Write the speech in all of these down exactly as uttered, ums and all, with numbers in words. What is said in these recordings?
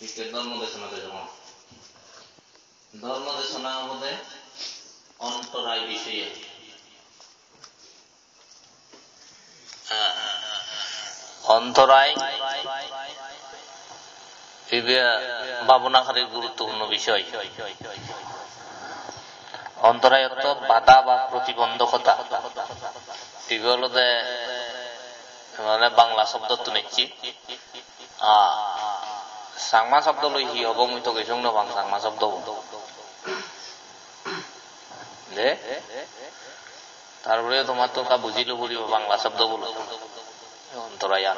Ikke dhormo desona de jemon. Dhormo desona obode ontorai bisoye. Ontorai ibe bhabonakari guruttopurno bisoy. Ontorai ortho bada ba protibondhokota. Ibe olode mane Bangla sobdottun ecche. Ah, Changma sobdo loi hi hobo, mui to hissu no pang Changma sobdo bo. De? Tar pore tomar to ekka bujilo puribo Bangla sobdo bo loi. Ontorayan.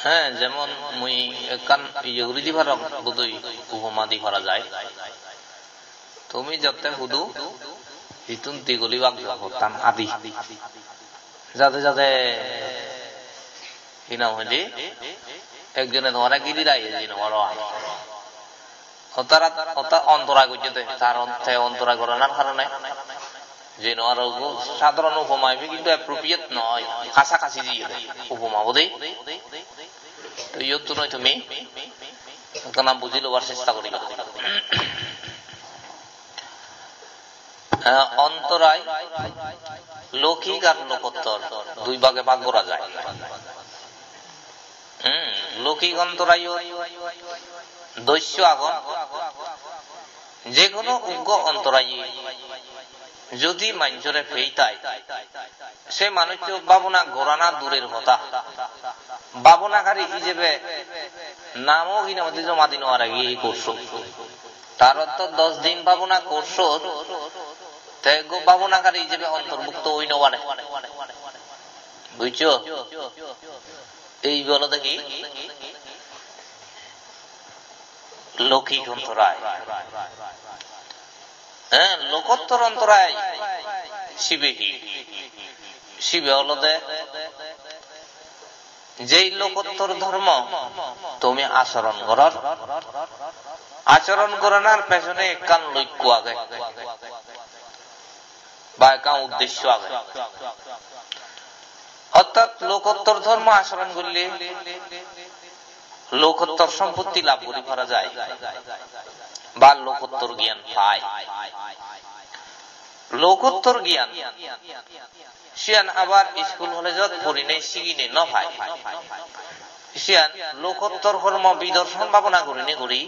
He, jemon mui ekkan iye guri di parong, bodoi upoma di para jai. Tumi jotte hudu, ittun digoli bak jagottan adi. Jade jade, hi nang hoide, ekjone tomare giri raye jino aro. Otarat, ota ontorai gojje de, tar on-, te ontorai goranar karone. Jeno aro ubo sadharon upoma ibe hintu appropriate noi, kasakasi jiye de upoma bodei. To iyottun oi tumi ekkana buji lobar chesta goriba. Eh, ontorai loukik ar lokottor dui bhage bhag gora jai. Hmm, loukik ontoraiyot dosso agon. Je hono uggo ontoraiye jodi manjore pei tai, se manuccho bhabona gorana durer hotha, bhabonakari ijebe namo hinamodi joma di no pare gi ei course-ot. Tar to dos din bhabona course-ot, te uggo bhabonakari ijebe ontorbhukto oi no pare. Bujcho? Ei olode hi? Loukik ontorai. Eh, lokottor ontorai. Sibe hi? Sibe olode jei lokottor dhormo tumi achoron goror, achoron goranar pechone ekkan lokko age. Ba ekkan uddesho age. Orthat lokottor dhormo achoron golle lokottor sompotti lab guri para jai ba lokottor gyan pai. Lokottor gyan siyan abar school college-ot porinei siginei no pai. Siyan lokottor hormo bidorshon bhabona gurinei guri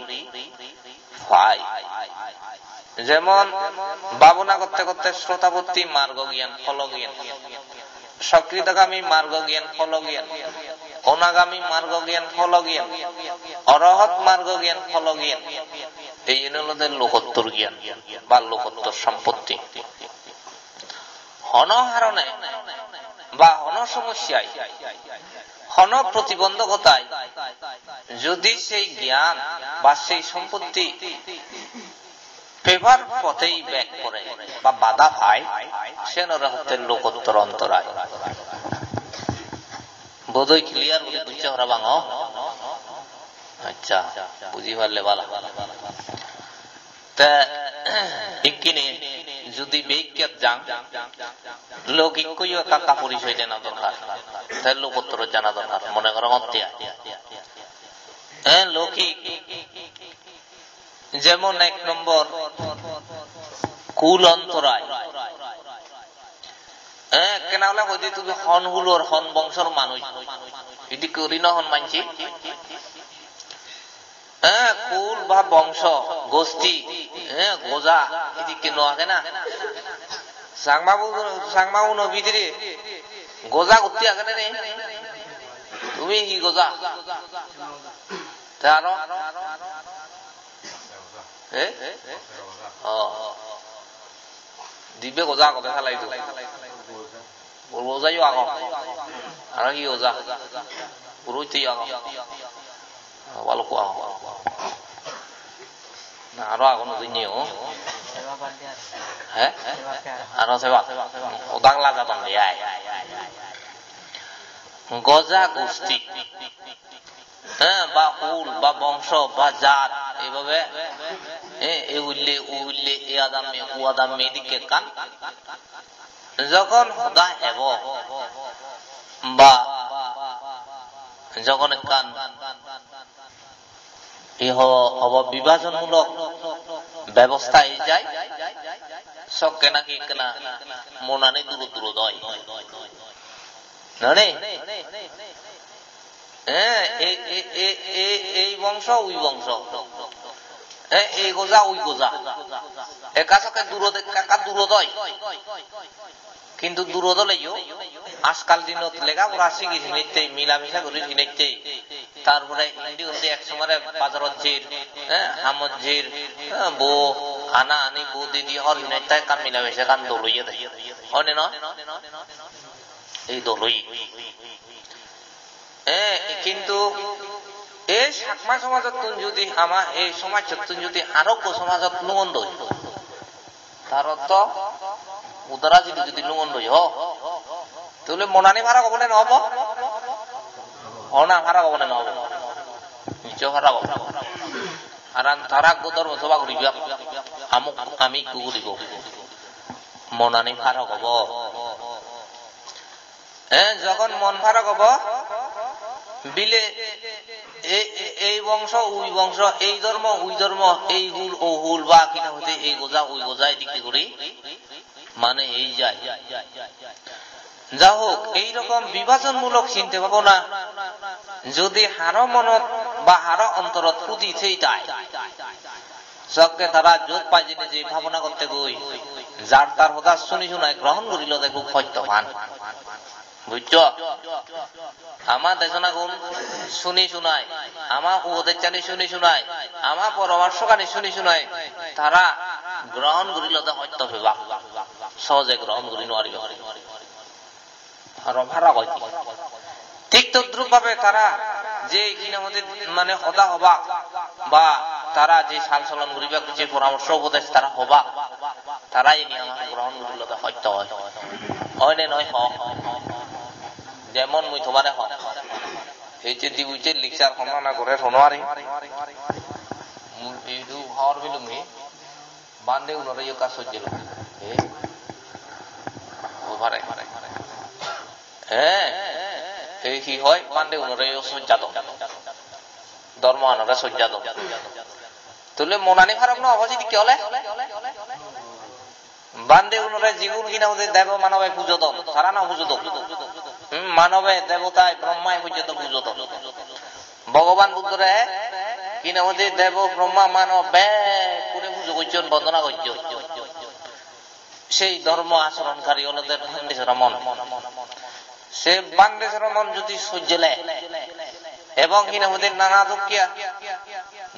pai. Jemon, bhabona gotte gotte Srotapotti margo gyan, pholo gyan, Sokritagami margo gyan, pholo gyan, Onagami margo gyan, pholo gyan, Orohot margo gyan, pholo gyan. Ei iyen olode lokottor gyan ba lokottor sompotti. Hono harone ba hono somossai, hono protibondhokotai jodi sei gyan ba sei sompotti pebar pothei bek pore ba bada pai, siyenore hotte lokottor ontorai. Bodoi clear guri bujje parapang, o? Accha, buji parle bala. Te ikkini judi beikket jang, loukikkoyo ekka ekka porichoy dena dorkar. Te lokottorot jana dorkar, mone gorongotte ai. Eh, loukik, jemon ek nombor, kul ontorai. Eh, ekkena ole hoide tumi hon hulor, hon bongsor manuj. Idikke guri no hon manje. Eh, kul ba bongso, gosti, eh, goja, idikke no age na? Changma bu-, Changma uno bidire goja gosti age na nei? Tumi hi goja? Te aro? Eh? Oh. Dibe goja agode sala idu. Bor gojayo agon. Aro hi goja? Bor gojayo agon. Balukko agon. Na, aro agon udinne o. He? Aro seba. Odang laga bang de ai. Goja gusti. He, ba hul, ba bongso, ba jat, eibabe, he, e hulle, u hulle, e adamme, u adamme, edikke ekkan Jokhon hoda hebo ba jokhon ekkan iho hobo bibajonmulok bebosta ei jai, sokke naki ekkena monani durot durot oi. Noni? Eh, ei, ei, ei, ei, ei bongso, ui bongso. Eh, ei goja, ui goja. Ekka sokke durot, ekka, ekka durot oi. Kintu durot oleyo, ajkal dinot lega pora sigi sinitte, mila misa guri sinitte. Tarpore indi undi ek somare bazarot jer, eh, hamot jer, eh, bo ana ani bo didi hor sinitte ekkan mila misa ekkan dol oye de. Hone no? Ei dol oye. Eh, kintu ei Chakma somajottun judi ama ei somajottun judi arokko somajot lungon doi, tar ortho udara judi judi lungon doi ho, tole monani farak obo ne no obo? Ona farak obo ne no obo? Nichoi farak obo. Karon tara ekko dhormo sobha guribo, amuk ami ekko guribo. Monani farak obo. Eh, jokhon mon farak obo, bile e-, e-, ei bongso, ui bongso, ei dhormo, ui dhormo, ei hul, o hul, ba hina hoide ei goja, ui goja, edik guri, mane ei jai. Ja hok, ei rokom bibajonmulok chinte bhabona jodi haro monot ba haro ontorot pudi thei tai, sokke tara jot pai jeinei je bhabona gotte goi, jar tar hoda suni sunai grohon gurile de hub hosto pan. Bujjo? Ama desonagun suni sunai, ama upodechani suni sunai, ama poramorsogani suni sunai, tara grohon gurile de hosto pebak. Sohoje grohon guri no paribo. Aro farak oi. Thik todrup bhabe tara je hina hoide mane hoda hobak ba tara je sal solon guribak, je poramorso upodes tara hobak, tara ini ama grohon gurile de hosto oi. Oi ne noi ho? Jemon mui tomare hong. Ei je dibucche lecture honna na gore hono ari. Mui idu hobor pelung ni. Bhante unore yo ekka sojjelo. Eh? Oi pare. Eh? Ei hi hoi? Bhante unore yo sojjadon. Dhormo anore sojjadon. Tole monani farak no obo sidikke ole? Bhante unore jigun hina hoide debo manobe pujodon, tara no pujodon. Hmm, manobe, debotai, Brahmai porjonto pujodon. Bhogoban Buddhore hina hoide debo, Brahma, manob bekkune pujo gojjon, bondona gojjon. Sei dhormo achoron kari olode Bhante Sramon. Se Bhante Sramon jodi sojjele ebong hina hoide nana dokke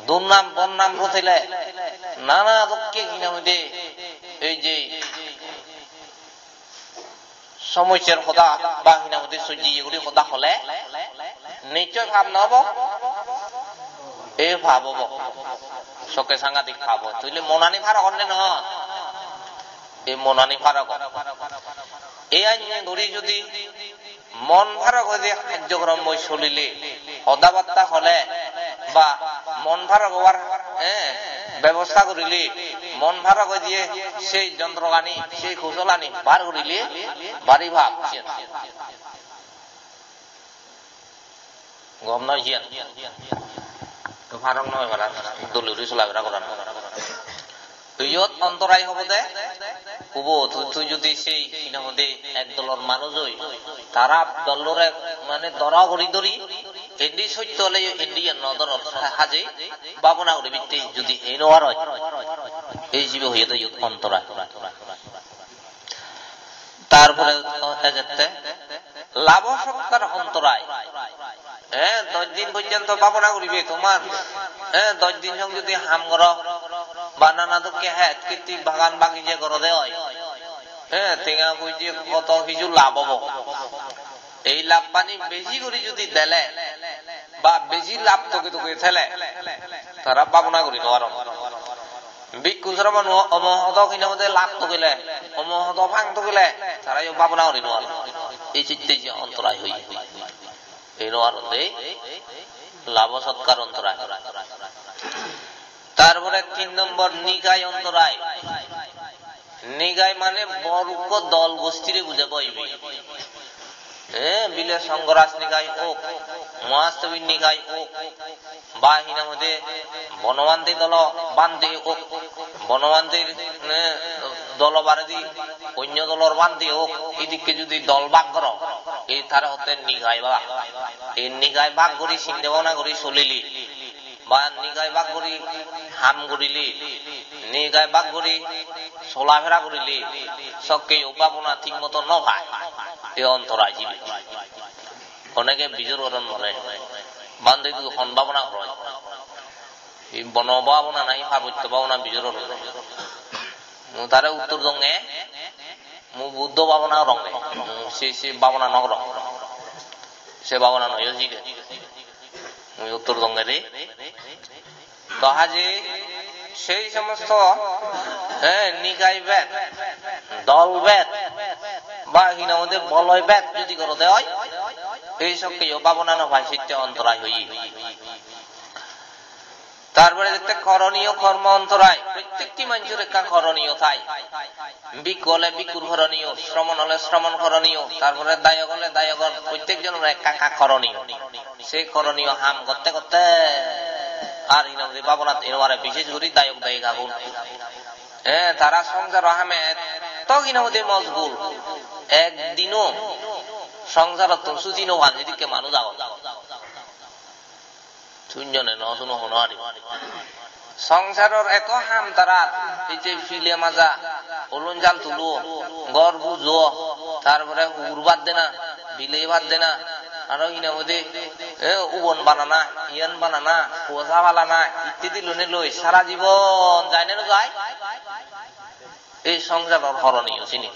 durnam bonnam rotele, nana dokke hina hoide ei je somossar hoda ba hina hoide sojje iye guri hoda hole nichchoi pap no obo? E pap obo. Sokke sangadik pap obo. Toile monani farak on ne no? Ei monani farak on. Ei anye guri jodi mon farak oide hajjokrommoi solile, hoda batta hole ba mon farak obar, eh, bebosta gurile, mon farak oide sei jontrogani, sei kousolani bar gurile, bari pap siyen. Gom noi siyan. To parong noi para, dole guri solabera goran. Iyot ontorai obode, ubo, tui, tui jodi sei, hina hoide, ek dolor manuj oi, tara dolore mane dora guri dori, indi sotto ole indi yan no doror, ha-, haje, babona guri bitte jodi ei no aroj, ei jibe hoyede iyot ontorai. Tar pore ejette labo sotkar ontorai. Eh, dosh din porjonto bhabona guribe tomar. Eh, dosh din song jodi ham goro, ba nana dokke het kitti bagan bagije gorode oi. Eh, tenga poije hoto hiju lab obo. Ei labbani beji guri jodi dele, ba beji lab toge toge thele, tara bhabona guri no paron. Bhikkhu sromon o-, omo hodo hina hoide lab togile, omo hodo phang togile, tara yo bhabona guri no paron. Ei chitte je ontorai hoye. Ei no paron de, labo sotkar ontorai. Tar pore tin nombor nikai ontorai. Nigai mane bor ukko dol gostire bujebo ibe. Eh, bile Songhoras nigai ok, Mahasthabir nigai ok, ba hi nang hoide Bonobhante dolo bhante ok, Bonobhanter, eh, dolo baredi onyo dolor bhante ok, idikke judi dol bhag goro, ei tare hotte nigai bhag. Ei nigai bhag guri sinde bhabona guri solile, ba nigai bhag guri ham gurile, nigai bhag guri solafera gurile, sokkeyo bhabona thik moto no pai. Ei ontorai jibe. Onege bijor goron more, "Bhante, tui hon bhabona goroj?" Ei bono bhabona nahi parbotto bhabona bijor goron. Mui tare uttor donge, mui Buddho bhabona goronge. Mui se, se bhabona no gorong. Se bhabona noyo jige. Mui uttor donge de. To haje sei somosto, eh, nigai bed, dol bed, ba hi nang hoide boloi bed judi gorode oi, ei sokkeyo bhabona no pai, sitte ontorai hoye. Tar pore jette koroniyo kormo ontorai, prottekti manjor ekkan koroniyo thai. Bhikkhu ole bhikkhu koroniyo, sramon ole sramon koroniyo, tar pore dayok ole dayok, prottek jonore ekka ekka koroniyo. Se koroniyo ham gotte gotte ar hi nang hoide bhabonat eno pare, bishesh guri dayok dayikagun. Eh, tara songsaro hame etto hi nang hoide mojgul, ekdino songsarottun suti no pan, edikke manuj agon. Sunjone no suno hono ari. Songsaror eto ham tarar, ei je pile maja, olon jal tulo, ghor bujo, tar pore hugur bhat dena, bilei bhat dena, aro hi nang hoide, eh, ubon banana, iyan banana, kuasa balana, ittedi lone loi, sara jibon jai ne no jai? Ei songsaror horoniyo sini.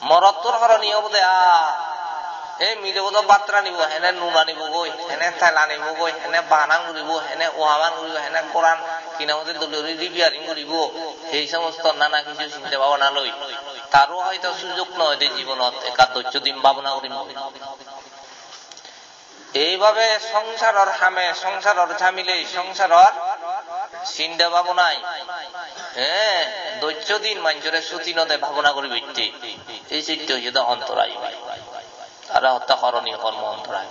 Morottor horoniyo obode a. Ei milebo do bhat ranibo, hene nun anibo goi, hene tel anibo goi, hene banan guribo, hene ohaman guribo, hene goran hi nang hoide dole guri repairing guribo. Ei somosto nana hissu sinte bhabona loi. Taro hoito sujog noi de jibonot ekka doccho din bhabona gurim. Eibabe songsaror hame, songsaror jamile, songsaror sinde bhabonai, eh, doccho din manjore suti no de bhabona guribatte. Ei sitte oyede ontorai. Tare hotte horoniyo kormo ontorai.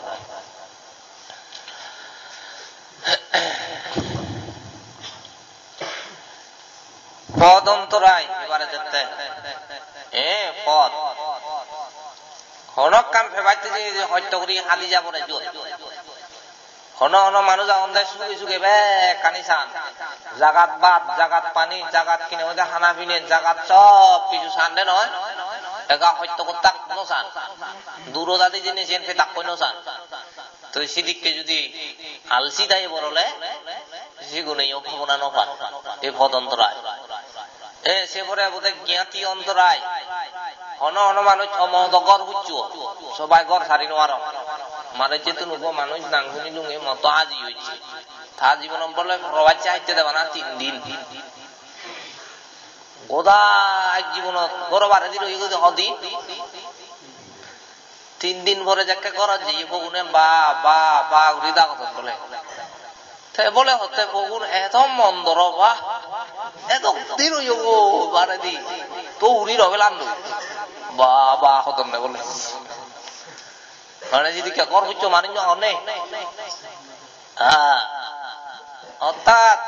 Pod ontorai ebare jette. Eh, pod. Hono ekkan pebatte je, je hosto guri hadi jabore jot. Hono hono manuj agonde suge suge bekkani san. Jagat bhat, jagat pani, jagat hi nang hoide hana pine, jagat sob kichu san de noi. Ega hosto gottak no san. Duro jadi jinis yen pedakkoi no san. To sidikke judi alsi dai borole, sigune yo bhabona no pan. Ei pod ontorai. E, se pore obode gyati ontorai. Hono hono manuj omohodo ghor huccho, sobai ghor sari no paron. Mane jettun ubo manuj nang huni lunge moto aji oiche. Ta jibonot bole probacche haitte deba na tin din. Goda ek jibonot ghoro baredi roye goi hodin. Tin din pore jekke ghorot jeye, pogune ba, ba, ba guri dagodon bole. Te bole hotte pogun eto mondoro ba, eto din oye go baredi, to uri robelan do. Ba, ba hodonne bole. Mane sidikke ghor huccho manuj no agonne. Ha. Orthat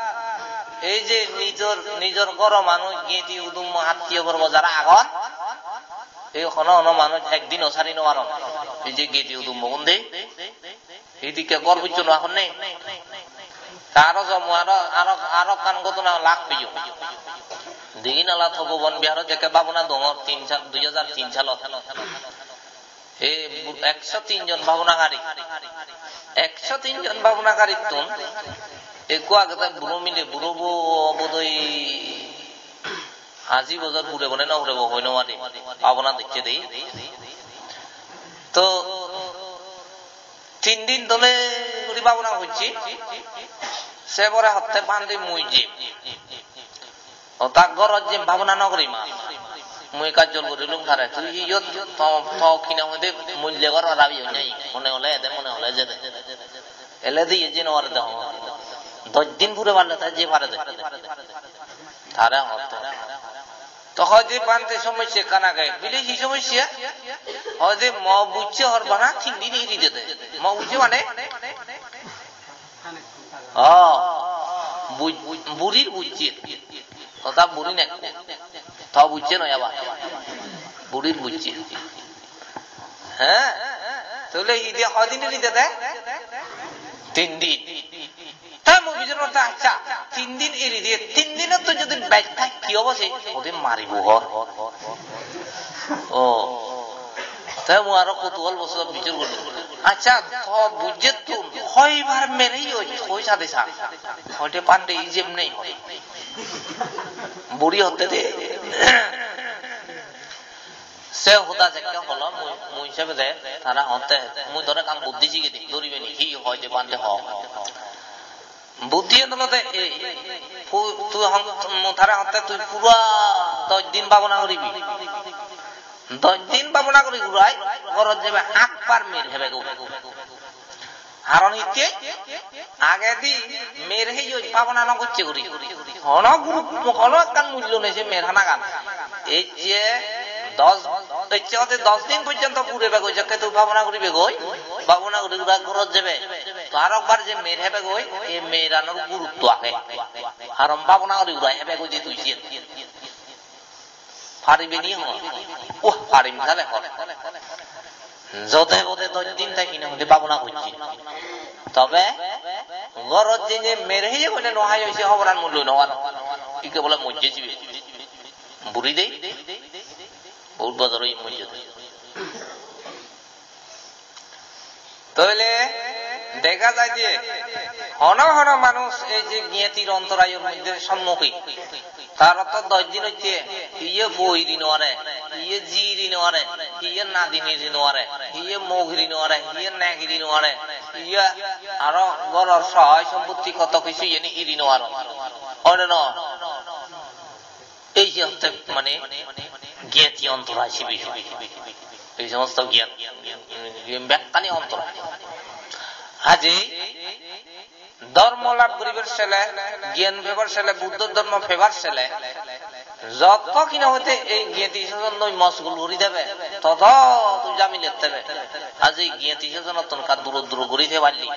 ei je nijor, nijor ghoro manuj, gedi udummo hattiyo porbo jara agon, ei hono hono manuj ekdino sari no paron. Ei je gedi udummo gun de, idikke ghor huccho no agonne. Ta aro jomo aro, aro, aro ekkan ghotona lak peyo. Digi nala Topobon Biharot jekke bhabona dongor tin sal, dui hajar tin salot. Ei bu-, ekso tin jon bhabonakari. Ekso tin jon bhabonakarittun ekko agede buro mile, buro bo-, bodoi aji bojor purebo ne no purebo hoi no parim. Bhabona docche de. To tin din dole guri bhabona gocche. Se pore hotte bhante mui jim. O ta ghorot jim bhabona no guri ma. Mui ekka jol guri lung tare. Tui iyot to, to hi nang hoide mulye ghor arabi oi nai. Mone hole ede, mone hole jede. Ele de iye jei no pare de hon. Dosh din pure parle ta jei pare de. Tare hotte. To hoide bhante somossya ekkan age. Bile hi somossya? Hoide mo bujje hor bana tin din eri dede. Mo bujje mane? O, buj-, burir bujje. Hoda burir ekko. To bujje noi abar. Burir bujje. He? Tole hi diye hodin eri dede? Tin din. Te mui bijor gotte, accha, tin din eri diye, tin dinot to jodi bej thai hi obo se? Ode maribo hor. O. Te mui aro kutuhol bosot bijor gori. Accha, to bujjettun hoibar mere oi, hoi sade sa. Hoide bhante ijem nei hoi. Buri hotte de. Se hoda jekke holo, mui, mui sebede, tara hotte, mui tore ekkan buddhi sigei dim, doribe ni, hi hoi de bhante ho. Buddhi en olode ei, pu-, tui hon-, mu-, tara hotte tui pura dosh din bhabona goribi. Dosh din bhabona gori gurai, gorot jebe akbar mer hebe go. Haron hitte? Agedi mer heyoi bhabona no gocche guri. Hono guru, hono ekkan mullo nei se mer hanagan. Ecche dosh, ecche hote dosh din porjonto purebe goi, jekke tui bhabona guribe goi, bhabona guri gura gorot jebe. To aro ekbar je mer hebe goi, ei meranor gurutto age. Haron bhabona guri gura hebe goi je tui siyen. Paribe ni hon? Uh, parim sale hon. Jode bode dosh din thai hine hoide bhabona gocche. Tobe gorot jeinei mer heye hoine no hai oi se hoboran mui loi no pang. Ikke bole mojje jibe. Buri dei. Bohut bojor oi mojje de. Toile dega jai je hono hono manuj ei je giyetir ontorayor moddhe sommukhin, tar to dosh din oitte, hiye bo iri no pare, hiye ji iri no pare, hiye nadin iri no pare, hiye mok iri no pare, hiye nek iri no pare, hiye aro goror soy sompotti hoto hissu iyeni iri no pare. Oi na no? Ei je hotte mane giyeti ontorai sibe. Ei somosto giyet, mm, bekkani ontorai. Haje dhormo lab guribar sele, giyan pebar sele, Buddho dhormo pebar sele, joto hine hoide ei giyeti sojon loi mosgul guri debe, toto tui jamilet tebe. Haje giyeti sojonottun ekka duro duro guri thei parli,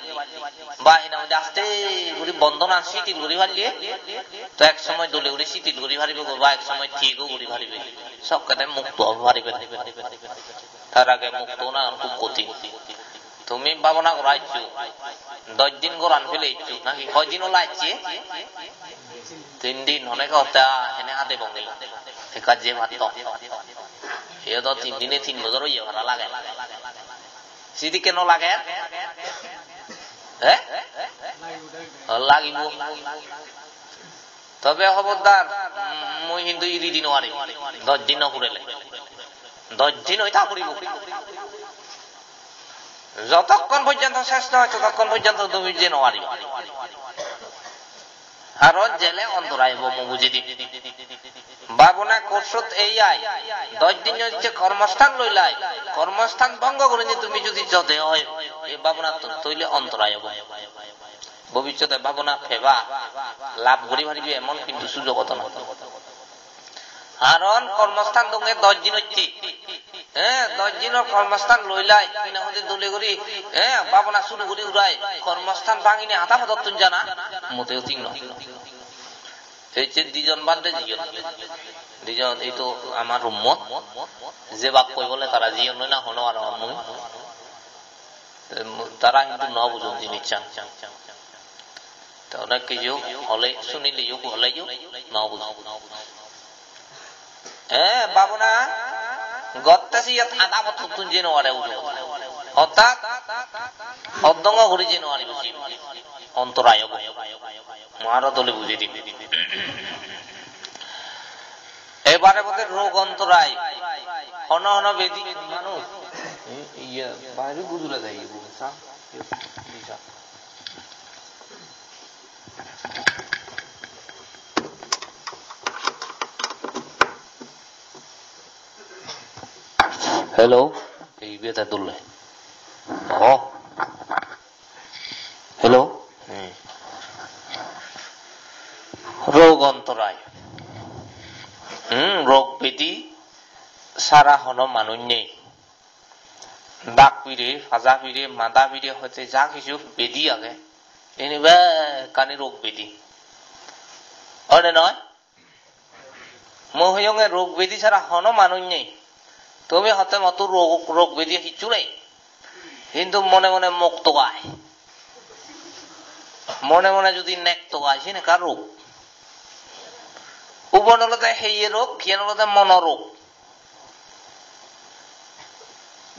ba hine hoide aste guri bondonan sitil guri parli, to ek somoy dole guri sitil guri paribe go, ba ek somoy thik o guri paribe. Sokkene mukto obo paribe. Tar age mukto onan hub kothin. Tumi bhabona gora icchu, dosh din goran pele icchu, naki hoi din ola icche? Tin din, honeke hotte, ah, hene hade bonge. Ekka je patto. Eyo do tin dine tin bojor oye para lage. Sidikke no lage? Eh? Lagibo. Tobe hobordar, mm, mui hintu iri di no parim. Dosh din no purele. Dosh din oi ta puribo. Jotokkon porjonto ses no oi, totokkon porjonto tumi je no pariba. Aro jele ontorai obo, mui bujei dim. Bhabona course-ot ei ai, dosh din je kormosthan loi lai, kormosthan bhongo gurinei tumi jodi jode oi, ei bhabonattun toile ontorai obo. Bobissote bhabona peba, lab guri paribe emon hintu sujog oto na. Haron kormosthan donge dosh din otte. Eh, dosh dinor kormosthan loi lai, hine hoide dole guri, eh, bhabona suru guri urai, kormosthan bhangine hata podottun jana, moteo thik noi. Te ecche dijon bhante jiyon. Dijon ei to amar room-ot. Jebak koi bole tara jiyon noi na hono aro mui. Te mu-, tara hintu no bujon jinissan. Te onek kiju hole sunile yo, hole yo no bujon. Eh, bhabona gotte siyot ada podottun jei no pare ujo. Orthat oddongo guri jei no pare buji. Ontorai obo. Mui aro dole bujei dim. Ebare bode rog ontorai. Hono hono bedi manuj. Iya, baire gudula jai ibo. Sa, sa. Hello. Ei beta dulle. Oh. Hello? Hmm. Rog ontorai. Hmm, rog bedi sara hono manuj nei. Dak pire, paja pire, mada pire hoite ja hissu bedi age. Ini bekkani rog bedi. Oi ne noi? Mui hoyonge rog bedi sara hono manuj nei. Tumi hotte motto rog, rog bedi hissu nei. Hintu mone mone mok togai. Mone mone judi nek togai, siyen ekkan rog. Ubon olode heye rog, iyen olode mono rog.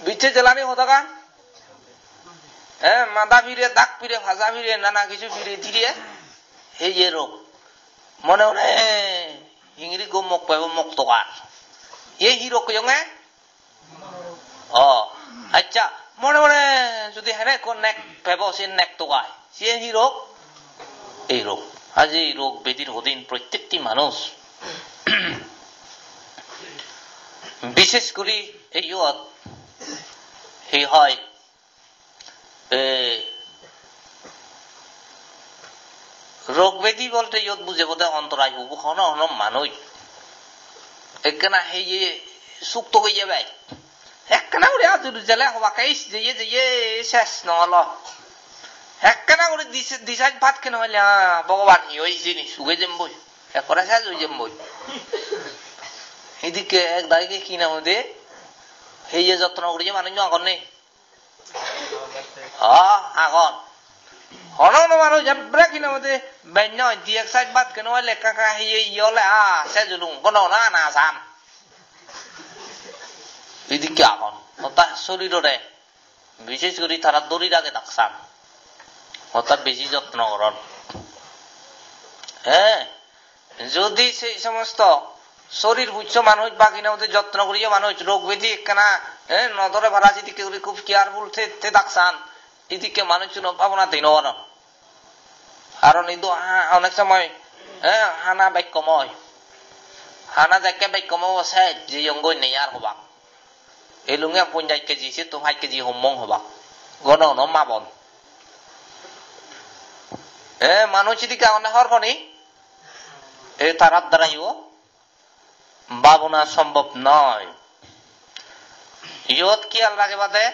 Bicche jelani hodagan? Eh, mada pire, dak pire, paja pire, nana hissu pire dire, heye rog. Mone mone hingiri go mok pebo mok togar. Ye hi rog hoyonge? O, accha, mone mone judi hene ekko nek pebo, se nek togai. Siyen hi rog? Ei rog. Aji rog bedir hodin prottekti manuj. Bishesh guri ei iyot hi hoi? E, rog bedi bolte iyot bujebo de ontorai hubu hono hono manuj. Ekkena heye suk togeye bai. Ekkena guri ajur jele hobak, "Is, jeye, jeye, ses no olo." Ekkena guri dis-, disaj bhat keno hoile, "Ah, Bhogoban, hi oi hijeni, suge jemboi. Ekkore ses oi jemboi." Idikke ek dagi ki nang hoide, heye jotno guriye manuj no agon ne? O, agon. Hono hono manuj ebbere hi nang hoide, benno di ek side bhat keno hoile ekka ekka heye iye ole, ah, se julung, gono na na san. Idikke agon. Orthat sorirore, bishesh guri tara dhori rage dak san. Orthat besi jotno goron. He? Jodi sei somosto sorir pujjo manuj, bagina udi jotno guriyo manuj, rog bedi ekkana, eh, no dore para, sidikke guri khub careful te, te dak san, idikke manuj suno bhabona dei no paron. Karon idu ha-, onek somoy, eh, hana bekkom oi. Hana jekke bekkom obo, se jeyong goi nei ar hobak. Elunge ponjaj keji, se to pach keji hommong hobak. Gono gono mabon. Eh, manuj sidikke agonde hor poni? E tarar darayo babona sombhob noi. Iyot khiyal ragibade,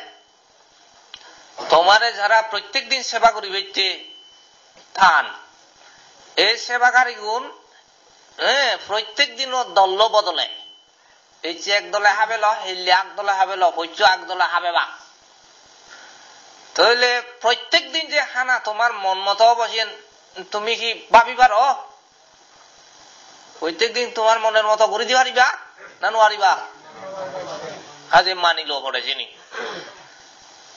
tomare jara prottek din seba guribatte than, ei sebakarigun, eh, prottek dino dollo bodole. Ecche ek dole habelo, hille ak dole habelo, poccho ak dole habebak. Toile prottek din je hana tomar mon moto obo, siyen tumi hi babi paro? Prottek din tomar moner moto guri di pariba na no pariba? Haje mani lo pore sini.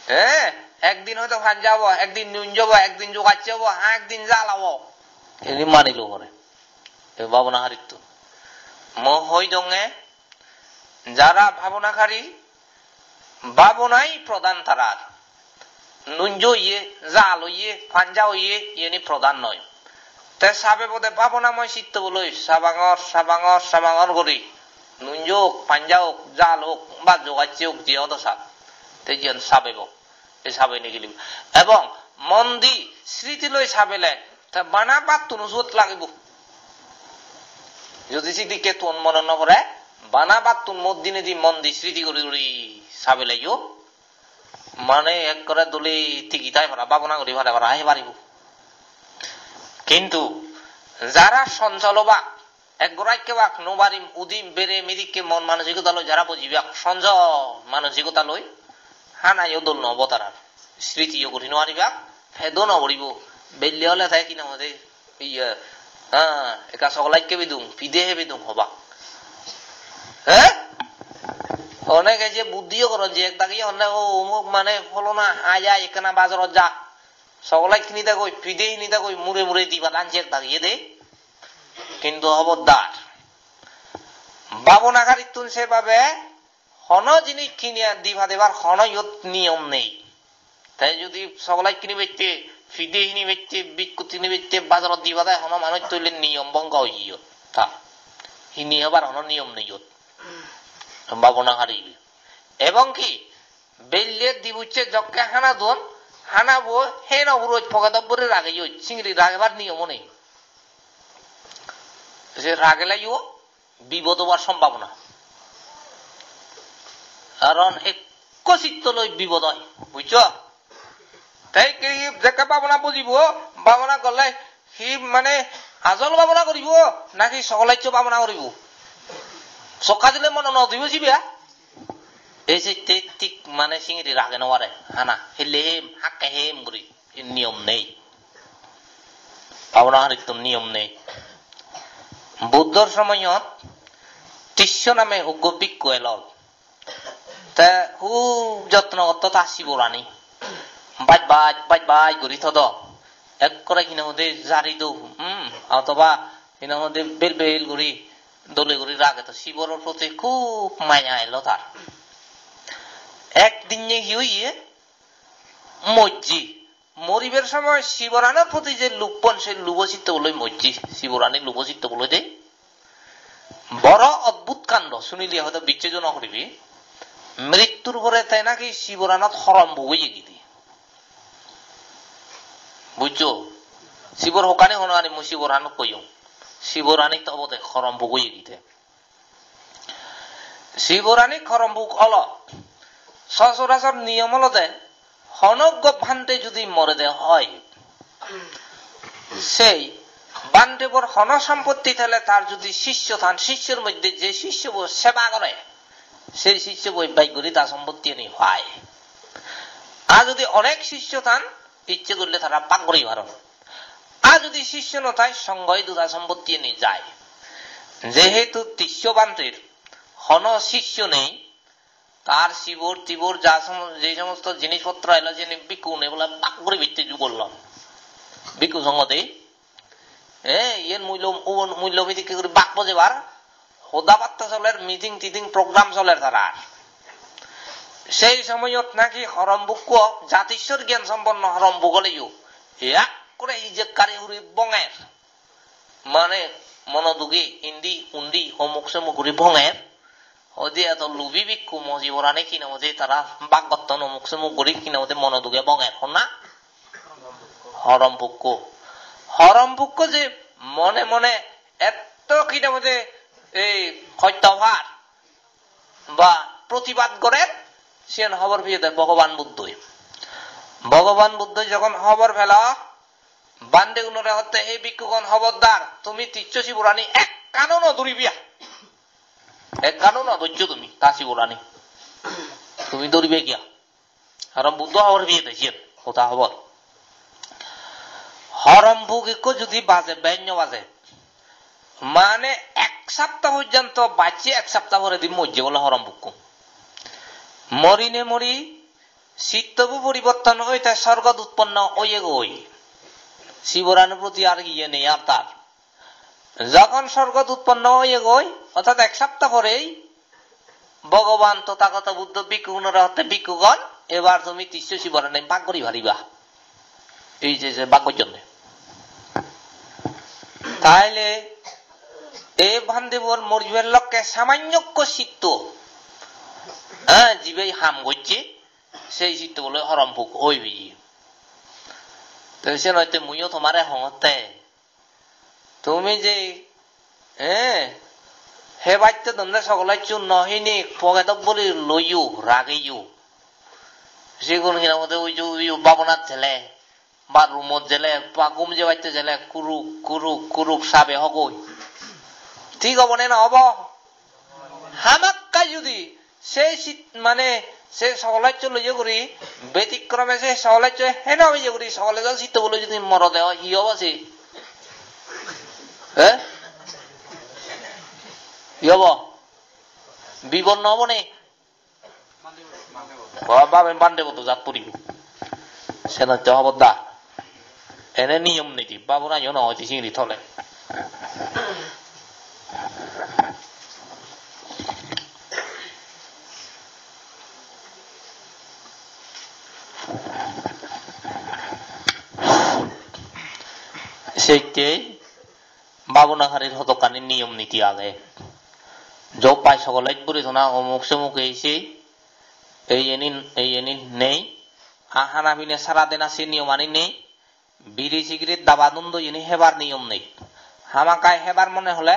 He, ekdin hoyto panja obo, ekdin nunjo obo, ekdin jogacche obo, ekdin jala obo. Sini mani lo pore. Ei bhabona harittun. Mo hoi donge, jara bhabonakari, bhabonai prodhan tarar. Nunjo oye, jal oye, panja oye, iyeni prodhan noi. Te sabebo de bhabonamoy chittobo loi, sabangor, sabangor, sabangor guri. Nunjo ok, panja ok, jal ok, ba jogacche ok, je odo sab. Te jiyan sabebo. Ei sabe nigilibo. Ebong mon di sriti loi sabele, te bana battun usuot lagibo. Jodi sidikke ton monot no pore, bana battun mod dinedi mon di sriti guri guri sabeleyo, mane ekkore dole tigi thai para, bhabona guri pare para, hai paribo. Kintu jara sonchol obak, ek gora ikke bak no parim, udim berem, idikke mon manosikota loi jara bojibak, sonjo manosikota loi, hanayo dol no obo tarar. Sritiyo guri no paribak, pedo no poribo. Belle ole te hi nang hoide, iye, ha, ekka sogolai ikke bidung, pide he bidung hobak. He? Onege je buddhiyo goron, je ek dagi honne, "O, umuk mane pholona, ai, ai, ekkana bazarot ja. Sogolai hini degoi, pide hini degoi, mure mure diba lan je ek dagi," de. Kintu hobordar, bhabonakarittun sebabe hono jinis kiniya diba debar hono iyot niyom nei. Te judi sogolai hini bette, pide hini bette, biskut hini bette, bazarot diba de hono manuj toile niyom bongo oye iyot. Ta hini hebar hono niyom nei iyot. Bhabonakari. Ebong ki, belle dibucche jokke hana don, hanabo heno puroj poketot buri rageyoi, singiri ragebar niyomo nei. Se rageleyo, Bibod obar sombhabona. Karon ekko sitto loi bibod oi, bujjo? Te ki jekke bhabona bujibo, bhabona gorle hi mane ajol bhabona guribo naki sokolaccho bhabona guribo? Sokka dile mone no dibo sibe, a? Ei sitte thik mane singiri rage no pare, hana, hille hem, hakke hem guri, ei niyom nei. Bhabona harittun niyom nei. Buddhor somoyot Tissho name uggo bhikkhu elol. Te hub jotno gotto ta siborani. Baj baj, baj baj guri todo. Ekkore hina hoide jari do, hmm, otoba hina hoide bel bel guri, dole guri rage to. Siboror proti hub maya elo tar. Ekdinne hi oye? Mojje. Moribar somoy siboranor proti je lubban, se lubo sitto boloi mojje. Siborani lubo sitto boloi de. Boro odbhut kando, sunile hoyto bicchejo no guribe. Mrittur pore te naki siboranot horomphuk oye gide. Bujjo? Sibor hokkani hono ani mui siboranot koyong. Siboranit obode horomphuk oye gide. Siborani horomphuk olo. Sochorachor niyom olode, honoggo bhante judi morede oi, sei bhantebor hono sompotti thele tar judi sisyo than, sisyor moddhe je sisyobo seba gore, sei sisyobo bej guri da sompottiyani pai. Ar judi onek sisyo than, icche golle tara bhag guri paron. Ar judi sisyo no thai, songho idu da sompottiyani jai. Jehetu Tissho bhanter hono sisyo nei, tar sibor tibor ja somo-, je somosto jinis potro elo, siyeni bhikkhugune bole bhag guri bitte jugollo. Bhikkhu songho de, eh, iyen mullo, ubon mullo bidikke guri bhag bojebar hoda batta soler, meeting titing program soler tarar. Sei somoyot naki horomphukko, jatissor gyan somponno horomphuk oleyo, ekkore hijekkari guri bonger. Mane mono duge indi undi homuk somuk guri bonger. Hoide eto lubi bhikkhu, mo siborani hi nang hoide tara bhag gotton, homuk somuk guri hi nang hoide mono duge bonger. Honna? Horomphukko. Horomphukko je mone mone etto hi nang hoide ei hottopar ba protibad gorer, siyen hobor peyede Bhogoban Buddhoi. Bhogoban Buddhoi jokhon hobor pelo, bhantegunore hotte, "He bhikkhugon, hobordar, tumi Tissho siborani ekkano no duriba. Ekkano no dojjo tumi, ta siborani. Tumi duriba kiya?" Karon Buddho hobor peyede siyen, hoda hobor. Horomphuk ikko judi baje, benyo baje, mane ek sapta porjonto bacche, ek sapta poredi mojje bole horomphukko. Morine mori sittobo poriborton oi te sorgot utponno oyegoi. Siboranor proti ar iye nei ar tar. Jokhon sorgot utponno oyegoi, orthat ek sapta porei Bhogoban Tothagoto Buddho bhikkhugunore hotte, "Bhikkhugon, ebar tumi Tissho siborani bhag guri pariba." Ei je je bhag gojjonde. Taile ei bhantebor moribar lokke samannyo ekko sitto, eh, jibe ham gojje, sei sitto bole horomphuk oi peye. Te senotte muiyo tomare hongotte, tumi je, eh, hebatte donde sogolaccho no hini pogedo boli loiyo, rageyo. Sigun hi nang hoide uju uju bhabonat jele, ba roomot jele, ba gum jebatte jele, kuruk, kuruk, kuruk sabe hogoi. Thik obo ne no obo? Hamakkai judi se sit-, mane se sogolaccho loiye guri, betikrome se sogolaccho heno oye guri, sogolaccho sitto bole judi morode oi, hi obo se? Eh? Hi obo? Bibor no obo ne? Baba, baba, bhante bodo jat puribo. Senotte hobordar. Ene niyom niti, babonayo no hoide singiri tole. Sekke babonakarir hodokkani niyom niti age. Jok pai sogolej puri tona omuk somuk ei sei, ei eni, ei eni nei. A hana pine sara dena se niyomani nei. Biri sigaret daba dundo iyeni hebar niyom nei. Hamakkai hebar mone hole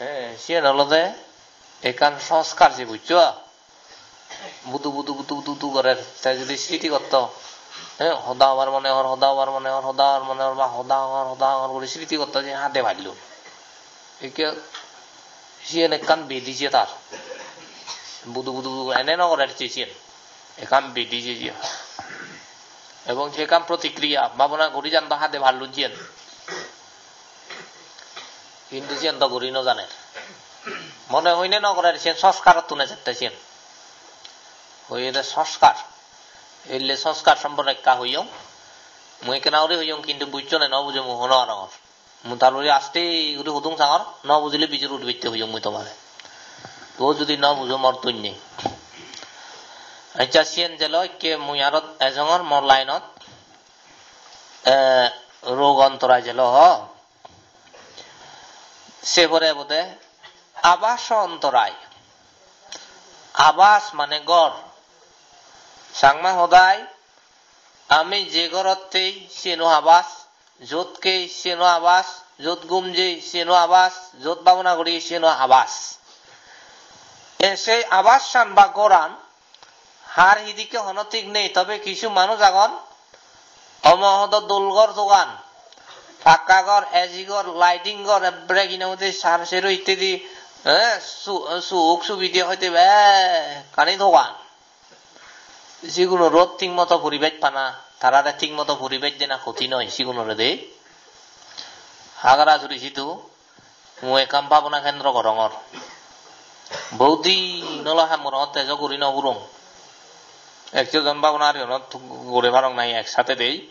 Eh, siyen olode ekkan sanskar je, bujjo? Budu, budu, budu, budu, budu gorer. Te jodi sriti gotto, eh, hoda hobar mone hor, hoda hobar mone hor, hoda hobar mone hor, ba hoda hor, hoda hor guri sriti gotto je hade pallun. Ikke siyen ekkan bedi je tar. Budu, budu, budu, ene no gorer je siyen. Ekkan bedi je je. Ebong se ekkan protikriya, bhabona guri jan do hade pallun siyen. Hintu siyen do guri no janer. Mone hoine no gorer, siyen sanskarottun ejette siyen. Hoyede sanskar. Ille sanskar somporke ekka hoyong. Mui ekkena guri hoyong, hintu bujjone no bujo, mui hono arongor. Mui tar ugure aste guri hudung sangor, no bujile bijor udibette hoyong mui tomare. To judi no bujo, mor dun nei. Accha, siyen jelo, ikke mui aro ejongor mor line-ot. Eh, rog ontorai jelo ho. Se pore ebode abas ontorai. Abas mane ghor. Changma hodai, ami je ghorot thei, siyeno abas, jot khei, siyeno abas, jot ghum jei, siyeno abas, jot bhabona guri, siyeno abas. E sei abassan ba ghoran har hidikke hono thik nei, tobe kichu manuj agon, omohodo dol ghor togan, pakka ghor, A C ghor, lighting ghor, ebbere hina hoide sar sero hittedi, eh, su-, suk subide hoide bekkani togan. Sigunore thik moto poribesh pana, tarare thik moto poribesh dena hotin oi sigunore de. Hagara suri sidu, mui ekkan bhabona kendro gorongor. Bohut din olo ham gorongotte, ejo guri no purong. Ekso jon bhabona ari onot guri parong nahi ek sathe dei.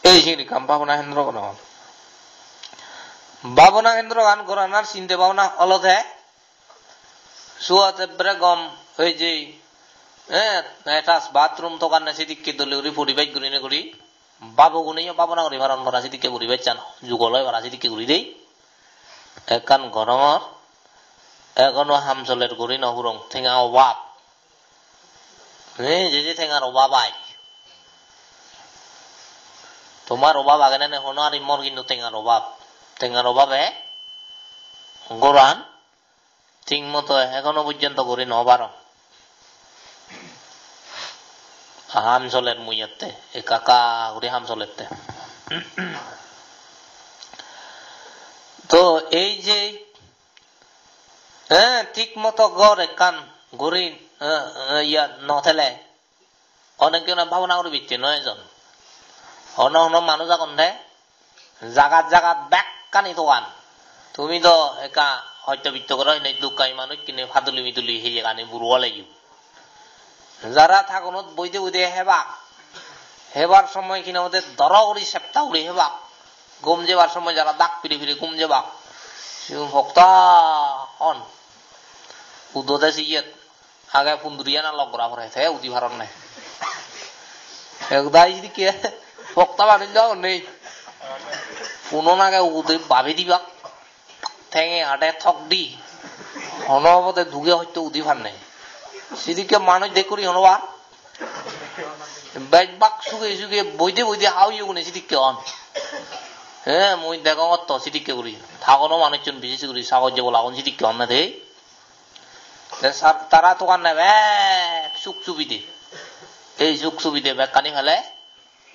Ei singiri ekkan bhabona kendro gorongor. Bhabona kendrogan goranar sinte bhabona olode suot ebbere gom oi je, eh, attach bathroom tokanne sidikke dole guri poribesh gurine guri, babo guneyo bhabona guri paron para sidikke poribeshchan jugol oi para sidikke guri dei. Ekkan gorongor, egono ham soler guri no hurong, tenga obab. He, je je tengar obab ai. Tomar obab age ne ne hono ari, mor hintu tengar obab. Tengar obabe goran thik moto egono porjonto guri no parong. Ham soler mui ette, ekka ekka guri ham solette. To ei je, eh, thik moto ghor ekkan guri, eh, eh, iya no thele, onek jone bhabona guri bitte noi ejon. Hono hono manuj agon de, jagat jagat bekkani togan. Tumi do ekka hosto bitto goro, hinei dukkai manuj, hinei paduli miduli heyegani buro oleyo. Jara thagonot boide boide hebak, hebar somoy hinamode doro guri septa guri hebak, gum jebar somoy jara dak piri piri gum jebak, sigun pokta on. Udode siyet age punduriyan lok gora pore, te udi paron ne. Ekdagi sidikke pokta manuj do agon nei. Punon age ude babi dibak. Tenge ade thok di. Hono obode duge hosto udi panne. Sidikke manuj dekkuri hono bar. Bej bak suge suge boide boide hauye gune sidikke on. He, mui degongotto sidikke guri. Thagono manuchun bises guri sagoj jebol agon sidikke on na de. Te sar-, tara togan ne bek suk subide. Ei suk subide bekkani pele.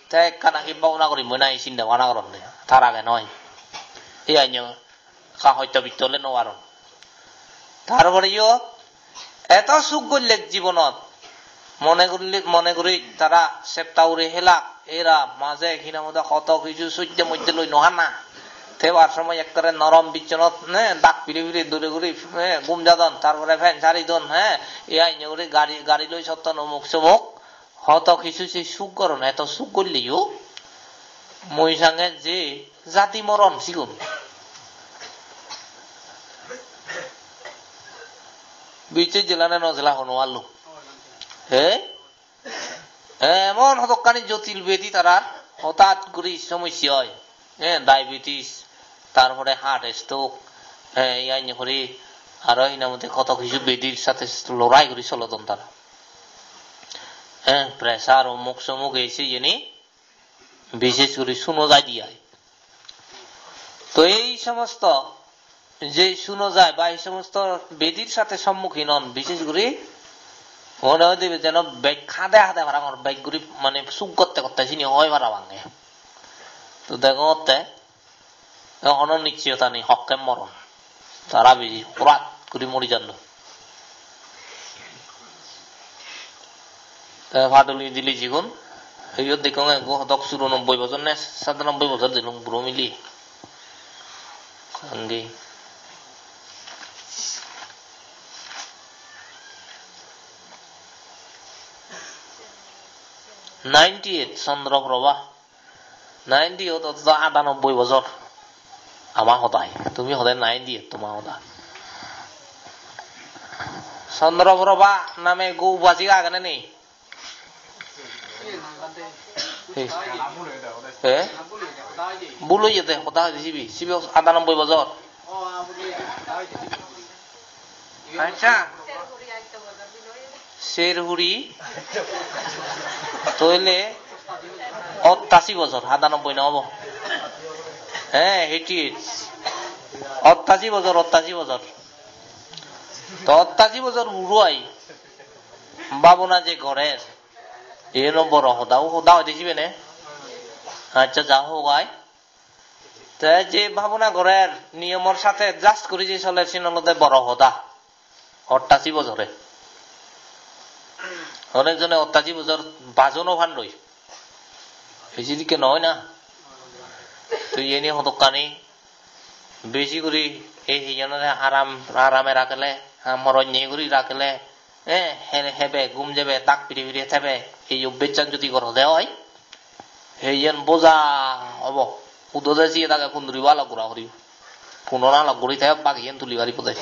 Te ekka naki bhabona guri mui nahi sinde bhabona goronde. Tar age noi. Iyanyo ekka hosto bitto ole no paron. Tar poreyo eto suk gollek jibonot. Mone gurli, mone guri tara septa uri helak, era maje hinamode hoto hissu sujje mujje loi no hana. Thebar somoy ekkere norom bichonot, ne, dak piri piri dure guri, ne, gum jadon, tar pore pant sari don, he, iyanyo guri gari, gari loi sotton omuk somuk. Hoto hissu se suk goron, eto suk golleyo. Mui sange je jati moron sigun. Bichche jelane no jela hono allo. He? Emon hodokkani jotil bedi tarar hotat guri somosya oi. Eh, diabetes, tar pore heart stroke, eh, iyan guri aro hinamode hoto hissu bedir sate lorai guri solodon tara. Eh, pressure, omuk somuk ei siyeni bises guri suno jai de ai. To ei somosto je suno jai ba ei somosto bedir sate sommukhin on, bises guri mone oi dibe jeno bej hade hade parapang, bej guri mane suk gotte gotte sini oi parapang. To degongotte, hono nischeyota nei, hokke moron. Tara biji hurat guri mori jadon. Te paduli dili jigun, iyot dekkong ekko hodok churanobboi bojor ne satanobboi bojor degong buro mile. Sange. Ninety eight, Chandra Prabha. Ninety eight oto adanobboi bojor. Ama hodai. Tumi hodai ninety eight toma hoda. Chandra Prabha name ekko upasika age ne nei? He? He? Bul oye de, hoda hoide sibe. Sibe adanobboi bojor. Accha. Ser huri. Toile ottasi bojor, adanobboi no obo. He, eighty eight. Ottasi bojor, ottasi bojor. To ottasi bojor uro ai. Bhabona je gorer. Iyeno boro hoda, o hoda hoide sibe ne? Accha, ja hok ai. Te je bhabona gorer, niyomor sate adjust guri je soler, siyen olode boro hoda. Ottasi bojore. Onek jone ottasi bojor bajo no pan loi. Ei sidikke noi na. To iyeni hodokkani besi guri ei hiyonore aram, arame rakele, ha, moronye guri rakele, eh, he-, hebe, gum jebe, tak piri piri thebe, ei obbechan jodi gorode oi, he iyen boja obo. Udode siye dage punduri balo gura guri. Punona lok guri te bagiyen tuli paribo de.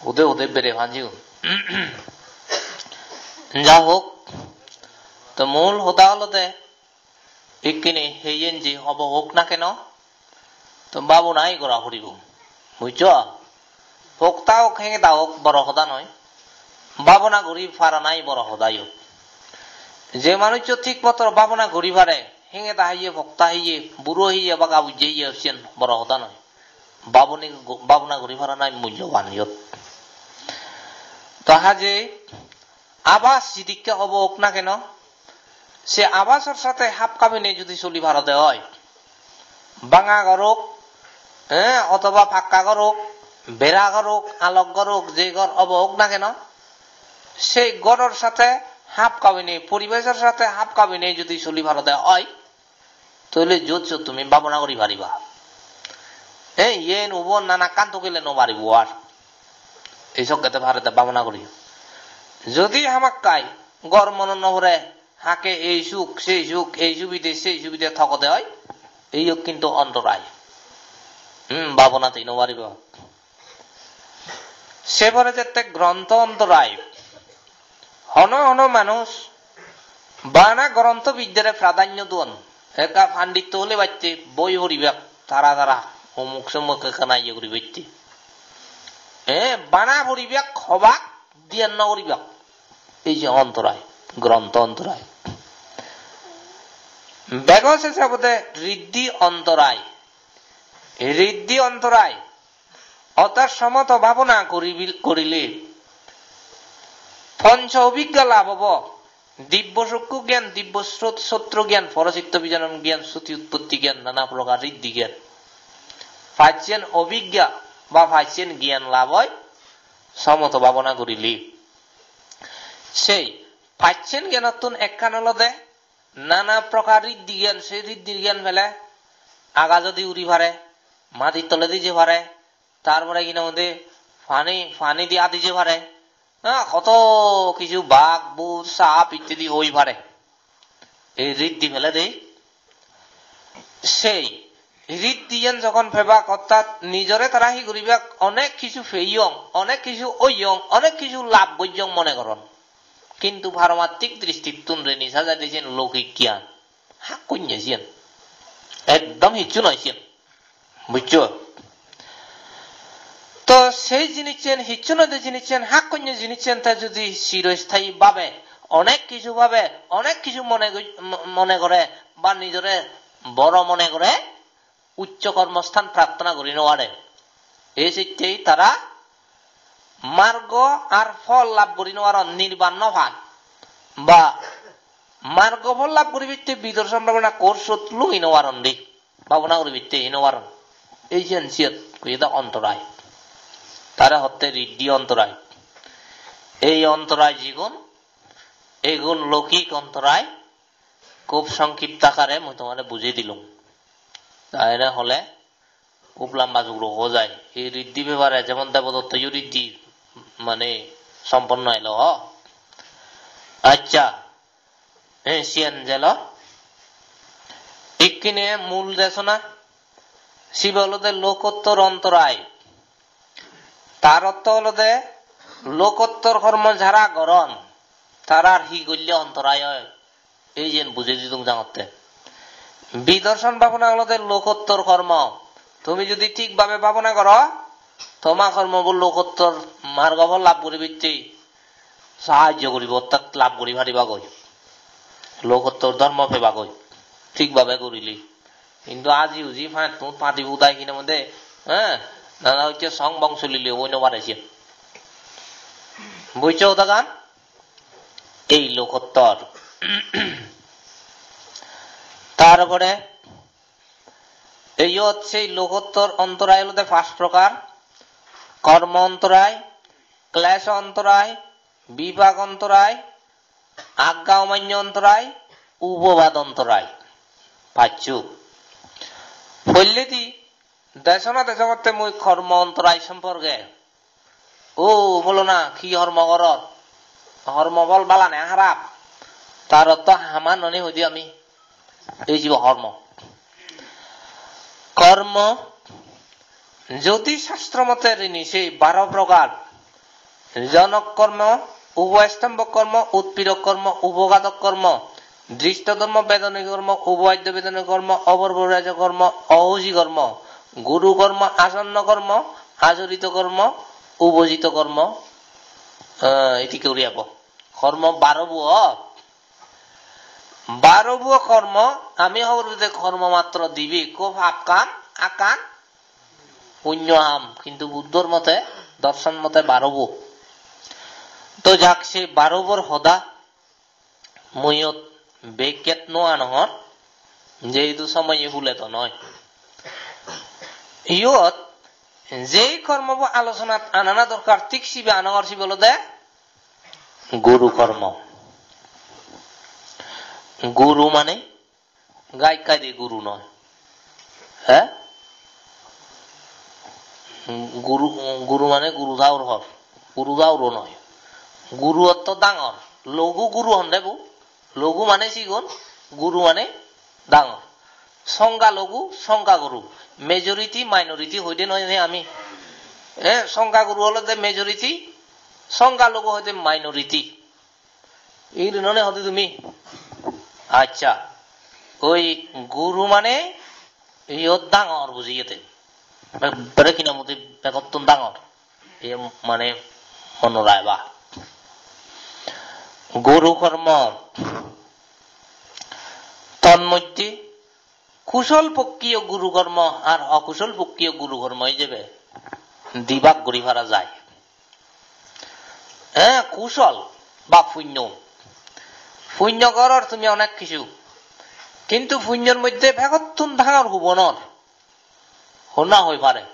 Ude ude bere pan sigun. Ja hok, to mul hoda olode ikkini heyen je obo hok na keno, to babonai gora puribo. Bujjo? Pokta hok, hengeda hok, boro hoda noi. Babona guri paranai boro hoda yo. Je manuccho thik moto babona guri pare, hengeda heye, pokta heye, buro heye, baga bujje heye, siyen boro hoda noi. Baboni-, babona guri paranai mulloban iyot. To haje abas sidikke obo hok na keno, se abasor sathe hap kabinei judi soli parode oi, banga ghor hok, eh, othoba pakka ghor hok, bera ghor hok, alok ghor hok, je ghor obo hok na keno, sei ghoror sathe hap kabinei, poribeshor sathe hap kabinei judi soli parode oi, toile jot jot tumi babona guri pariba. Eh, iyen ubon nanakkan togile no paribo ar. Ei sokkete parede babona guri. Jodi hamakkai ghor monot no pore, hake ei suk, sei suk, ei subide, sei subide togode oi, eyot kintu ontorai. Hmm, babona tei no paribo. Se pore jette grontho ontorai. Hono hono manuj bana grontho biddere pradhanyo duon. Ekka panditto ole batte boi poribak tara tara, omuk somuk ekkana iye guribatte. Eh, bana poribak, hobak diyan no guribak. Ei je ontorai, grontho ontorai. Bego sese obode riddhi ontorai. Riddhi ontorai. Orthat somoto bhabona guribil-, gorile poncho obhigga labh obo. Dibbo sokku gyan, dibbo srot-, sotro gyan, porositto bijanan gyan, sruti utpotti gyan, nana prokar riddhi gyan. Pacchen obhigga ba pacchen gyan labh oi somoto bhabona gorile. Sei pacchen gyanottun ekkan olode nana prokar riddhi gyan, sei riddhir gyan pele agajodi uri pare, madir toledi jei pare, tar pore hi nang hoide pani, pani di adi jei pare. Ha, hoto hissu bag, bhut, sap ittedi oi pare. Ei riddhi pele de. Sei riddhiyan jokhon pebak, orthat nijore tara hi guribak, onek hissu peyong, onek hissu oyong, onek hissu labh goyong mone goron. Kintu paromarthik dristittun reni sajaide siyen loukik gyan. Hakkonye siyen. Ekdom hissu noi siyen. Bujjo? To sei jinissen, hissu noi de jinissen, hakkonye jinissen te judi chirosthayi bhabe, onek hissu bhabe, onek hissu mone goj-, mo-, mone gore, ba nijore boro mone gore, uccho kormosthan prarthona guri no pare. Ei sittei tara margo ar phol labh guri no paron, nirban no pan. Ba margo phol labh guribatte bidorshan bhabona course-ot lungi no paron de. Bhabona guribatte hi no paron. Ei siyen siyot hoyede ontorai. Tare hotte riddhi ontorai. Ei ontorai jigun, egun loukik ontorai. Khub songkipto akare mui tomare bujei dilung. Ta ene hole khub lamba jugro ho jai. Ei riddhi bepare jemon Debodottoyo riddhi mane somponno elo ho. Accha, eh, siyan jelo. Ikkine mul desona, sibe olode lokottor ontorai. Tar ortho olode lokottor hormo jara goron, tarar hi golle ontorai oi, ei jen bujei didung jangotte. Bidorshan bhabona olode lokottor hormo. Tumi judi thik bhabe bhabona goro, toma hormobo lokottor margo phol labh guribatte sahajjo guribo, orthat labh guri paribagoi. Lokottor dhormo pebagoi. Thik bhabe gurile. Hintu aji uji pattun padi pudai hine mode, eh, nana hocche song bong solile oi no pare siyen. Bujjo hodagan? Ei lokottor. Tar pore eyot sei lokottor ontorai olode pach prokar. Kormo ontorai, klesho ontorai, bipak ontorai, agga omanyo ontorai, upobad ontorai. Paccho. Poilledi desona dejongotte mui kormo ontorai somporke. O bolona, hi hormo goror? Hormo phol bala ne harap? Tar ortho haman noni hoide ami. Ei jibo hormo. Kormo, Jyotish shastro mote rini sei baro prokar: jonok kormo, upostombhok kormo, utpirok kormo, upoghadok kormo, drishto dhormo, bedonik kormo, upopadhyo bedonik kormo, oporporiyaj kormo, ahusi kormo, guru kormo, asonno kormo, ajorito kormo, upojito kormo, eh, iti guri ebo. Kormo baro bo. Baro bo kormo, ami hobor pede kormo matro dibe, ekko pap kam, ekkan punyo ham, kintu Buddhor mote, dorson mote baro bo. To jak, se baro bor hoda mui iyot bekkhet no anongor, jehetu somoye hule to noi. Iyot jei kormo bo alochonat anana dorkar, thik sibe anongor, sibe olode guru kormo. Guru mane gai gai de guru noi. He? Guru, guru mane guru thakur hor. Guru thakur o noi. Guru otto dangor. Logu guru honde bo. Logu mane sigon, guru mane dangor. Songkha logu, songkha guru. Majority, minority hoide noi ne ami. Eh, songkha guru olode majority, songkha logu hoide minority. Iri none hode tumi? Accha. Oi guru mane iyot dangor buji iyete. Bere hina modi begottun dangor. Iye mane monot raiba. Guru kormo. Tar moddhe kusol pokkiyo guru kormo ar okusol pokkiyo guru kormo ijebe dibak guri para jai. He, kusol ba punyo. Punyo goror tumi onek kichu. Kintu punyor moddhe begottun dangor hubonor. Honna hoi pare?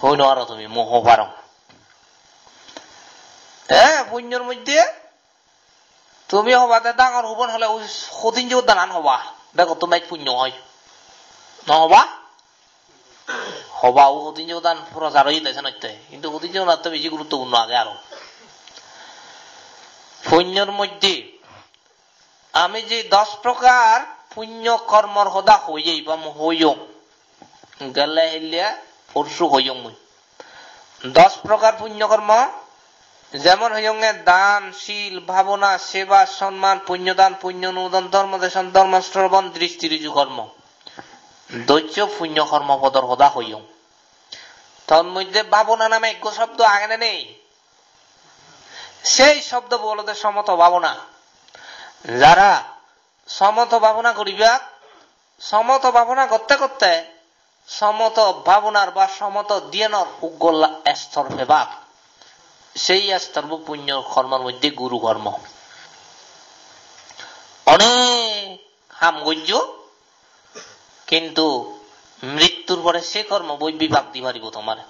Hoi no paro tumi, mui hoi parong. He, punyor moddhe tumi hobade dangor hubon hole ui hodin jogodanan hoba. Begottun bej punyo oi. No hoba? Hoba, u hodin jogodan prochar oye de senotte. Kintu hodin jogodatte besi guruttopurno age aro. Punyor moddhe ami je dos prokar punyo kormor hoda hoye, ba mui hoyong. Gelle hille porsu hoyong mui. Dos prokar punyo kormo, jemon hoyonge dan, sil, bhabona, seba, sonman, punyo dan, punyo onumodon, dhormo deson, dhormo srobon, dristi ruju kormo. Dojjo punyo kormo podor hoda hoyong. Tar moddhe bhabona name ekko shobdo age ne nei? Sei shobdobo olode somoto bhabona. Jara somoto bhabona guribak, somoto bhabona gotte gotte somoto bhabonar ba somoto dhyanor uggolla estor pebak. Sei estorbo punyo kormor moddhe guru kormo. Onek ham gojjo, kintu mrittur pore se kormo boi bibak di paribo tomare.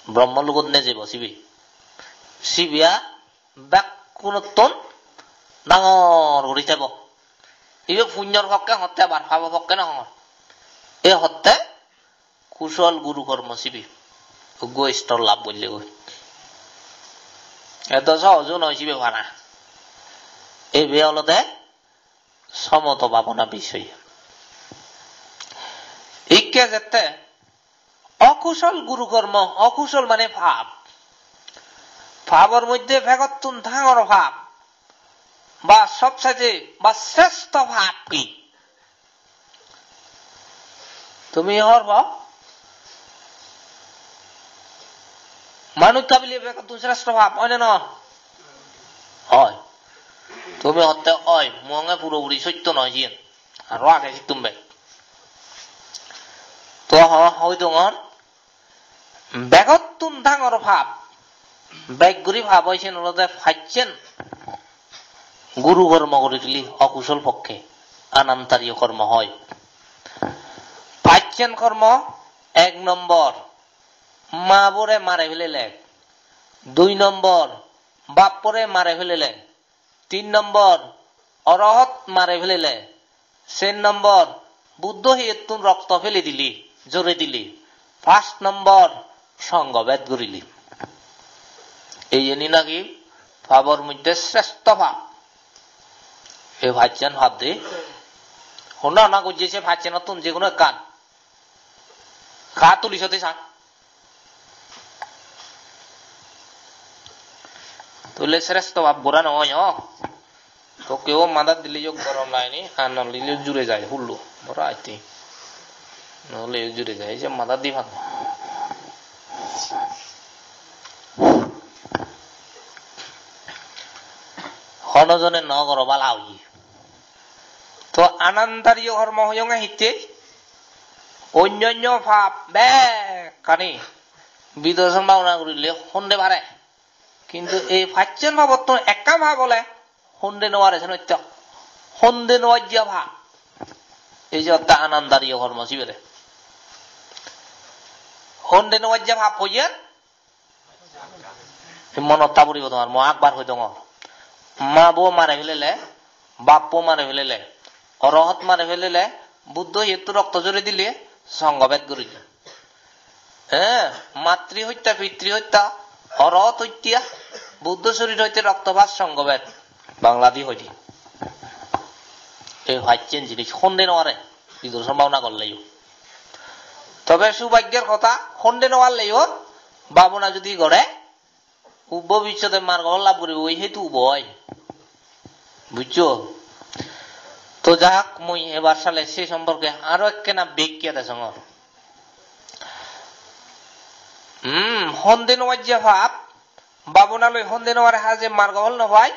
Brahmo logot nejebo sibe. Sibe ar bekkunottun dangor guri thebo. Ibe punyor pokke hotte, abar pabo pokke no hongor. E hotte kusol guru kormo sibe. Uggo istor lab golle goi. Edo sohojo noi sibe para. Ibe olode somoto bhabona bisoy. Ikke jette okusol guru kormo, okusol mane pap. Papor moddhe begottun dangor pap ba sobsaje ba srestho pap hi? Tumi hobor pao? Manuj habile begottun srestho pap, oi ne no? Oi. Tumi hotte oi, mui honge puropuri sotto noi siyen. Aro age sittun bej. To ho-, hoi dongor, begottun dangor pap, bej guri pap oi siyen olode pacchen guru kormo guri dili okusol pokke, anantariyo kormo hoi. Pacchen kormo, ek nombor, ma bore mare felele. Dui nombor, bap bore mare felele. Tin nombor, orohot mare felele. Ser nombor, Buddho hiyettun rokto fele dile, jore dile. Pas nombor, songho bed gurile. Ei jeni naki papor moddhe srestho pap. Ei pachan pap de Honna honna gojje se pachchenottun je hono ekkan. Ka tuli sode sa. Tole srestho bab gora no oi, o. To keo madat dile yo gorom lageni, ar no dile jure jai hullo. Bora aite. No le jure jai, je madat di pang. Hono jone no goro bala oye. To anandariyo hormo hoyonge hitte? Onnonno pap bekkani bidorson bhabona gurile honde pare. Kintu ei pacchen pabottun ekkan pap ole honde no pare, senotte honde no pajje pap. Ei je otte anandariyo hormo sibere. Honde no pajje pap hoye? Ei monot ta puribo tomar, mo akbar hoi dongor. Ma bo mare felele, bap bo mare felele, orohot mare felele, Buddho iyetto rokto jore dile, songho bed guri de. He, matri hotta, pitri hotta, orohot hotta, Buddho sorir hoite roktopat songho bed. Bangladi hoide. Ei pacchen jinis honde no pare, bidorson bhabona gorleyo. Tobe subhaggyor hotha, honde no parleyo, bhabona judi gore, u-, bobissote margo phol lab guribo, oi hetu ubo oi. Bujjo? To jahok, mui ebar sale se somporke aro ekkena bekkiya de songor. Hmm, honde no pajje pap, bhabona loi honde no pare haje margo phol no pai,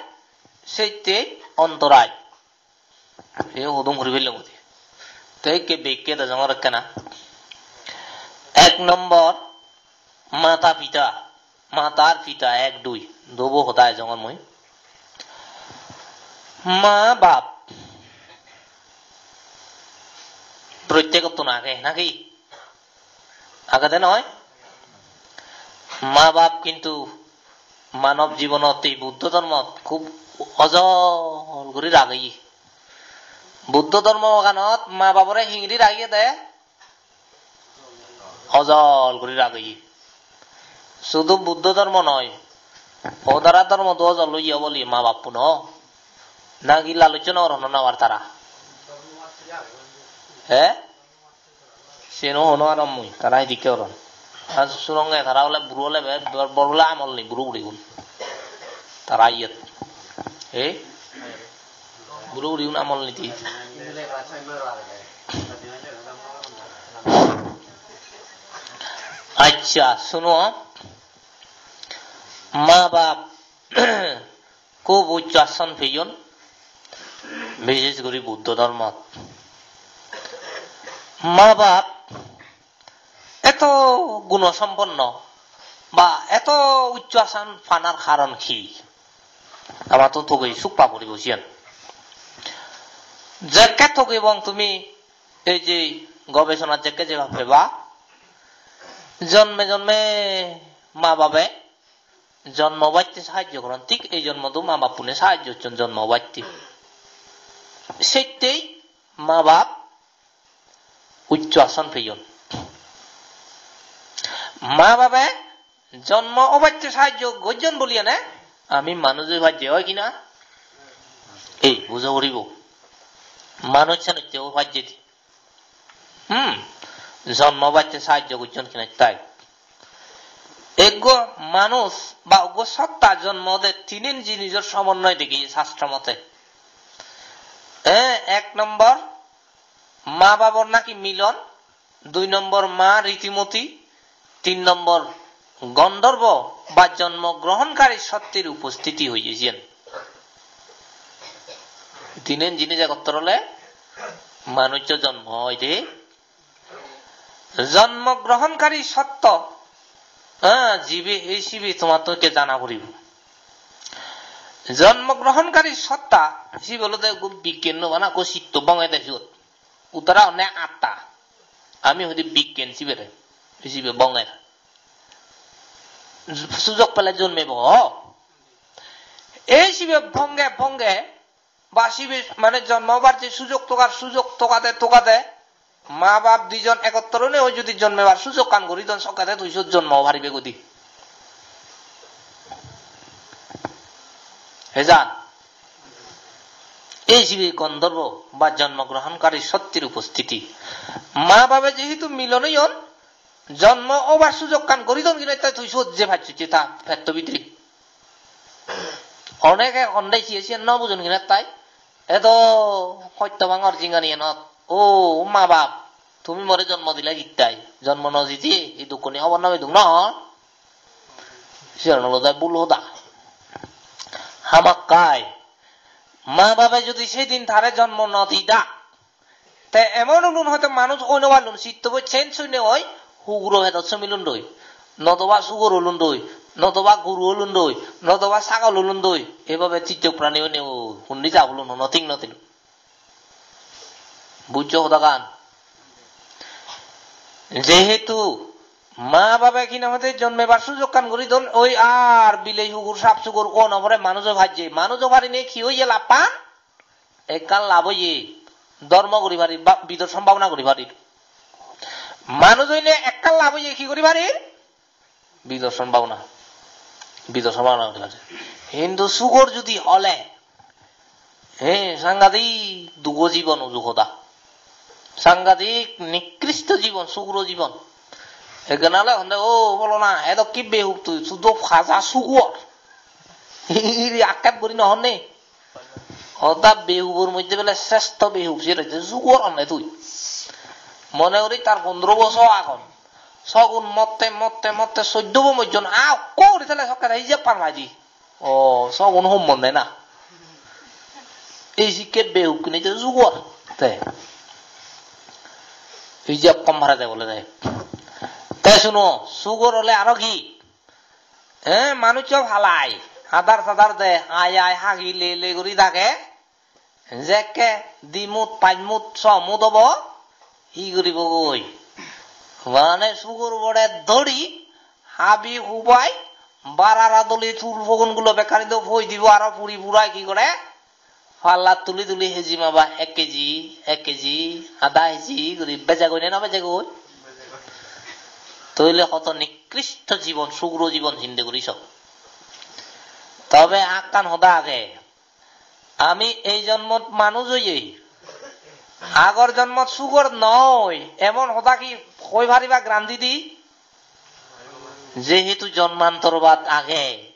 sette ontorai. Ei hudum guri pellong gudi. Te ekke bekke dejongor ekkena. Ek nombor, mata pita. Mata ar pita ek dui. Dobo hoda ejongor mui. Ma bap. Prottekottun age, naki? Agede noi? Ma bap kintu manob jibonot ei Buddho dhormot khub ojol guri rageye. Buddho dhormoganot ma babore hingiri rageye de? Ojol guri rageye. Sudu Buddho dhormo noi, odara dhormo do ojol oye oboli ma bappuno. Naki laluccho nw goron, no nabar tara? He? Seno hono aro mui, tara hidikke oron. Ar suronge tara ole buro ole be, bor, bor ole amol ni buro gurigun. Tara iyot. He? Buro gurigun amol niti. Accha, suno. Ma bap. Khub uccho ason peyon, bishesh guri Buddho dhormot. Ma bap eto guno somponno ba eto uccho ason panar karon hi? Amattun togei suk pa puribo siyan. Jekke togebong tumi ei je gobesonat jekke jeba peba, jonme jonme ma babe jonmo obatte sahajjo goron, thik ei jonmot o ma bappune sahajjo gocchon jonmo obatte. Settei ma bap uccho ason peyon. Ma babe jonmo obatte sahajjo gojjon boliyene ami manuj oi pajje, oi kina? Ei bujo puribo. Manuj sanuj te oi pajje de. Hmm, jonmo obatte sahajjo gojjon kinettai. Ekko manuj ba ekko sotta jonmo ode tinen jinijor somonnoy degi sastro mote. E, ek nombor, ma babor naki milon, dui nombor ma ritimoti, tin nombor gandharbo ba jonmo grohonkari sottir upostiti hoye siyen. Tinen jinis egottor ole manuccho jonmo oide. Jonmo grohonkari sotto, ah, jibe, ei sibe tomattun ekke jana puribo. Jonmo grohonkari sotta, sibe olode ekko bigyan no bana, ekko sitto bongede siyot. Utara honne atta. Ami hoide bigyan sibere. Sibe bonger. Sujog pele jonmebo. Ei sibe bonge bonge ba sibe mane jonmo obar je sujog togar, sujog togade togade ma bap dijon egottor onei oi judi jonmebar sujogkan guri don, sokkete tui sot jonmo paribe gudi. Hejan. Ei sibe Gandharbo ba jonmo grohonkari sottir upostiti. Ma babe jehetu milon oyon, jonmo obar sujokkan guri don, hinette tui sot je pacchocche ta petto bidire. Onege onde siye siye no bujon, hinette edo hosto bangor jinghaniyenot. O ma bap, tumi more jonmo dile hitte? Jonmo no didi, ei dukkani hobor no pedung no? Siyan olode bul hoda. Hamakkai ma babe jodi sedin tare jonmo no dida, te emon olun hoito manuj oi no parlun, sittobo change oinei oi, huguro pedot somilun doi, nodoba sugor olun doi, nodoba guru olun doi, nodoba sagol olun doi, ebabe tijjok prani oinei oi, hundi ja bolun, hono thik no thilun. Bujjo hodagan? Jehetu ma babe hine hoide jonmebar sujokkan guri don, oi ar bilei hugur, sap sugur, o no pore manujo pajje. Manujo parinei hi oye lappan? Ekkan lab oye, dhormo guri parir, ba-, bidorshan bhabona guri parir. Manuj oinei ekkan lab oye, hi guri parir? Bidorshan bhabona. Bidorshan bhabona guri parir. Hintu sugor judi ole, he, sangadik dugo jibon uju hoda. Sangadik nikristo jibon, sugro jibon. Ekkena ole honde, "O, bolona, edokke behub tui, sudo paja sugor." Iri akkep guri no honne. Hoda behubor moddhe bele sresto behub, siyot hoide sugor honne tui. Mone guri tar pondro bojor agon. Sogun motte, motte, motte, soddo bo mojjon, a, okko guri tele sokke te ijeb pan pai di. O, sogun hom monde na. Ei sikke behub hine je sugor. Te. Ijeb hom pare de bole de. Te suno, sugor ole aro hi? Eh, manuj sob halai. Adar sadar de, ai ai hagi le le guri dage. Jekke di mut, pach mut, so mut obo, hi guribogoi? Mane sugor bore dori, habi hubai, barara doli tul pogon gulo bekkani do poi dibo, aro puri purai hi gore? Pallat tuli tuli heji maba ek keji, ek keji, ada heji guri bejegoi ne no bejegoi? Toile hoto nikristo jibon, sugro jibon hinde guri so. Tobe ekkan hoda age, ami ei jonmot manuj oye, agor jonmot sugor noi, emon hoda hi hoi pariba guarantee di? Jehetu jonmantorbad age,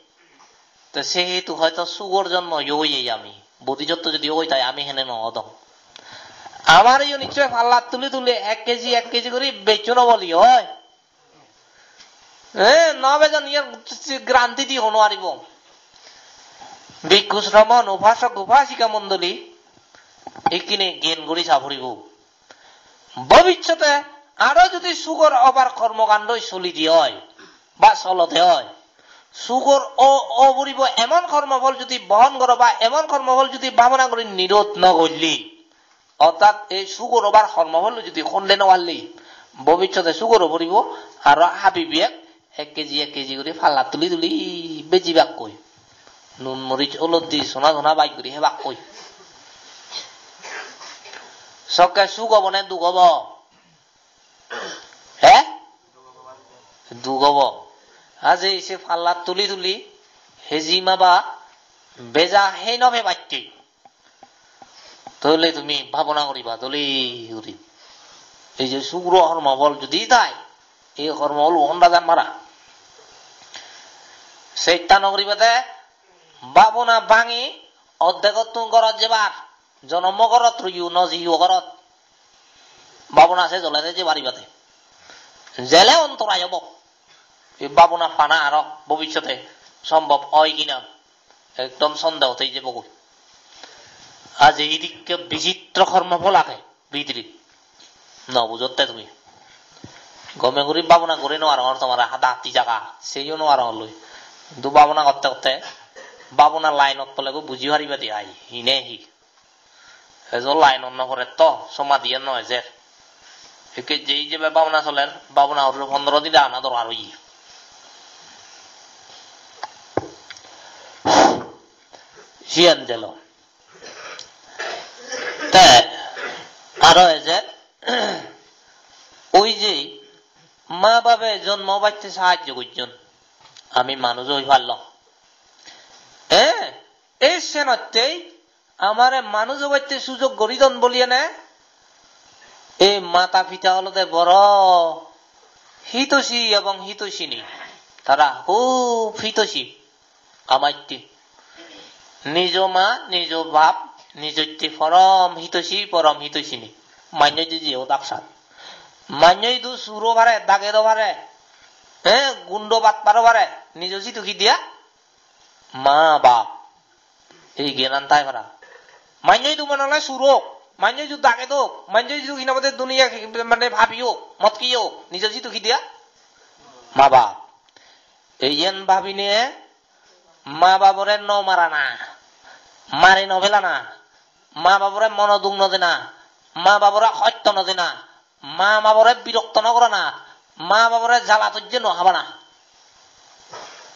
te sehetu hoito sugor jonmo yo oye ami. Bodhisotto jodi oi tai ami hene no odong. Amar iyo nichchoi pallat tuli tuli ek keji, ek keji guri bejjon obo li oi. Eh, no bejon, iyan guarantee di hono aribo. Bhikkhu sramon, upasok upasika mondoli, ikkine gyan guri sa puribo. Bobissote aro jodi sugor obar kormokandoi solide oi, ba solode oi, sugor o-, o puribo emon kormofol jodi bohon goro ba emon kormofol jodi bhabona guri nirod no golle, ortat ei sugor obar hormo phollo jodi honde no parli, bobissote sugor o puribo, aro habi biyek ek keji ek keji guri pallat tuli tuli bejibakkoi. Nun moris oloddi sona sona baj guri hebakkoi. Sokke suk obo ne duk obo? He? Duk obo. Aje se pallat tuli tuli heji maba beja hei no pebatte. Toile tumi bhabona guriba, dole guri. Ei je sugro hormo phol judi tai, ei hormo phol hon rajan mara. Sesta no guriba de, bhabona bhangi, oddegottun gorot jebar, jonomo gorot ruyu, no jiyo gorot. Bhabona se jole de jebar ibate. Jele ontorai obo. Ei bhabona pana aro bobissote sombhob oi kina. Ekdom sondeho thei jebogoi. Aje idikke bichitro kormo phol age bidire. No bujotte tumi. Gome guri bhabona guri no arongor, tomare hada hatti jaga, seyo no arongor loi. Hintu bhabona gotte gotte, bhabona line-ot pole goi buji pariba de ai, hine hi. Ejo line-ot no pore to, somadhi-an no ejer. Ekke jei jebe bhabona soler, bhabona guri pondro din ana dorkar oye. Siyan jelo. Te aro ejer, oi je ma babe jonmo batte sahajjo gojjon. Ami manuj oi parlong. Eh, ei senottei amare manuj obatte sujog gori don boli ene, ei mata pita olode boro hitoshi ebong hitoshini. Tara hub hitoshi amatte. Nijo ma, nijo bap, nijotte porom hitoshi, porom hitoshini. Mannye je je odak sat. Mannye idu suro pare, dage do pare. Eh, gundo bat paro pare. Nijo sidu hi dia? Ma bap. Ei gyanan thai para. Mannye idu mane ole surok. Mannye idu dage dok. Mannye idu hinabode duniya mane bhabiyo, mot kiyo. Nijo sidu hi dia? Ma bap. Ei yen bhabine ma babore no marana, mari no pelana, ma babore mono duk no dena, ma babore hosto no dena, ma babore birokto no gorana, ma babore jala tojje no habana.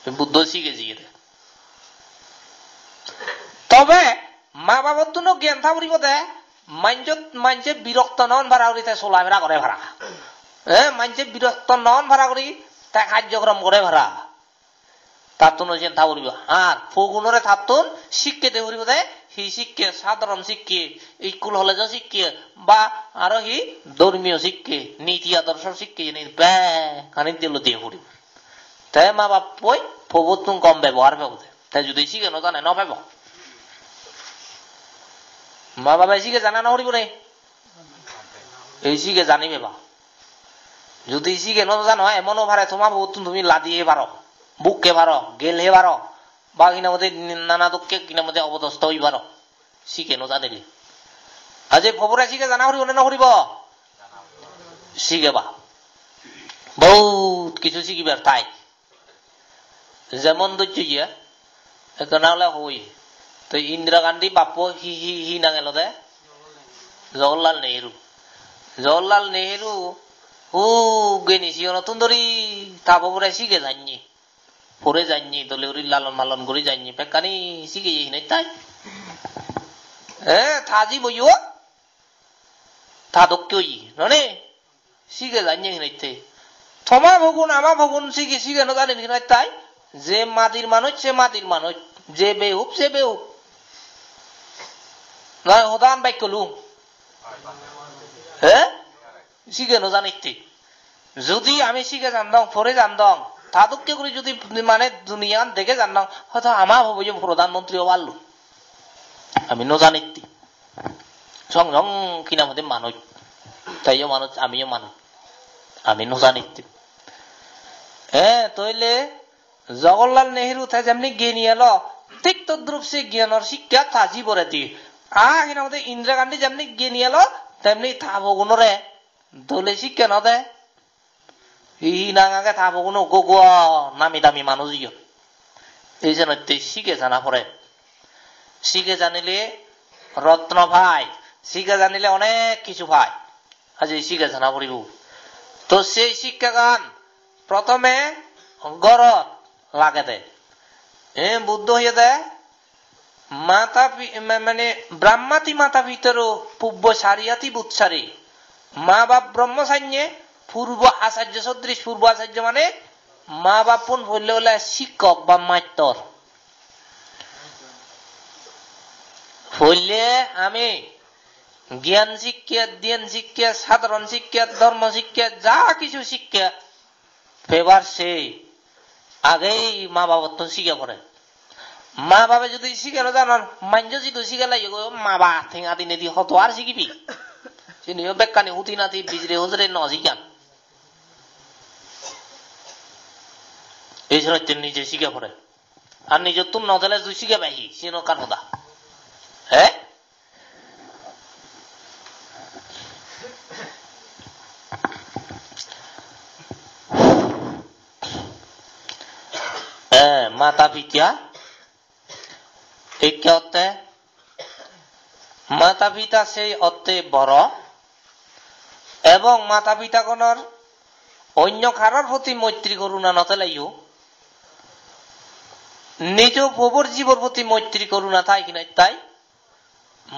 Buddho sige jiyede. Tobe ma babottun o gyan tha puribo de, manjot, manje birokto non para guri te solafera gore para. Eh, manje birokto non para guri te karjokrom gore para. Tattun o siyen tha puribo. Ar pogunore tattun sikke de puribo de, hi sikke, sadharon sikke, iskul holejo sikke, ba aro hi dhormiyo sikke, niti adorsho sikke, jeni bekkani dilo diye puribo. Te ma bappoi pobottun gom bebohar pebo de. Te judi sige no jane no pebo. Ma babe sige jana no puribo ne? Ei sige jani peba. Judi sige no jano, emon o pare toma pobottun tumi ladiye paro, bukke paro, gelhe paro, ba hinamode nana dokke hinamode obodosto oi paro. Sige no janile. Aje pobore sige jana puribo ne no puribo? Sige ba. Bohut kichu sigibar thai. Jemon dojje ye, ekkena ole hoi. To Indira Gandhi bappo hi, hi, hi nang elode? Jawaharlal Nehru. Jawaharlal Nehru, hu geni siyonottun dori ta pobore sige janye. Pore janye, dole guri lalon malon guri janye. Bekkani sige ye hinai tai. Eh, ta jiboyo ta dokke oye, none? Sige janye hinette. Toma pogun, ama pogun sige, sige no janin hinette. Je madir manuj, se madir manuj. Je behub, se behub. Noi hodan bek kolung. He? Sige no janitte. Judi ami sige jandong, pore jandong, ta dokke guri judi mane duniyan dege jandong, hoito ama poboyo prodhan montri oballo. Ami no janitte. Song song hinamode manuj. Teiyo manuj, amiyo manuj. Ami no janitte. Eh, toile Jawaharlal Nehru te jemni geni elo, thik todrup se gyanor sikkha ta jibore di. Ah, hinamode Indira Gandhi jemni geni elo, temni ta pogunore dole sikkha no de. Hi hi nang age ta poguno, go go nami dami manuj iyon. Ei jenotte sige jana pore. Sige janile rotno pai, sige janile onek kichu pai. Aje sige jana puribo. To sei sikkagan prothome gorot lagede. E Buddho hoyede, mata pi-, ma-, mane, "Brahmati mata pitaro pubbo sariyati butsare." Ma bap Brahma sanye, purbo acharya sodrish, purbo acharya mane ma bappun poille ole sikkok ba mastor. Poille ami gyan sikke, dhyan sikke, sadharon sikke, dhormo sikke, ja kichu sikke, pebar sei agei ma babottun sige pore. Ma babe judi sige no janon, manjo jidu sige laiyo go, ma ba tenga dinedi hodo ar sigibi. Siniyo bekkani huti nati bijire hujure no sigan. Ei senotte nije sige pore. Ar nijottun no dele judi sige pai hi, siyen ekkan hoda. He? Eh, mata pita, ikke otte, mata pita sei otte boro, ebong mata pita gonor onyo karor proti moitri koruna no teleyo, nijo pobor jibor proti moitri koruna thai kinai tai,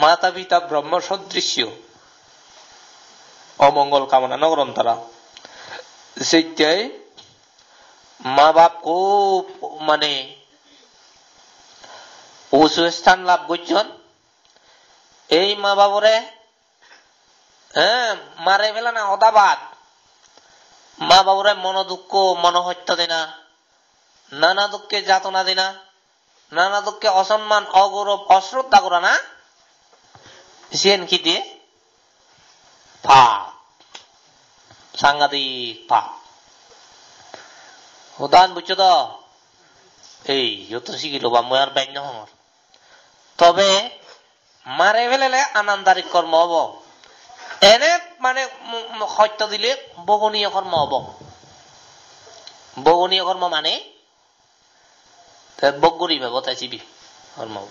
mata pita Brahma sodrisyo omongol kamona no goron tara. Settei ma bap hub mane uchu sthan lab gocchon, Ei ma babore, eh, mare felana hoda bad. Ma babore mono dukko, mono hosto dena, nana dukke jatona dena, nana dukke osomman, ogorob, osroddha gorana, siyen hi de? Pap. Sangadik pap. Hodan bujcho do? Ei, joto sigilo ba mui ar bej no hongor. Tobe mare felele anandarik kormo obo. Ene mane mo-, mo-, hosto dile bogoniyo kormo obo. Bogoniyo kormo mane te bok guri pebo te sibe. Hormo.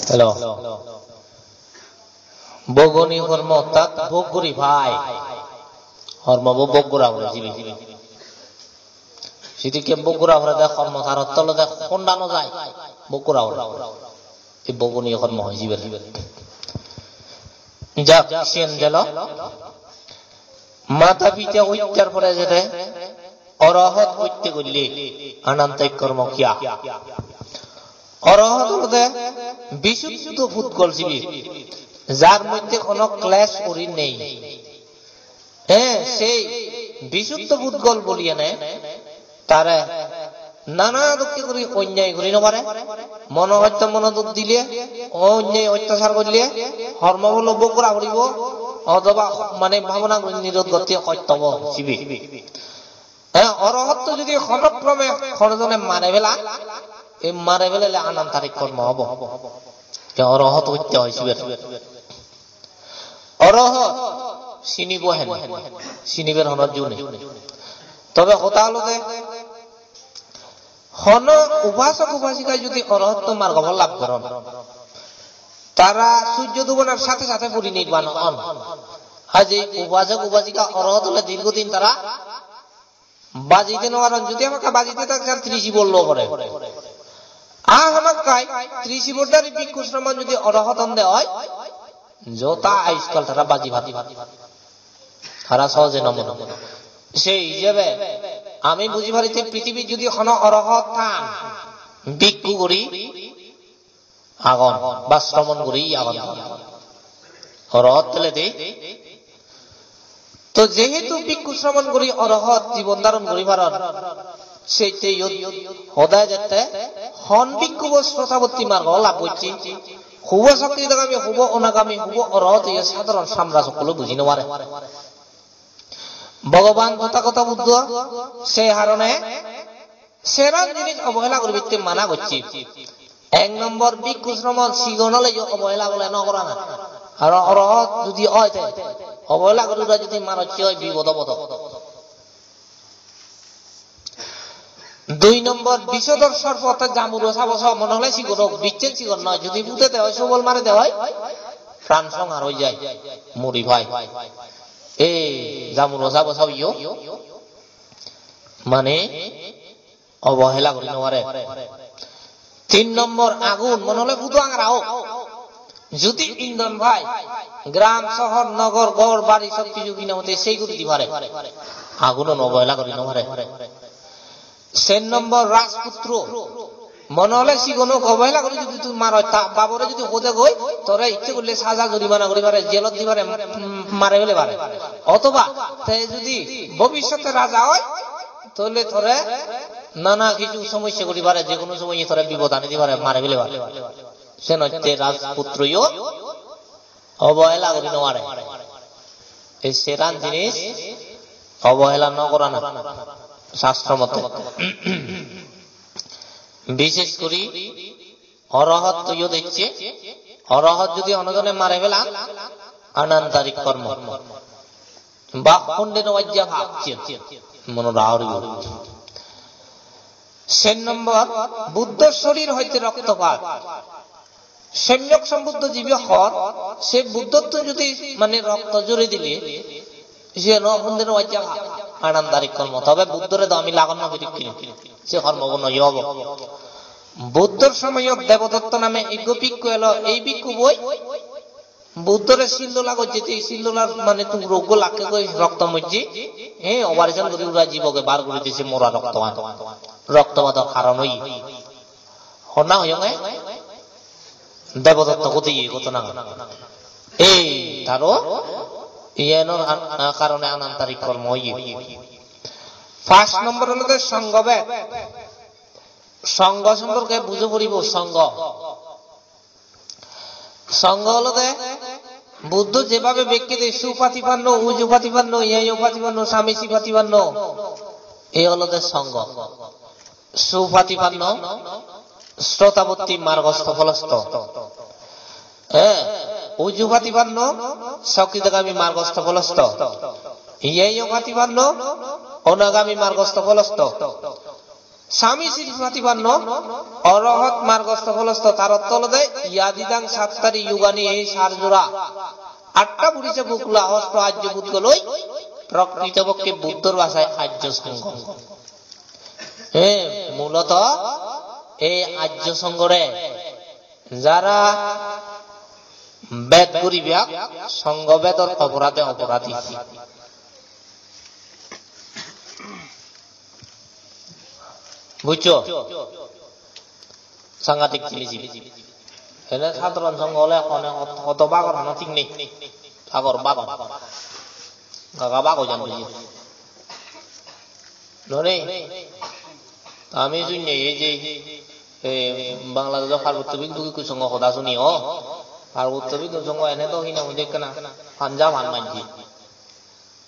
Hello. Bogoni hormo ortat bok guri pai. Hormo bo bok gura pore sibe. Sidikke bok gura pore de hormo tar orto olode honda no jai. Bok gura pore. Ei bogoni hormo hoi sibe. Jak, siyen gelo. Mata pita hoittar pore jede orohot hoitte golle anantarik kormo kiya. Orohot olode bisuddho pudgol sibe, jar moddhe hono klesh uri nei. He, sei bisuddho pudgol boliyene tare nana dokke guri onyai guri no pare. Mono hosto mono duk dile, onyai ottachar golle, hormo bolo bok gora poribo, othoba mane bhabona guri nirod gotte hosto bo sibe. He, orohotto jodi hono krome hono jone mare pela, ei mare pelele anantarik kormo obo. Te orohot hoitte hoi sibe. Orohot sinibo hene, siniber hono ju nei. Tobe hoda olode, hono upasok upasika jodi orohotto margo phol lab goron, tara surjo dubonar sathe sathe porinirban on. Aje upasok upasika orohot ole dirghodin tara bajite no paron, jodi hamakkai bajite tak san trishibor lo pore. A hamakkai trishibor dhari bhikkhu sramon jodi orohot onde oi, jota ayushkal tara baji pari. Tara sohoje no mone. Sei hijebe ami buji pari je prithibit jodi hono orohot than, bhikkhu guri agon, ba sramon guri agon. Orohot toledi. To jehetu bhikkhu sramon guri orohot jibon dharon guri paron, seite iyot hoda ejette, hon bhikkhu bo srotapotti margo lab gocche, hubo sokridagami, hubo onagami, hubo orohot, iye sadharon samraj okkole buji no pare. Bhogoban Tothagoto Buddho se harone seran jinis obohela guribatte mana gocche. Ek nombor, bhikkhu sramon sigon oleyo obohela bole no gorana. Aro orohot jodi oi te, obohela guri ura jodi manujye oi, bipod obo do. Dui nombor, bisodor sorpo, orthat jamuro sabo so, mone hole sigon ok, bicchen sigon noi, jodi pude de oi, sobol mare de oi, pran songhar oi jai, muri pai. Ei jamuro sabo soyo mane obohela guri no pare. Tin nombor, agun, mone hole pudu angara ok, judi indon pai, gram, sohor, nogor, ghor, bari sob kichu bina mate sei guri di pare. Aguno obohela guri no pare. Ser nombor, rajputro, mone hole sigon ok, obohela guri judi tui maroj, ta babore judi hode goi, tore icche golle saja jorimana guri pare, jelot di pare, mm, mare fele pare. Othoba te judi bobissote raja oi, tole tore nana kichu somossya guri pare, je hono somoy tore bipod ani di pare, mare fele pare. Sen hotte rajputroyo obohela guri no pare. Ei seran jinis obohela no gorana sastro mote. Bishesh guri orohot toyo decche, orohot judi hono jone mare felan, anantarik kormo. Ba honde no bajja pap siyen. Mono raori. Sen nombor, Buddho sorir hoite roktopat. Somyok Sombuddho jibe hor, se Buddhottun judi mane rokto juri dile, se no honde no bajja pap. Anantarik kormo. Tobe Buddhore do ami lagon no piri kini. Se kormo guno yobo. Buddhor somoyot Debodotto name ekko bhikkhu elo, ei bhikkhuboi Buddhore sil dola gojje, te sil dolar mane tungro ekko lakke goi rokto mojje, he operation guri ura jiboge bar guri dise mora roktoan. Roktopador karon oye. Honna hoyonge? Debodotto goteye ghotonagan. Ei taro iyenor an-, a, karone anantarik kormo oye. Paanch nombor olode songho bed. Songho somporke bujo poribo, songho. Songho olode Buddho jebhabe bekke de supatipanno, ujupatipanno, yeyopatipanno, samisipatipanno. Ei olode songho. Supatipanno, srotapotti margosto pholosto. Eh, ujupatipanno, sokridagami margosto pholosto. Yeyopatipanno, onagami margosto pholosto. Samisipatipanno, orohot margosto pholosto, tar ortho olode yadidang sattari yugani, ei sar jora. Atta purisa puggala osto ajjo pudgoloi, prokrito pokke Buddhor bhasai ajjo songho. He, muloto ei ajjo songhore jara bed guribak, songho bedor oporade oporadi. Bujjo? Sangadik jinis ibe. Ene sadharon songho ole hone hot-, hodo bagor hono thik nei. Bagor, bagor. Gaga bago jan bujjo. Nore, ami sunne ei je, e, Bangladesh Parbotto Bhikkhu Bhikkhu Songho hoda suni, o. Parbotto Bhikkhu Songho ene do hina mujhe ekkana panja pan manji.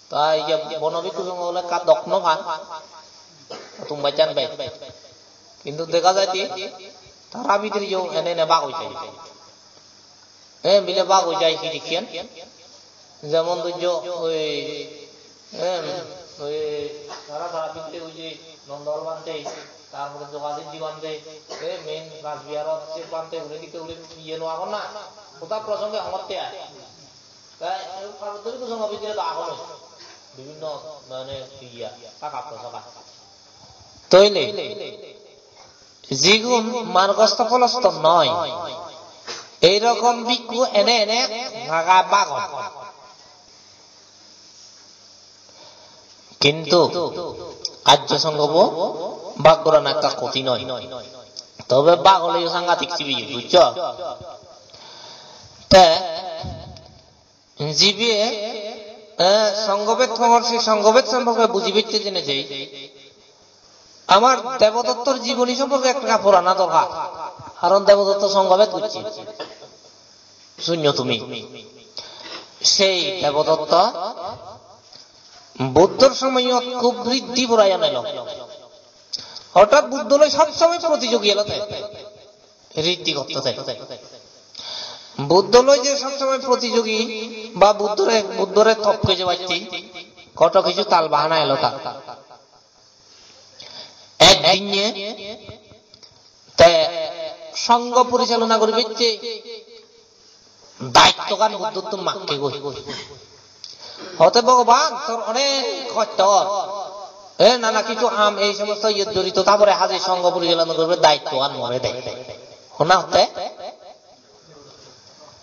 Ta iye bono bhikkhu songho ole ekka dok no pan. Tum bachan bai. Kintu dega jai de tara bidire yo ene ene bag oi jai. E mile bag oi jai hi dikken. Jemon dujjo oi, em, oi tara tara bidire oi je Nondol bhante, tarpore Jogadinji bhante, e main Rajbiharot se bhante gune dikke guri iye no agon na. Hoda prosonge hongotte ai. Te ei Parbotto Bhikkhu Songho bidire do agon oi. Bibhinno mane iya, taka prosaka. Toile, jigun margosto pholosto noi, ei rokom bhikkhu ene ene gaga bagon. Kintu ajjo songhobo bag gorana ekka kothin oi. Tobe bag oleyo sangadik sibe, bujjo? Te jibe, eh, songho bed hongor, se songho bed somporke buji pette jene jei. Amar Debodottor jiboni somporke ekka porana dorkar. Karon Debodotto songho bed gocche. Sunno tumi. Sei Debodotto Buddhor somoyot hub riddhi porayon elo. Orthat Buddho loi sob somoi protijogi elo te. Riddhi gotto te. Buddho loi je sob somoi protijogi ba Buddhore, Buddhore topke jebatte koto hissu tal bahana elo tar. Ekdinne te songho porichalona guribatte daittogan Buddhottun makke goi. Hote, "Bhogoban, tor onek hosto or. E nana hissu ham, ei somosto iyot jorito, ta pore haje songho porichalona guribar daittogan more de." Hona hotte?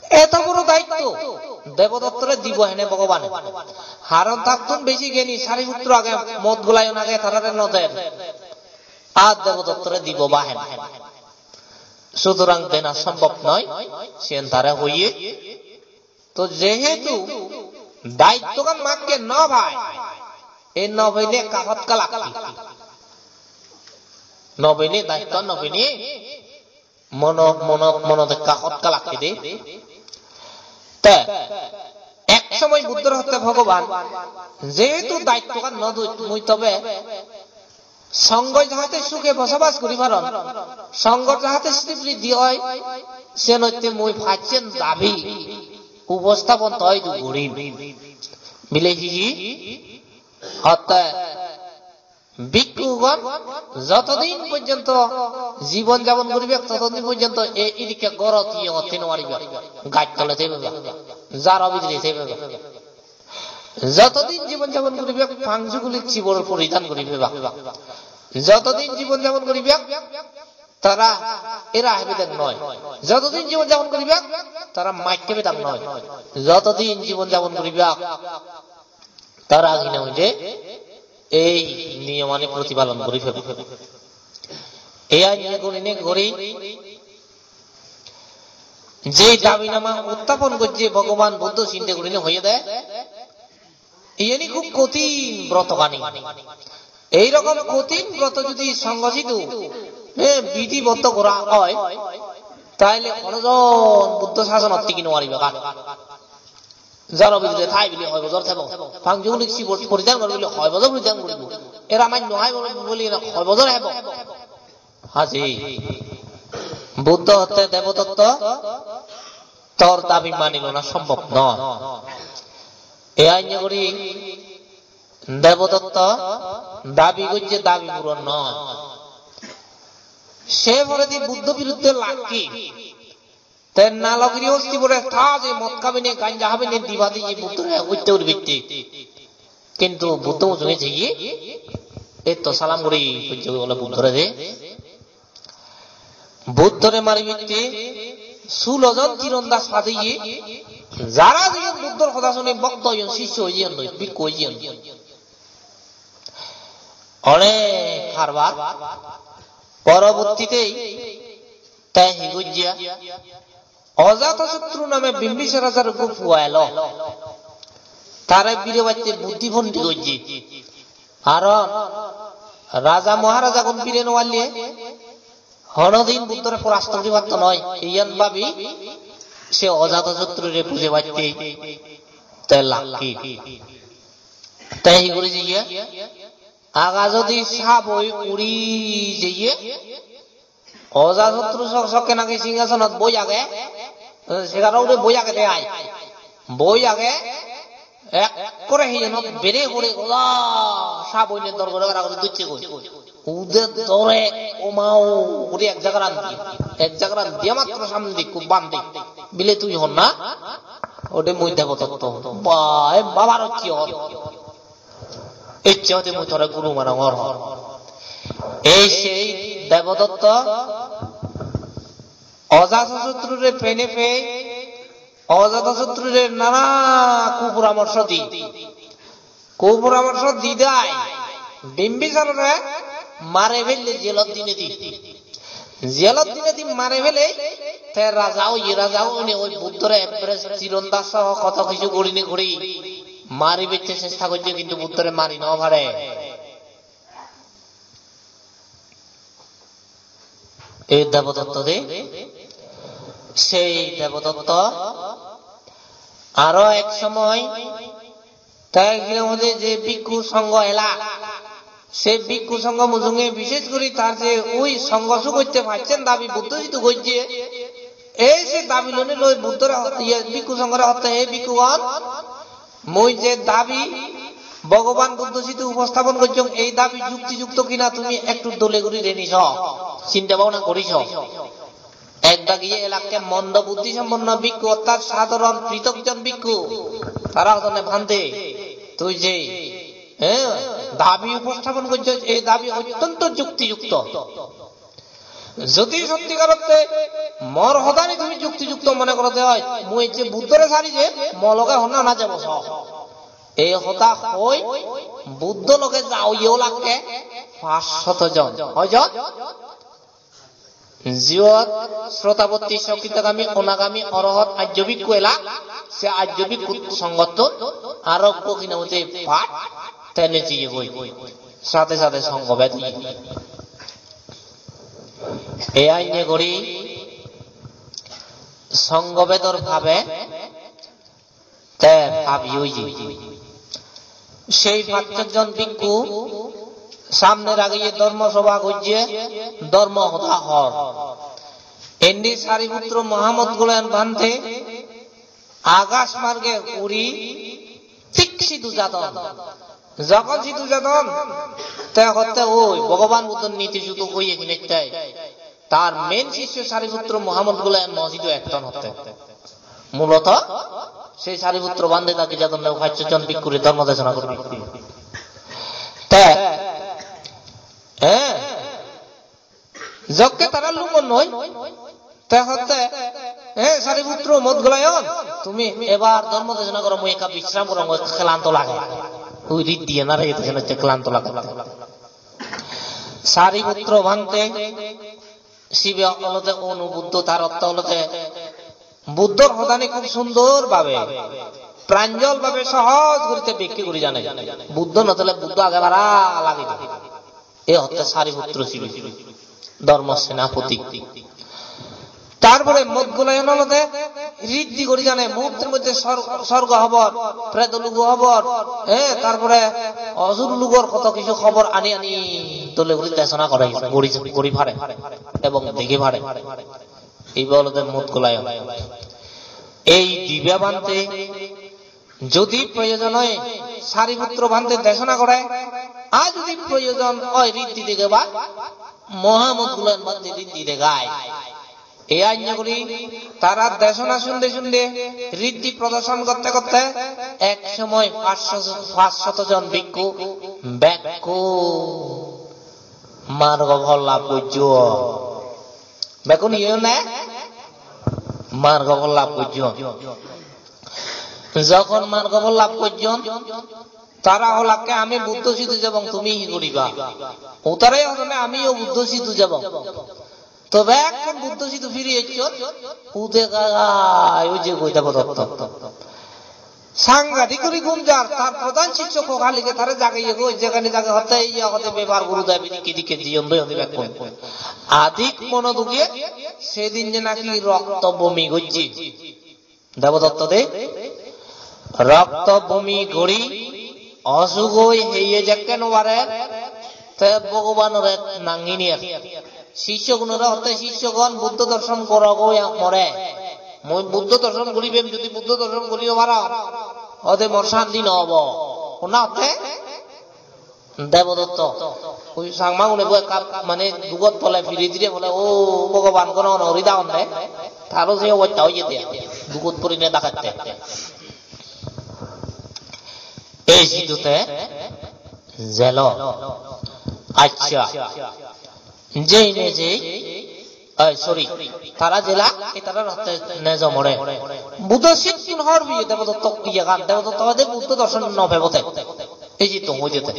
Eto boro daitto Debodottore dibo hene Bhogobane. Haron tattun besi geni Sariputro age, Modgulayon age, tarare no der. Ar Debodottore dibo ba hene. Sutorang dena sombhob noi, siyen tare hoye. To jehetu daittogan makke no pai, ei no peile ekka hotka lagbe. No peile, daitto no peile mono, mono, monot ekka hotka lagbe de. Te ek somoy Buddhor hotte, "Bhogoban, jehetu daittogan no doj, mui tobe songho jahate suge bosabas guri paron, songho jahate sribriddhi oi, senotte mui pacchen dabi uposthapan toidu gurim." Bile hi hi? Hotte bhikkhugon jotodin porjonto jibon jabon guribak, totodin porjonto e idikke gorot iye gotte no paribak, gaj tole thebak, jaro bidire thebak. Jotodin jibon jabon guribak, pangsukulit sibor poridan guri pebak. Jotodin jibon jabon guribak, tara era hebe dang noi. Jotodin jibon japon guribak, tara mach hebe dang noi. Jotodin jibon japon guribak, tara hine hoide ei niyomani protipalon guri pebo. Ei aine gurinei guri jei dabinama uttapon gojje Bhogoban Buddho sinde gurinei hoyede, iyeni hub kothin brotogani. Ei rokom kothin broto judi songho sidu, he, bidhiboddho gora oi, taile hono jon Buddho sasonot tigi nw paribo ar. Jaro bidire thai bili hoi bojor thebo. Pangju unik sibor poridan gor bili hoi bojor poridan goribo. Era maj no hai bili hoi bojor hebo. Haji. Buddho hotte Debodotto tor dabi manilona sombhob noi. E aine guri Debodotto dabi gojje, dabi puron noi. Se poredi Buddho biruddhe lakki. Te Nalagiri hosti bore ta je mod habine, ganja habine diba diye Buddhore utte uri bitte. Kintu Buddho mujunge jeye, etto salam guri pujje ole Buddhore de. Buddhore mari bitte sulo jon tirondas padeye, jara jeyon Buddhor hoda suni bhokto oyon, sisyo oyon, bhikkhu oyon. Onek harbar porobottite te hi gojje? Ojatasotru name Bimbisar rajar ekko pua elo. Tare birebatte buddhi pondi gojje. Karon raja maharajagun bire no palle honodin Buddhore porasto guri patto noi. Iyan babi se Ojatasotrure pujebatte te lakki. Te hi guri jeye? Agajodi sap oi uri jeye, Ojasotru sok-, sokke naki singhasonot boi age, eh, segaro ugure boi agede ai. Boi age, ekkore hiyenot bere hure goda sap oine dor gore gara guri ducche goi. Ude dore omao guri ek jagaran di, ek jagaran diya matro samne di ikko bhante. Bile tui honna? Ode mui Debodotto. Ba, e babar hocche or. Ecche hoide mui tore guru manongor. Ei sei Debodotto Ojatasotrure pene pei, Ojatasotrure nana kuporamorso di. Kuporamorso di dai Bimbisarore mare felle jelot dinei di. Jelot dinedi mari pelei, te raja oye, raja oinei oi Buddhore ekkere tirondas soho hoto hissu gurinei guri maribette chesta gojje, hintu Buddhore mari no pare. Ei Debodotto de, sei Debodotto aro ek somoy te hi hoide je bhikkhu songho ela, se bhikkhu songho mujunge bishesh guri tar je oi songho sugotte pacchen dabi Buddho jidu gojje, ei se dabi lone loi Buddhore ho-, iye, bhikkhu songhore hotte, "He bhikkhugon, mui je dabi Bhogoban Buddho jidu uposthapan gojjong, ei dabi jukti jukto kina tumi ektu dole guri reni so, sinte bhabona guri so." Ek dagiye elakke mondo buddhi somponno bhikkhu, orthat sadharon pritokjon bhikkhu. Tara hodonne, "Bhante, tui je, eh, dabi uposthapan gojjos, ei dabi ottonto juktijukto. Jodi sottigar orthe mor hodani tumi juktijukto mone gorode oi, mui je Buddhore sari je, mo loge honna na jebo so." Ei hoda hoi Buddho loge ja oye olakke pach shoto jon. Hoi jon? Jiyot Srotapotti, Sokritagami, Onagami, Orohot, Ajjo Bhikkhu ela, se Ajjo Bhikkhu songhottun aro ekko hinamute pach tene jiyegoi. Sade sade songho bed oye. Ei ainne guri songho bedor bhabe te pabi oye. Sei pachchon bhikkhu samne rageye dhormo sobha gojje, dhormo hoda hor. Indi Sariputro Mahamot gulen, "Bhante, agas marge uri thik sidu jadon." Jokhon sidu jadon, te hotte, "Oi, Bhogoban Buddho niti judo hoye hinette." Tar main sisyo Sariputro Mahamot gulen mo sidu ekton hotte. Muloto sei Sariputro bhante dagi jadonne pachchon bhikkhure dhormo desona guri. Te, eh, Jokke tara lumonoi, te hotte, "He Sariputro, Modgulayon, tumi ebar dhormo desona goro, mui ekka bisram gorong, ekka klanto lage." Ui riddhi enare ete hotte klanto lage. Sariputro bhante, sibe olode Onubuddho, tar ortho olode Buddhor hodani khub sundor bhabe, pranjol bhabe, sohoj guri te bekke guri jane. Buddho no thele Buddho age bara lagide. E hotte Sariputro sibe, Dhormo Senapoti. Tar pore Modgulayon olode riddhi guri jane, muhurtor moddhe sor-, sorgo hobor, preto logo hobor, eh, tar pore osur logor hoto hissu hobor ani ani dole guri desona gore, guri, guri pare ebong dege pare. Ibe olode Modgulayon. Ei dibe bhante jodi proyojon oi, Sariputro bhante desona gore, ar jodi proyojon oi riddhi degebar, Moha Modgulayon bhante riddhi degai. Ei anya guri tara desona sunde sunde, riddhi prodorshon gotte gotte ek somoy pachsho, pachshoto jon bhikkhu bekku margo phol lab gojjon. Bekkun hi oyon ne? Margo phol lab gojjon. Jokhon margo phol lab gojjon, tara holakke, "Ami Buddho sidu jebong, tumi hi guriba?" Utare hodonne, "Amiyo Buddho sidu jebong." To bekkun Buddho sidu phiri ecchon, ude gai oi jegoi Debodotto. Sangadik guri gum jar, tar prodhan sisyo Kokhalige tare jageye goi, jegani jage hotte iya hotte bepar gurudev edikke edikke jeyon doi hotte bekkun. Adik mono duge, sedin je naki rokto bomi gojje Debodotto de, rokto bomi guri osuk oi heye jekke no pare, te Bhogobanore nangini er. Sisyogunore hotte, "Sisyogon, Buddho dorshon gorogoi more. Mui Buddho dorshon guribem, jodi Buddho dorshon guri no parong, hotte mor santi no obo." Honna hotte? Debodotto. Oi Changmagune bo ekka mane dugot pole, pire dire pole, "O Bhogoban, gono gono guri dagonde." Taro se obosta oye de, dugot porine dagatte. Ei sidu te jelo. Accha. Jei ne jei, ai, sorry, tara jela, e tara ratte ne jomore. Buddho sittun hor biye Debodotto iyegan, Debodotto bade Buddho dorshon no pebote. Ei sittun hoi dete.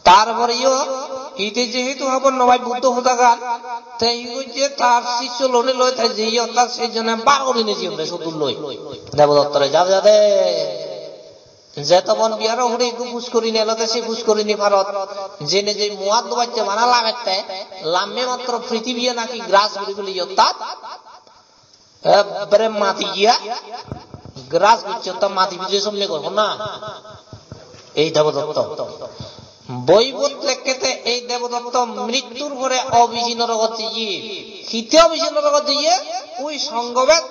Tar pore yo, ite jehetu hobor no pai Buddho hodagan, te hi gojje, tar sisyo lone loi te jeye, tar sejjone bar gori ne jeyonde sudur loi. Debodottore jade jade. Jetobon biharo hure ekku puskuri nelode, se puskuri ni parot jene je muat dubatte bana lagette, lamme matro prithibiye naki gras guri pele iyottat, ekbare mati giya gras gocche, ottat mati bidire somme gor honna. Ei Debodotto. Boibot lekkete ei Debodotto mrittur pore obiji norogot jeye. Hitte obiji norogot jeye? Ui Songobet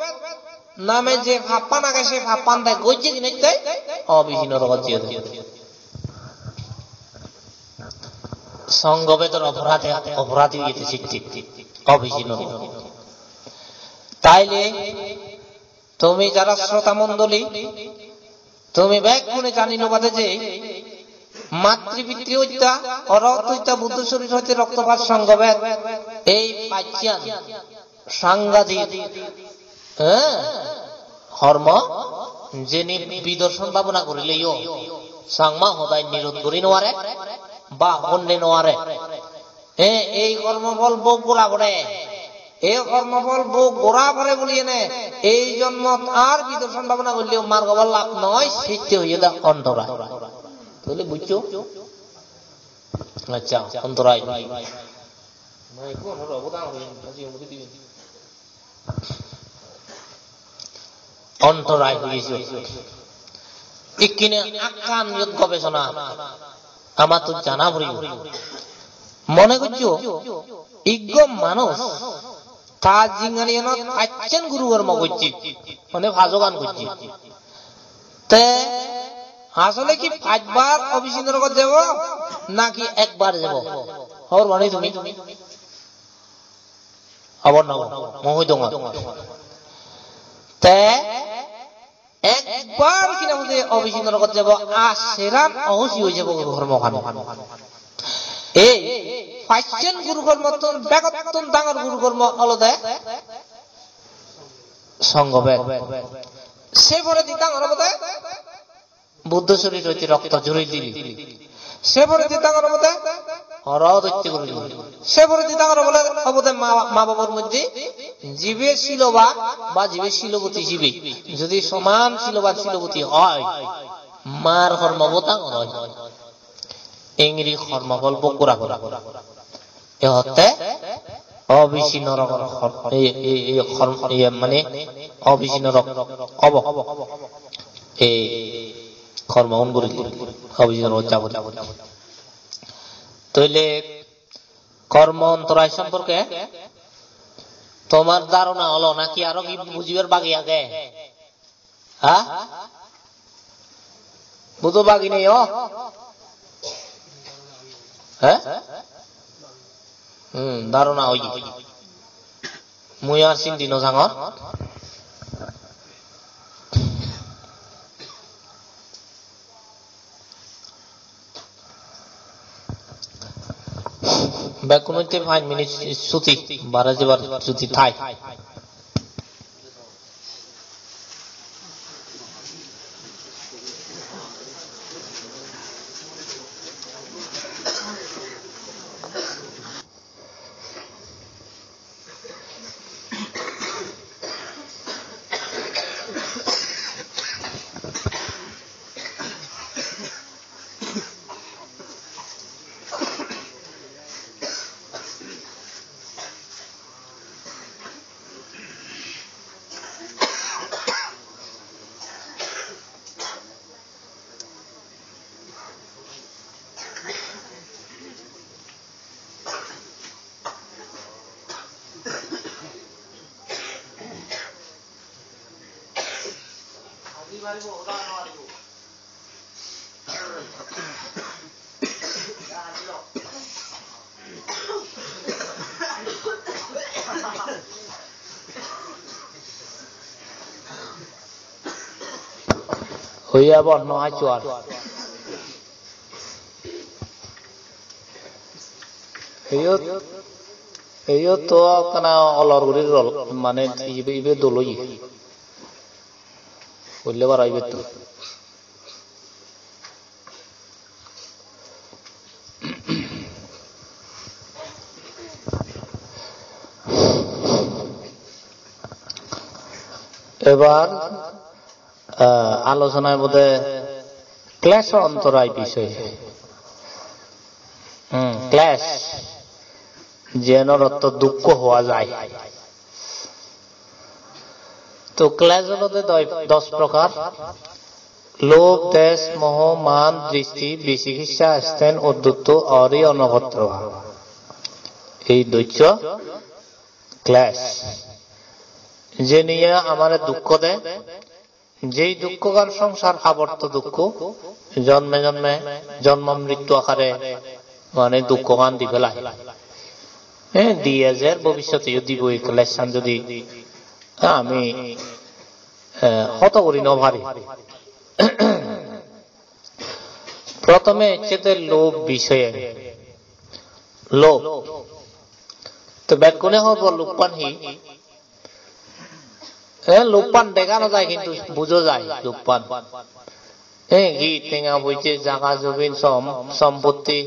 name je pappan age, se pappan te gojje dinei te obiji norogot jeyede. Songobedor oporade, oporadi oyede sitte, obiji norogot. Taile tumi jara srota mondoli, tumi bekkune jani nw pade je matri pitri hotta, orhot hotta, Buddho sorir hoite roktopat, Songobed, ei pacchian sangadik, eh, hormo, jeni bidorshon bhabona gorileyo Changma hodai nirod gori nw pare ba honne nw pare. Eh, ei kormophol bhog gora pore, ei kormophol bhog gora pore buli ene ei jonmot ar bidorshon bhabona gorileo margophol lab noi, sitte hoyede ontorai. Tole bujjo? Accha, ontorai. Ontorai hoye siyot. Ikkine ekkan iyot gobesona amattun jana puribo. Mone gojjo, ekko manuj ta jinghaniyanot pacchen guru hormo gojje, mane pajogan gojje. Te asole ki pachbar obiji norogot jebo, naki ekbar jebo? Hobor pani tumi? Hobor nw pang, mui hoi dongor. Te ekbar hina hoide obiji norogot jebo, ar seran ohusi oi jebo guru hormo kani. Ei, Pacchen guru kormottun begottun dangor guru kormo olode songho bed. Se poredi dangor obode Buddho sorir hoite rokto jhuri dile. Se poredi dangor obode oro dotte guri dile. Se poredi dangor obode, obode ma, ma babor moddhe jibe siloban ba jibe siloboti jibe. Jodi soman siloban siloboti oi, mar hormobo dangor oi. Engiri hormophol bhog gora pore. E hotte obisi norokor hor-, e, e, e, hor-, e, mane obisi norok obo. E kormo un guri obisi norok jabo. Toile kormo ontorai somporke tomar dharona olo naki aro ki bujibar bagi age? Ha? Budo bagi nei o? He? Hmm, dharona oye. Mui ar sindi no sangor. Bekkunotte five minute chuti, bare jebar chuti thai. Hoiya bon no achuar. Eyot, eyot to ekkana olor guri rol, mane ibe, ibe dol oye. Holle bara ibe to. Ebar, ah, alochona obode klesho ontorai bishoye. Hmm, klesh. Jiyanor ortho dukko howa jai. To klesh olode doi-, dos prokar. Lobh, desh, moho, man, dristi, bicikitsa, sthen, uddutto, ari, onopotro. Ei dosso klesh. Jeniye amare dukko de, jei dukkogan songsar aborto dukko, jonme jonme, jonmo mrittu akare mane dukkogan di pelai. Eh, di ejer, bobissoteyo dibo ei kleshan jodi ami, eh, hoto guri no pari. Prothome ecche de lobh bishoye. Lobh. To bekkune hobo lobhan hi? Eh, lobhan dega no jai, hintu bujo jai lobhan. Eh, hi tenga poije, jaga jobin, som-, sompotti,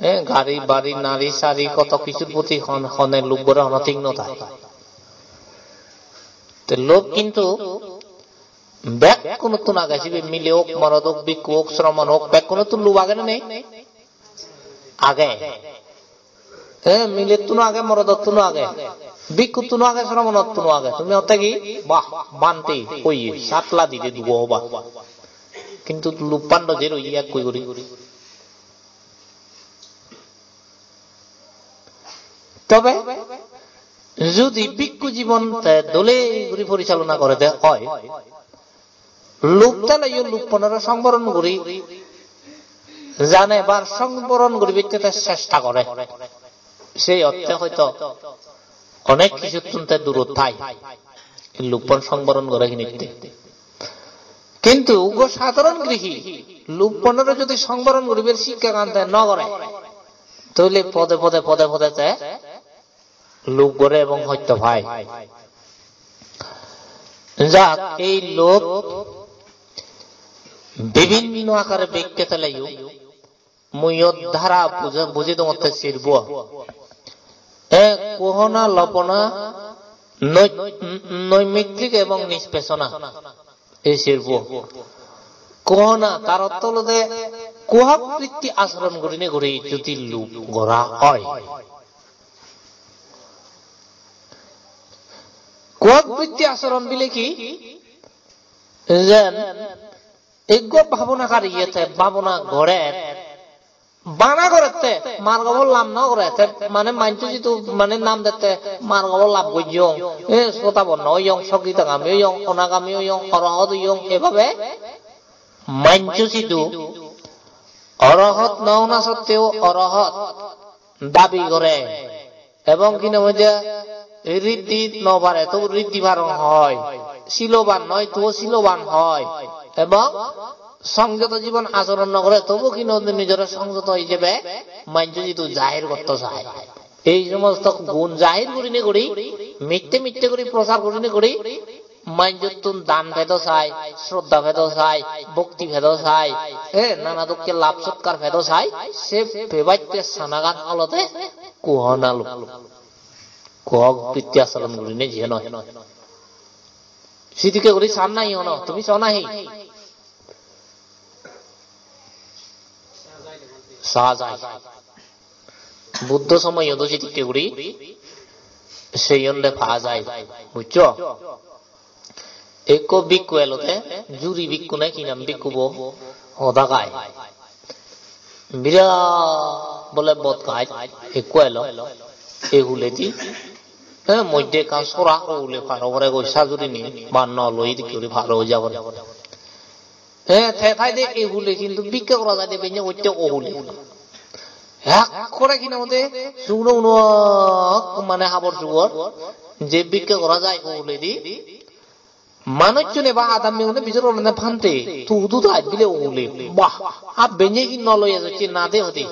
eh, gari bari, nari sari, koto kisur proti hon-, hone lobh gore hono thik no thai. Te lobh hintu bekkunottun age, sibe mile ok, morot ok, bhikkhu ok, sramon ok, bekkunottun lobh age na nei? Age. Eh, milettun age, morodottun age. Bhikkhuttun age, sramonottun age. Tumi hotte ki? Bah, bhante, oye, satla dide duo hoba. Kintu lobhan do jero iye ekkui guri. Tobe judi bhikkhu jibon te dole guri porichalona gorede oi, lobh theleyo lobhonore songboron guri jane ba songboron guribatte te chesta gore. Sei orthe hoito onek kisuttun te durot thai, lobhon songboron gore hinitte. Kintu uggo sadharon grihi lobhonore jodi songboron guribar sikkagan te no gore, Toile pode pode pode pode te lub gore ebong hosto pai. Jak, ei lub bibhinno akare bekke teleyo, mui iyot dhara buja-, buji dongotte sirbo. Ek, kuhona, lobona, noi-, noimittik ebong nispesona. Ei sirbo. Kuhona, tar ortho olode kuhok britti achoron gurinei guri jodi lub gora oi. Kuhok britti achoron bile hi? Jen ekko bhabona kariye te bhabona gorer, bana gorette, margo phol lab no gore, te mane manjo jidu mane nam dette margo phol lab gojjong, e, srotabonno oyong, sogitagami oyong, onagami oyong, orohot oyong, ebabe manjo jidu orohot no ona sotteo orohot dabi gore. Ebong hi nang hoide riddhi no pare, tobu riddhi paron hoi. Siloban noi, tobu siloban hoi. Ebong songjoto jibon achoron no gore, tobu hi nang hoide nijore songjoto ijebe manjo jidu jahir gotto sai. Ei somosto gun jahir gurinei guri, mitte mitte guri prochar gurinei guri, manjottun dan pedo sai, sroddha pedo sai, bhokti pedo sai, e, nana dokke lab sotkar pedo sai, se pebatte sanagan olode kuhona lub. Kuhok britti achoron gurinei jiyen oi. Sidikke guri san nahi hono, tumi so nahi? Sa jai. Buddho somoyot o sidikke guri seyonde pa jai. Bujjo? Ekko bhikkhu elode, juri bhikkhu na hi nam bhikkhu bo hoda gai. Birat bole bot gaj ekko elo, ei huledi, eh, moddhe ekkan sora hule paro gore goi sajurini, ba no loi dikke guri paro goi jabon. Eh, te thaide ei hule hintu bhikke gora jaide benne gotte o hule. Ekkore hi nang hoide suguno uno mane habor sugor je bhikke gora jai o huledi. Manuchchune ba adammegune bijor gorone bhante, tu hudu daj bile o hule. Bah, a benne hi no loi ejocche na de hode.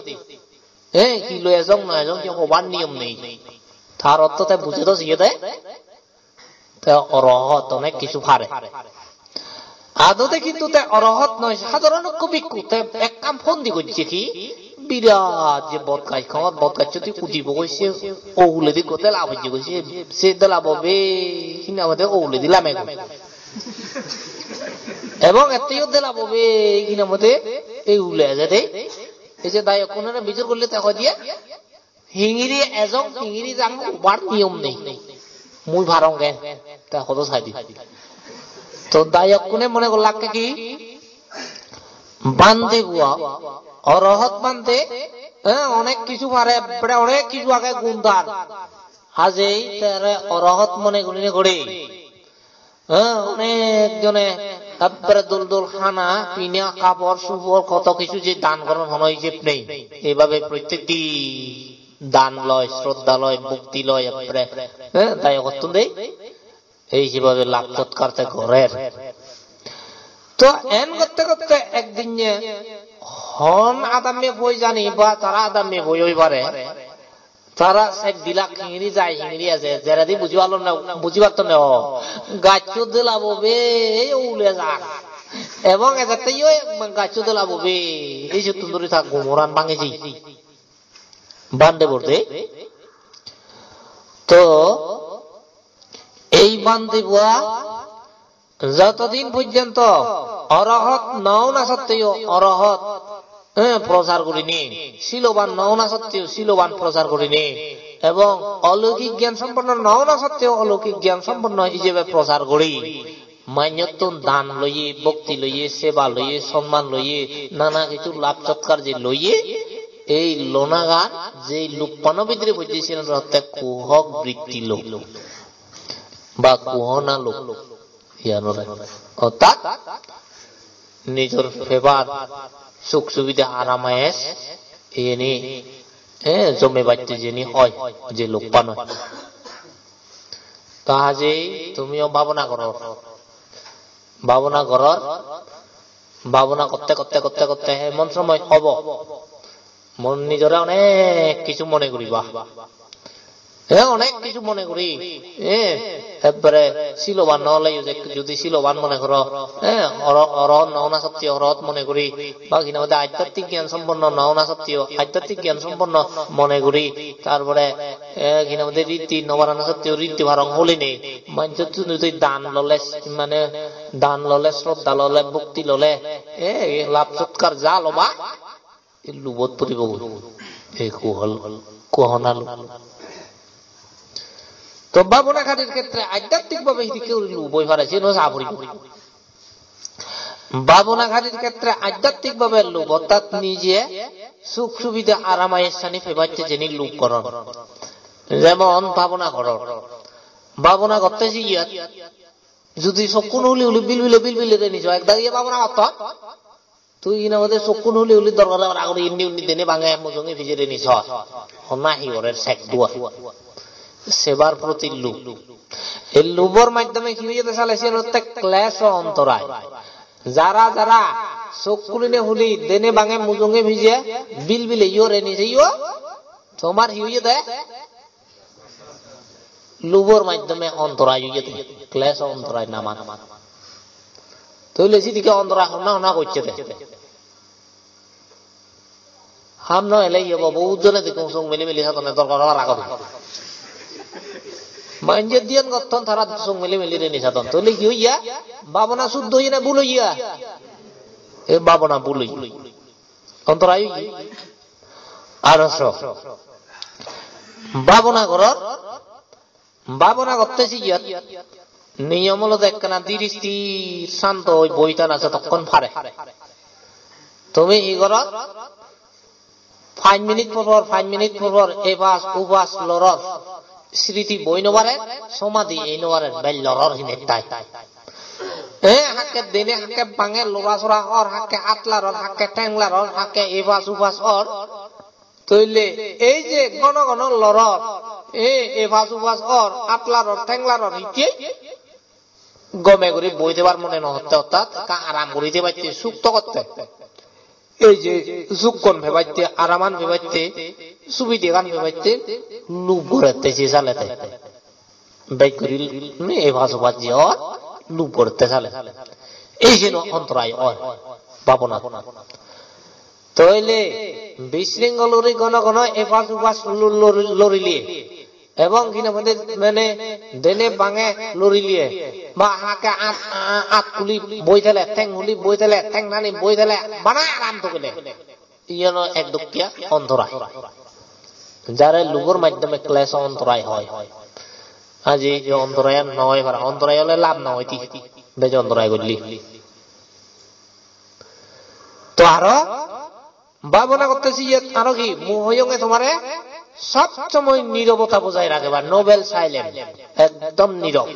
Eh, hi loi ejong na ejong hi hobar niyom nei. Tar ortho te buje do siye de. Te orohot onek kichu pare. Adode hintu te orohot noi, sadharon ekko bhikkhu, te ekkan phondi gojje hi, birat je bot gaj, khongot bot gaj sodi udibo goi se, o huledi ekko dela bojje goi se, se dela bo be, hi nang hoide o huledi lame goi. Ebong etteyo dela bo be, hi nang hoide ei hule ejede. Ei je dayokkunore bijor golle te hoi diye, hingiri ejong, hingiri jang, ubar niyom nei. Mui parongge, te hodo saidi. To dayokkune mone gollakke hi? Bhante bua, orohot bhante, eh, onek kichu pare, ekkere onek kichu age gundar. Hajei tere orohot mone gurinei guri. Eh, onek jone ekkere dol dol hana, pina, kapor, supor, koto kichu je dan goron hono hijeb nei. Eibabe prottek din dan loi, sroddha loi, bhokti loi, ekkere, eh, dayogottun dei. Ei hibabe lab sotkar te gorer. To en gotte gotte ekdinne hon adamme boi jani ba tara adamme boi oi pare. Tara sek dilak hingiri jai, hingiri eje, jeredi buji palon na, buji patton ne o. Gaccho dela bo be, ei ule jar. Ebong ejette yo gaccho dela bo be, ei sittun duri ta gumoran bhangi jai. Bhante bor de. To ei bhante bua jotodin porjonto orohot no ona sotteo orohot, eh, prochar gurinei, siloban no ona sotteo siloban prochar gurinei, ebong oloukik gyan somponno no ona sotteo oloukik gyan somponno ijebe prochar guri. Manjottun dan loye, bhokti loye, seba loye, somman loye, nana kichu lab sotkar je loye, ei lonagan je luppano bidire pojje siyen hotte kuhok britti lub ba kuhona lub. Iyanore. Orthat nijor pebar suk subide aram ayesh iyeni, eh, jomebatte jeni hoi je lubpan oi. Ta hajei tumiyo bhabona goror. Bhabona goror. Bhabona gotte, gotte, gotte, gotte emon somoy obo. Mon nijore onek kichu mone guriba. E, onek kichu mone guri. E, ekbare siloban no oleyo, je judi siloban mone goro, e, oro-, orot no ona sotteyo orot mone guri, ba hinang hoide adhyatmik gyan somponno no ona sotteyo adhyatmik gyan somponno mone guri, tar pore, e, hinang hoide riddhi no barana sotteyo riddhi parong holinei, manjor judi tui dan lole, mane dan lole, sroddha lole, bhokti lole, e, lab sotkar ja loba, ei lubot puribo goi. Ei kuhol, kuhona lub. To bhabona karir khetre adhyatmik bhabe hidikke guri lub oi pare, siyen o sa puribo. Bhabona karir khetre adhyatmik bhabe lub, orthat nije suk subidha aram ayesani pebatte jeni lub goron. Jemon bhabona goror. Bhabona gotte jiyot judi sokkun huli huli bilbile bilbile reni so, ekdagi bhabona gotton. Tui hinang hoide sokkun huli huli dorgore ora guri indi undi dene bange mujunge pije reni so. Honna hi gorer sek duar. Sebar proti lub. Ei lubor maddhome hi oyede sale siyen hotte kleso ontorai. Jara jara sok huline huli dene bange mujunge pije bilbile yo reni seyo. Tomar hi oyede? Lubor maddhome ontorai oyede, kleso ontorai naman. Toile sidikke ontorai honna honna gocche de. Ham no ele iye bo, bohut jone dekkong song meli meli sadonne dorkar hobor agede. Manje diyan gotton tara song meli meli reni sadon. Toile hi oye? Bhabona suddho oye na bhul oye? E bhabona bhul oye. Ontorai oye. Aro so. Bhabona goror. Bhabona gotte siyot niyom olode ekkena dhir sthir santo oi boi thana jotokkon pare. Tumi hi goror? Panch minute por por, panch minute por por epas upas loror. Sriti boi no pare, somadhi ei no pare, bel loror hinettai. E, hakke dene, hakke bange, lora sora or, hakke at laror, hakke theng laror, hakke epas upas or. Toile ei je gono gono loror, e, epas upas or, at laror, theng laror, hitte? Gome guri boi thebar mone no hotte, orthat ekka aram guri thebatte, suk togotte. Ei je sukkon pebatte, araman pebatte, subidegan pebatte, lub gorette se salete. Bej guri, hmm, epas upas je or, lub gorette sale. Ei jeno ontorai oi, bhabonat. Toile bisringol guri gono gono epas upas lo-, lo-, lorile. Ebong hinang hoide mane dene bange lorile, ba hakke at, a-, at huli boi thele, theng huli boi thele, theng nani boi thele, bana aram togile. Iyeno ek dokkiya ontorai. Jare lubor maddhome kleso ontorai oi. Aji ei ontorai an no oi para, ontorai ole lab no oi ti. Bej ontorai golle. To aro bhabona gotte siyot aro hi? Mui hoyonge tomare sob somoi nirobota bojai rageba, noble silence, ekdom nirob.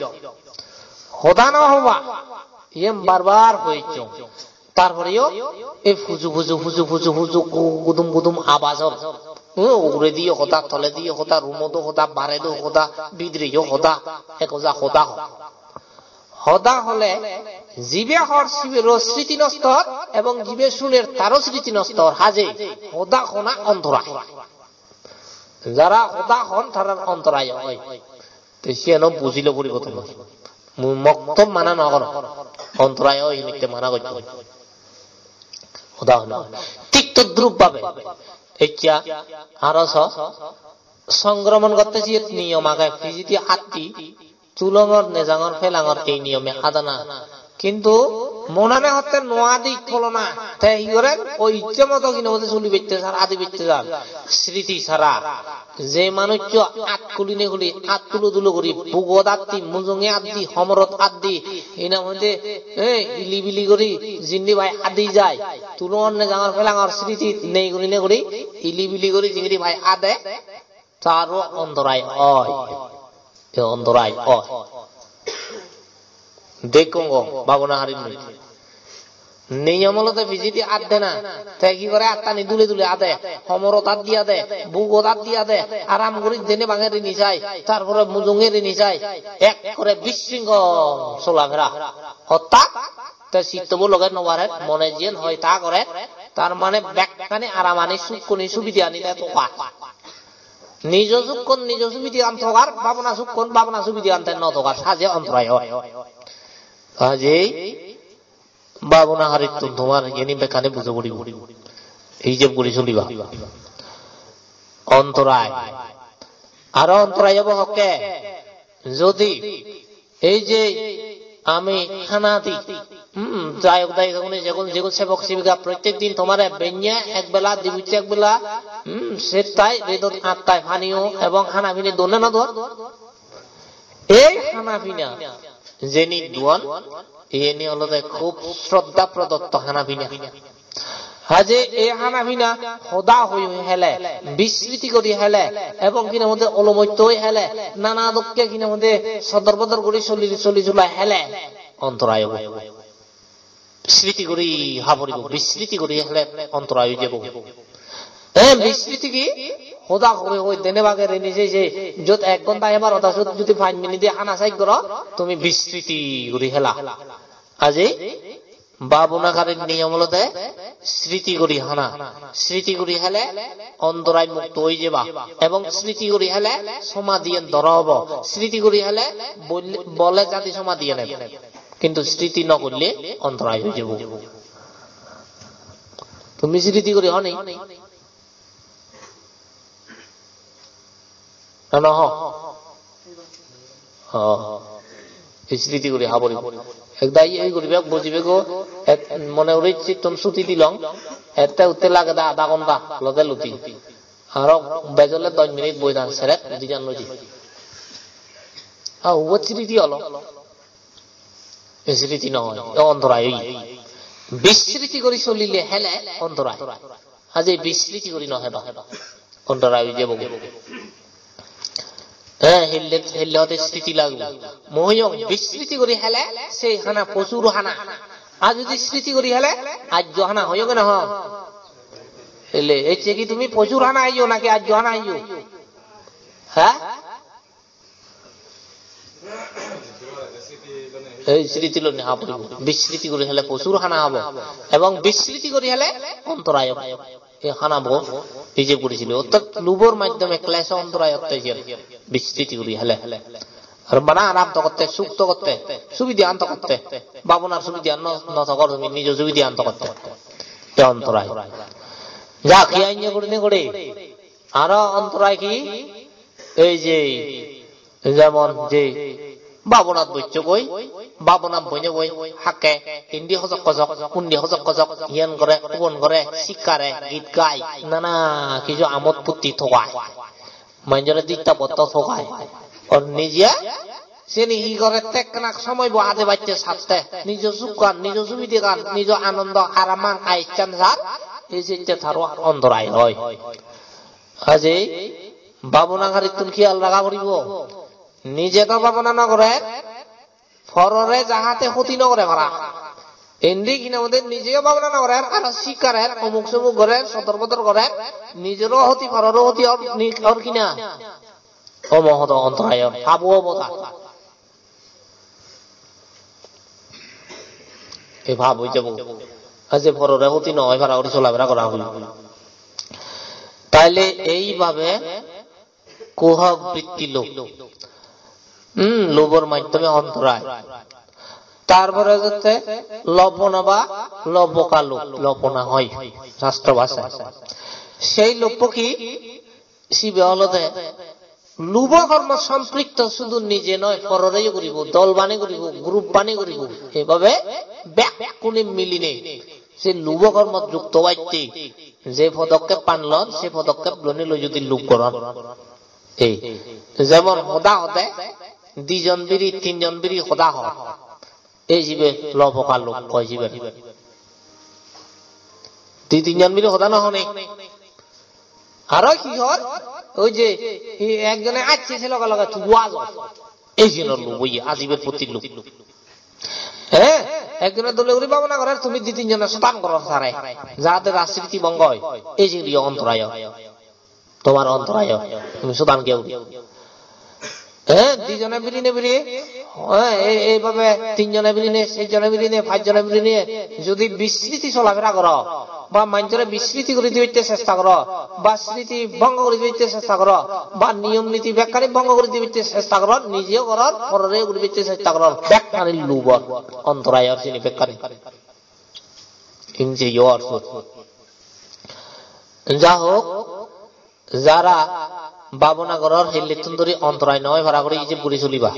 Hoda no hoba, iyen bar bar hoyong. Tar poreyo ei puju puju puju puju puju gu-, gudum gudum abaj or. Ugurediyo hoda, tolediyo hoda, roomot o hoda, baret o hoda, bidireyo hoda, ek hoja hoda hor. Hoda hole jibe hor sibero sriti nosto or ebong jibe suner taro sriti nosto or, haje hoda hona ontorai. Jara hoda hon tarar ontorai oi. Te siyeno bujile puribo tomar. Mui mokto mana no gorong. Ontorai oi hinitte mana gocchong. Hoda hona. Thik todrup bhabe. Eccha aro so songkromon gotte siyot niyom age, pijedi atti, tulongor, nejangor, pelangor ei niyome adana. Kintu monane hotte no adi tolona. Te hi goren? O icche moto hinang hoide suli bette sar, adi bette sar. Sriti sara. Je manuccho at kuline kuli, at tulo tulo guri, bugot atti, mujunge atti, homorot atti, hinang hoide, eh, ilibili guri, jindi pai adi jai. Tulongor, nejangor, pelangor sriti nei gurine guri, ilibili guri jindi pai ade. Taro ontorai oi. E ontorai oi. Dekkong go, bhabona harinei. Niyom olode pijedi at dena. Te hi gore, attani dule dule ade. Homorot at di ade. Bugot at di ade. Aram guri dene bange rini sai. Tar pore mujunge rini sai. Ekkore bissingo solafera. Orthat te sittobo loge no pare. Mone jiyen hoi ta gore. Tar mane bekkani aramani, sukkoni, subideani te togar. Nijo sukkon, nijo subidean togar, babona sukkon, babona subidean te no togar, saje ontorai oi. Ajei babona harittun tomar iyeni bekkani bujo puribo. Hijeb guri soliba. Ontorai. Aro ontorai obo hokke. Jodi ei je ami hana di, hmm, jayok dayika gune jegun, jegun sebok sebika prottek din tomare benne ek bela, dibucche ek bela, hmm, settai redot attai paniyo ebong hana pini don ne no don? Ei hana pina jeni duon, iyeni olode khub shraddha prodotto hana pina. Haje ei hana pina hoda hoi hoi hele, bisriti guri hele, ebong hine hoide olomoitto hoi hele, nana dokke hine hoide sodor bodor guri soli, soli sulai hele, ontorai obo. Sriti guri ha poribo, bisriti guri hele ontorai oi jebo. Eh, bisriti hi? Hoda hoi hoi dene bage reni sei sei, jot ek ghonta hebar hoda sot jodi panch minute hana sai goro, tumi bisriti guri hela. Ajei babonakarir niyom olode sriti guri hana. Sriti guri hele ontorai mukto oi jeba. Ebong sriti guri hele somadhiyan doro obo. Sriti guri hele bol-, bole jadi somadhiyan ebo. Kintu sriti no golle ontorai oi jebo. Tumi sriti guri honi? Na no ho? Ho. Ei sriti guri ha poribo. Ekdagi ei guribe, bujibe go, et mone guri chittun suti dilong, ette utte lagede adha ghonta, lode luti. Aro bej ole dos minute boi dan, seret dijan loji. Ha, ubot sriti olo. Ei sriti noi, e ontorai oi. Bisriti guri solile hele ontorai. Haje bisriti guri no heba. Ontorai oi jebo. Eh, hille, hille hote sriti lagebo. Mui hoyong bisriti guri hele, sei hana, pojur hana. Ar jodi sriti guri hele, ajjo hana, hoyong na ho? Hele, ecche hi tumi pojur hana heiyo naki ajjo hana heiyo? Ha? Ei sriti loni ha poribo. Bisriti guri hele pojur hana obo. Ebong bisriti guri hele ontorai obo. Ei hana bo hijeb guri silo. Orthat lubor maddhome klesho ontorai otte jer. Bisriti guri hele. Ar bana aram to gotte, suk to gotte, subide an to gotte. Babonar subide an no, no to gor tumi, nijo subide an to gotte. Te ontorai. Ja, hi anye guri ne guri. Aro ontorai hi? Ei je, jemon je, babonat boichchogoi, babonat boinegoi, hakke, indi hojok hojok, undi hojok hojok, iyan gore, ubon gore, sikkare, git gai, nana hissu amot putti togai. Manjore ditta potto togai. Or nije, seni hi gore tekkanak somoibo hade bacche satte, nijo sukkan, nijo subidegan, nijo anondo, araman, aichan sar, ei sette taro ontorai oi. Ajei babonakarittun khiyal raga poribo. Nije do babona no gore, porore jahate hoti no gore para. Indi hine hoide nijeyo babona no gore, aro sikkare, omuk somuk gore, sodor bodor gore, nijero hoti, pororo hoti or, ni, or kina. Omo hodo ontorayo, pabo obo ta. Ei pap oi jabo. Ar je porore hoti no oi para guri solabera gora hoi. Taile eibabe kuhok britti lobh. Hmm, lobhor maddhome ontorai. Tarpore hotte lobhona ba lobhoka lobh, lobhona hoi sastro bhasha. Sei lobho hi? Sibe olode lubho kormo somprikto sudu nije noi, pororeyo guribo, dol bani guribo, group bani guribo. Eibabe bekkune miline se lubho kormot jukto oitte je podokkep pan lon, se podokkep loni loi judi lub goron. Ei, jemon hoda hode, dijon biri, tinjon biri hoda hor. Ei jibe lobhoka lobh hoi jibe. Di tinjon mile hoda no hone. Aro hi hor? Oi je, hi ekjone acche se loge loge tubu ajo. Ei jinor lobh oye, ajibe poti lobh. Eh, ekjone dole guri bhabona gorer, tumi di tinjone sotan goror tare. Jate tar sriti bhongo oi. Ei jiniyo ontorayo. Tomar ontorayo, tumi sodan keyo. Eh, dijone birine biri Eh, ei, eibabe tinjone milinei, sejjone milinei, pajjone milinei judi bisriti solafera goro, ba manjore bisriti guri dibatte chesta goro, ba sriti bhongo guri dibatte chesta goro, ba niyom niti bekkani bhongo guri dibatte chesta goro, nijeyo goror, porore guri dibatte chesta goror, bekkani lubor, ontorayor sini bekkani. Inje yo ar sot. Ja hok, jara babona goror hellettun dori ontorai noi para guri ijeb guri soliba.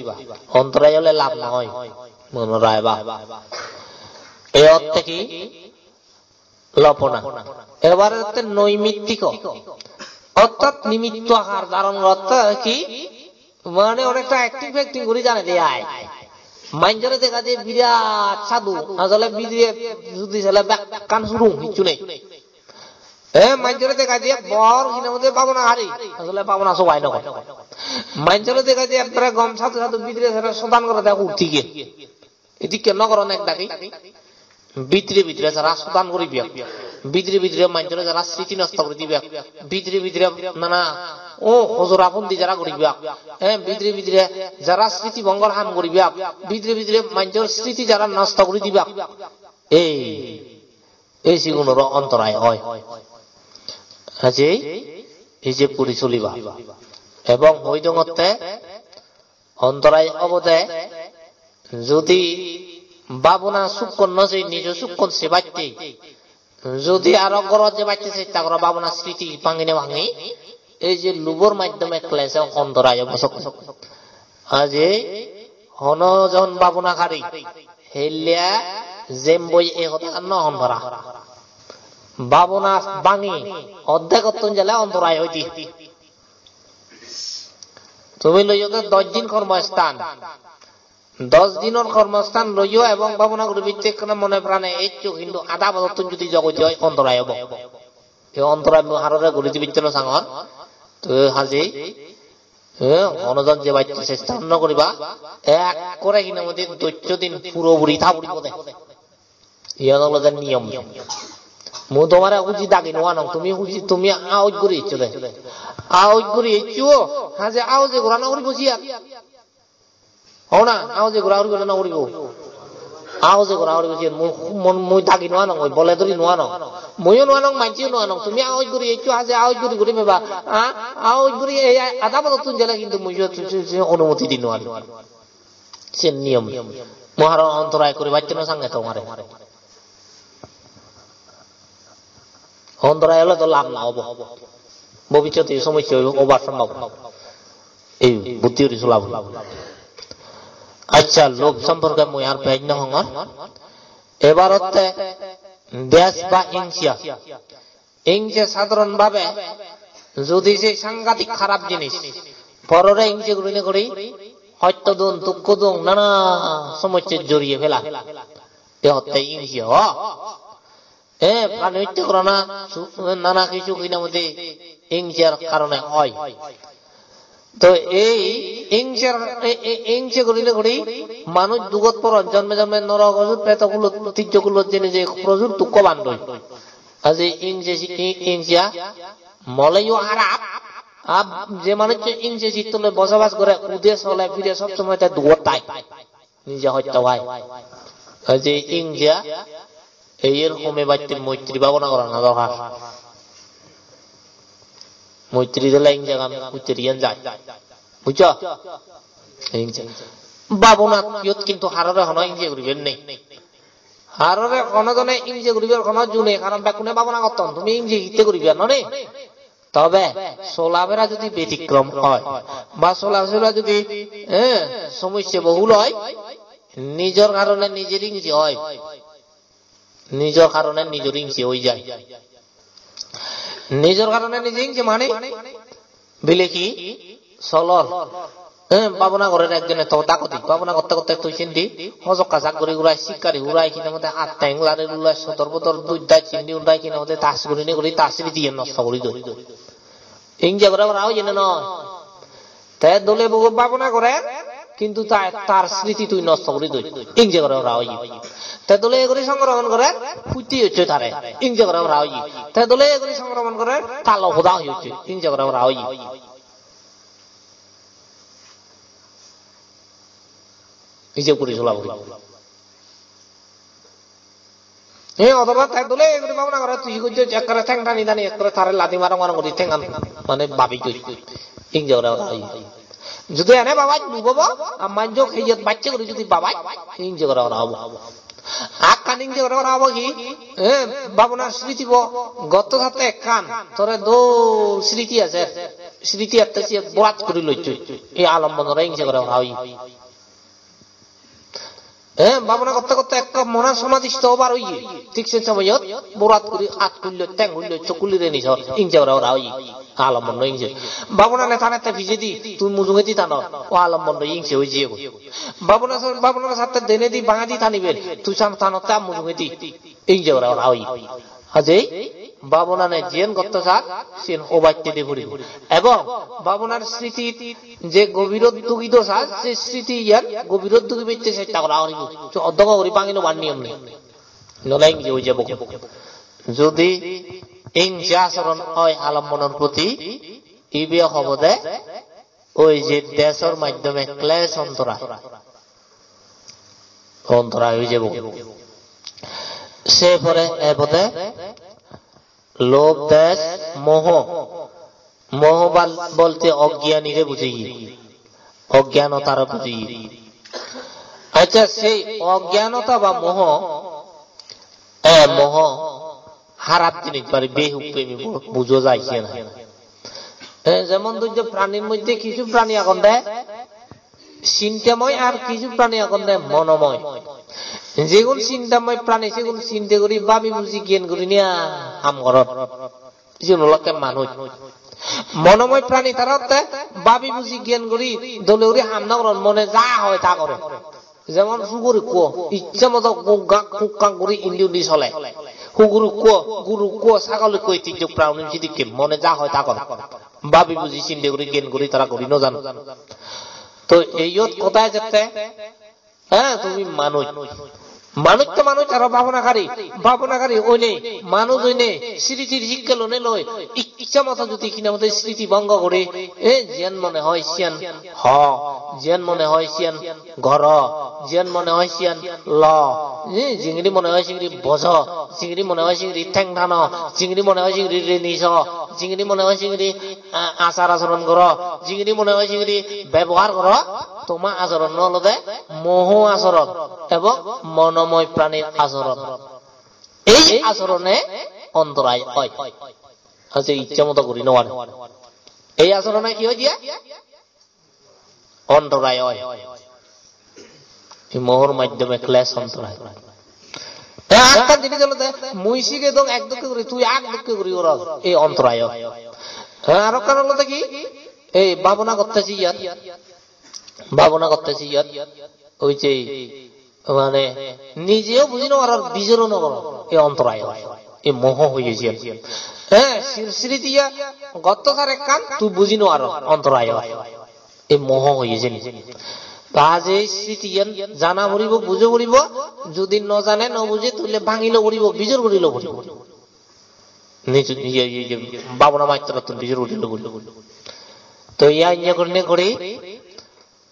Ontorai ole lab noi. Mone raiba. E otte ki? Lopona. Ebar otte noimittiko. Orthat nimitto akar dharon gotte ki? Mane onekta acting facting guri jane de ai. Manjore dega je birat sadhu, asole bidire judi sele bekkan surum, hissu nei. Eh, manjore dega je bor hine hoide babona hari, asole babona sobai no gore. Manjore dega je ekkere gom sadhu sadhu, bidire sele sodan gore de hurti ge. Edikke no goron ek dagi. Bidire bidire jara sodan guribak, bidire bidire manjore jara sriti nosto guri dibak, bidire bidire nana o hojora phondi jara guribak, eh, bidire bidire jara sriti bhongor ham guribak, bidire bidire manjor sriti jara nosto guri dibak. Ei, ei sigunoro ontorai oi. Ajei, ei je puri soliba. Ebong hoi dongotte, ontorai obode, judi babona sukkon no sei, nijo sukkon sebatte, judi aro gorot jebatte chesta goro, babona sriti bhangine bhangi, ei je lubor maddhome kleshe ontorai obo sok. Aje hono jon babona kari, helle jemboi e hoda no hon para. Babona bhangi, oddek ottun jele ontorai oide. Tumi loiyo de dosh din kormosthan. Dosh dinor kormosthan loiyo ebong babona guri bitte ekkena mone prane eccho, hintu ada bodottun judi jogoi joi ontorai obo. Ei ontorai mui harore guri dibitte no sangor. To haje, eh, hono jon jebatte chesta no guriba. Ekkore hine modi dosso din puro puri ta puribo de. Iyan olode niyom. Mui tomare huji dagi no anong, tumi huji, tumi aoj guri eccho de. Aoj guri eccho, haje aoje gora no guribo siyan. Hona, aoje gora guri gole no guribo. Aoje gora guri gole mui, mui, mui dagi no anong, oi bole duri no anong. Muiyo no anong, manjeyo no anong. Tumi aoj guri eccho, haje aoj guri guri peba. A, aoj guri ei, ei, ada bodottun jele hintu mui je, je, je onumoti di no anong. Sen niyom. Mui aro ontorai guri bacche no sange tomare. Ontorai ole to lab no obo. Bobissote somosya obo, obar sombhabona. Ei buddhi guri solabo. Accha, lobh somporke mui ar bej no hongor. Ebar otte dwesh ba ingsa. Ingse sadharon bhabe judi se sangadik harap jinis, porore ingse gurine guri hosto don, dukko don, nana somosse joriye pela. E hotte ingse o. E prani hotte gorana su-, nana kichu hine modi ingser karone oi. To ei ingser, e-, e-, ingse gurile guri manuj dugot poron, jonme jonme norok osur, peto kulot, tijjo kulot jeinei je prosur dukko bandoi. Aje ingse si-, i-, ingse moleyo harap, ab je manuj ingse sittole bosabas gore, ude sole pire sob somoi te dugot tai. Nije hosto pai. Aje ingse eyer homebatte moitri bhabona gorana dorkar. Moitri dile ingsegan utteri yen jai. Bujjo? Ingse. Bhabonat iyot kintu harore hono ingse guribar nei. Harore hono jone ingse guribar hono ju nei, karon bekkune bhabona gotton. Tumi ingse hitte guribar, no nei? Tobe solafera judi betikrom oi, ba solafera judi, eh, somosse bohul oi, nijor karone nijer ingse oi. Nijor karone nijor ingse oi jai. Nijor karone nije ingse mane bile hi? Solor. Eh, bhabona gorer ekjone to dagodi. Bhabona gotte gotte tui sindi hojokka jak guri gurai, sikkari gurai, hine hoide atteng lari lulai, sodor bodor duj daj sindi undai, hine hoide tas gurinei guri tas sindi diyen nosto guri doi. Ingse gore ora oye ne noi? Te dole bogo bhabona gore, kintu ta-, tar smriti tui nosto guri doi. Ingse gore ora oye. Te dole guri songrohon gore, putti hocche tare. Ingse gore ora oye. Te dole guri songrohon gore, talo hoda hocche. Ingse gore ora oye. Ijeb guri sola puribo. Ei odoba te dole guri bhabona gore, tui hi gojjos, ekkere theng tani tani ekkere tare ladi marong marong guri thengan mane babi goi. Inje gore ora oi. Judi ene babaj nubobo, amman jok heyet bacche guri judi babaj, inje gore ora obo. Akkan inje gore ora obo hi? Eh, bhabonar sriti bo gotto satte ekkan, tore dol sriti aser. Sriti atte siye borat guri loittoi. Ei alommonore inje gore ora oi. Eh, bhabona gotte gotte ekka mona somadhisto obar oye. Thik se somoyot borat guri at hulloi, teng hulloi, chok hulloi reni sor. Inje ora ora oye. Alommonno inje. Bhabona ne tanette pijedi, tui mujungedi tano. O alommonno inje oi jiyegoi. Bhabona sor, bhabona satte denedi bangedi tanibe, tui san tanotte ar mujungedi. Inje ora ora oye. Ajei bhabonane jiyen gotte sar, siyen obatte de puribo. Ebong bhabonar sriti je gobirot dugido sar, se sriti iyan gobirot dugibette chesta gora puribo. Se oddogo guri bangi lobar niyom nei. Nole inje oi jebo. Judi inje asoron oi alommonor proti, ibe hobode oi je desor maddhome klesh ontorai. Ontorai oi jebo. Se pore ebode lobh, desh, moho. Moho bal-, bolte ogyanire bujeye. Ogyanotare bujeye. Accha, sei ogyanota ba moho, e moho harap jinis bari behukkemi bu-, bujo jai siyen. E, jemon dujjo pranir moddhe kichu prani agon de, sintemoi ar kichu prani agon de monomoi. Jegun sintemoi prani, segun sinte guri babi buji gyan guri niya ham goron. Sigun olakke manuj. Monomoi prani tara otte babi buji gyan guri dole guri ham no goron, mone ja hoi ta gore. Jemon hugur ekko, icche moto gugga kukkak guri indi undi sole. Hugur ekko, guru ekko, sagol ekko, ei tinno prani sidikke mone ja hoi ta gore. Babi buji sinte guri gyan guri tara guri no jan. To eyot hodha ejette, ha, tumi manuj. Manuj to manuj aro bhabonakari. Bhabonakari oine, manuj oine, sritir sikke lone loi, icche moto judi hina hoide sriti bhongo guri, e, jiyan mone hoi siyan ho, jiyan mone hoi siyan goro, jiyan mone hoi siyan lo, e, jingiri mone hoi singiri bojo, jingiri mone hoi singiri theng tano, jingiri mone hoi singiri reni so, jingiri mone hoi singiri, a, achar achoron goro, jingiri mone hoi singiri bebohar goro, toma achoron olode moho achoron ebong monomoi pranir achoron. Ei achorone ontorai oi. Aje icche moto guri no pare. Ei achorone hi oi diye? Ontorai oi. Ei mohor maddhome klesh ontorai. Te ekkan jinis olode, mui sige dong ek dokke guri, tui ak dokke guri goror. Ei ontorai oi. Te aro ekkan olode hi? Ei bhabona gotte jiyot. Bhabona gotte jiyot. Oi je, mane, nijeo buji no paror, bijoro no goror. Ei ontorai oi. Ei moho hoye jiyen. He, sir-, sritiye gotte sar ekkan, tui buji no paror, ontorai oi. Ei moho hoye jeni. Ta je sritiyen jana puribo, bujo puribo, judi no jane, no buje, tole bhangi lo puribo, bijor guri lo puribo. Nij-, iye, iye, iye, bhabona matrottun bijor guri lo puribo. To iya iye gurinei guri,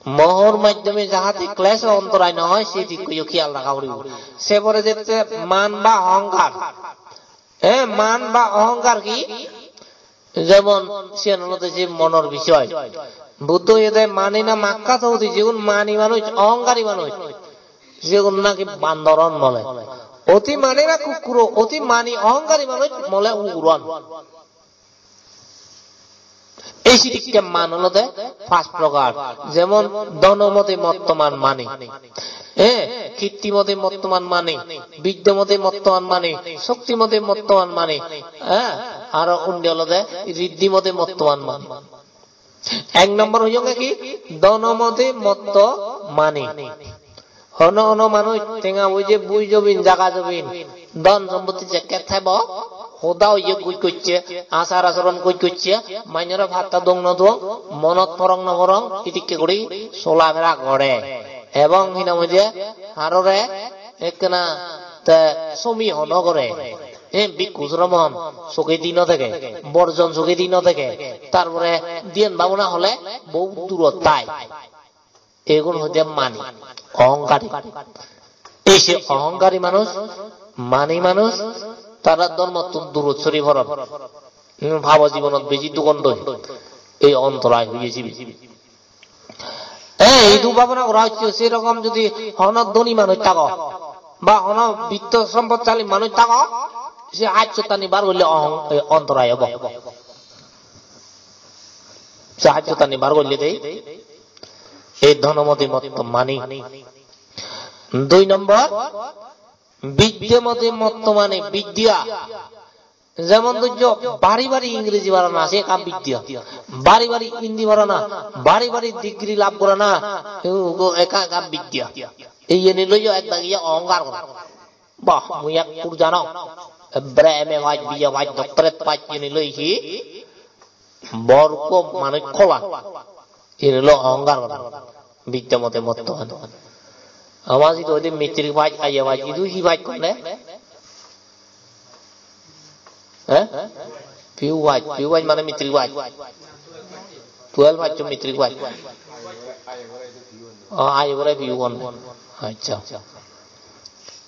mohor maddhome jahate klesh ontorai no oi, se dikkoyo khiyal rakha puribo. Se pore jette man ba ohongkar. He, man ba ohongkar hi? Jemon, siyan olode je monor bisoy. Buddho hoyede mani na makka thouti, jigun mani manuj, ohongkari manuj. Jigun naki bandor on mole. Oti mani na kukkuro, oti mani ohongkari manuj mole uguro on. Ei sidikke man olode pach prokar. Jemon, dhono mode mottoman mani. Eh, kirti mode mottoman mani, biddo mode mottoman mani, shokti mode mottoman mani, eh, aro undi olode riddhi mode mottoman mani. Ek nombor hoyonge hi? Dhono mode motto mani. Hono hono manuj tenga boije bui jobin, jaga jobin, dhon sompotti jekke thebo, hoda oye goj gojje, achar achoron goj gojje, manjore patta dong no dong, monot porong no porong, idikke guri solafera gore. Ebong hi nang hoide, harore ekkena te somi hono gore. He, bhikkhu sromon sogedi no dege, borjon sogedi no dege, tar pore dhyan bhabona hole bohut durot thai. Egun hoide mani. Ohongkari. Ei se ohongkari manuj, mani manuj, tara dhormottun durot sori poron. Hmm, pabo jibonot beji dugon doi. Ei ontorai hoye sibe. Ei, idu bhabona gora hocche, sei rokom jodi hono dhoni manuj thago, ba hono bitto sompodsali manuj thago, se hajjottani bar golle ohong-, ei ontorai obo. Se hajjottani bar golle de, ei dhonomoti motto mani. Dui nombor, biddemoti motto mani, bidya. Jemon dojjo, bari bari ingreji parana, se ekkan bidya. Bari bari hindi parana, bari bari degree lab gorana, ugo ekka ekka bidya. Ei iyeni loiyo ek dagi ohongkar gora. Bah, mui ekkur janong. Ekkere M A pass, B A pass, doctorate pass, iyeni loi hi? Bor ekko manuj holan. Iyeni loi ohongkar gora. Biddemoti motto mani. Ama sidu hoide matric pass, I A pass, idu hi pass honne? Eh? Piu pass, piu pass mane matric pass. Twelve pass to matric pass. Oh, I A pore piu honne. Accha.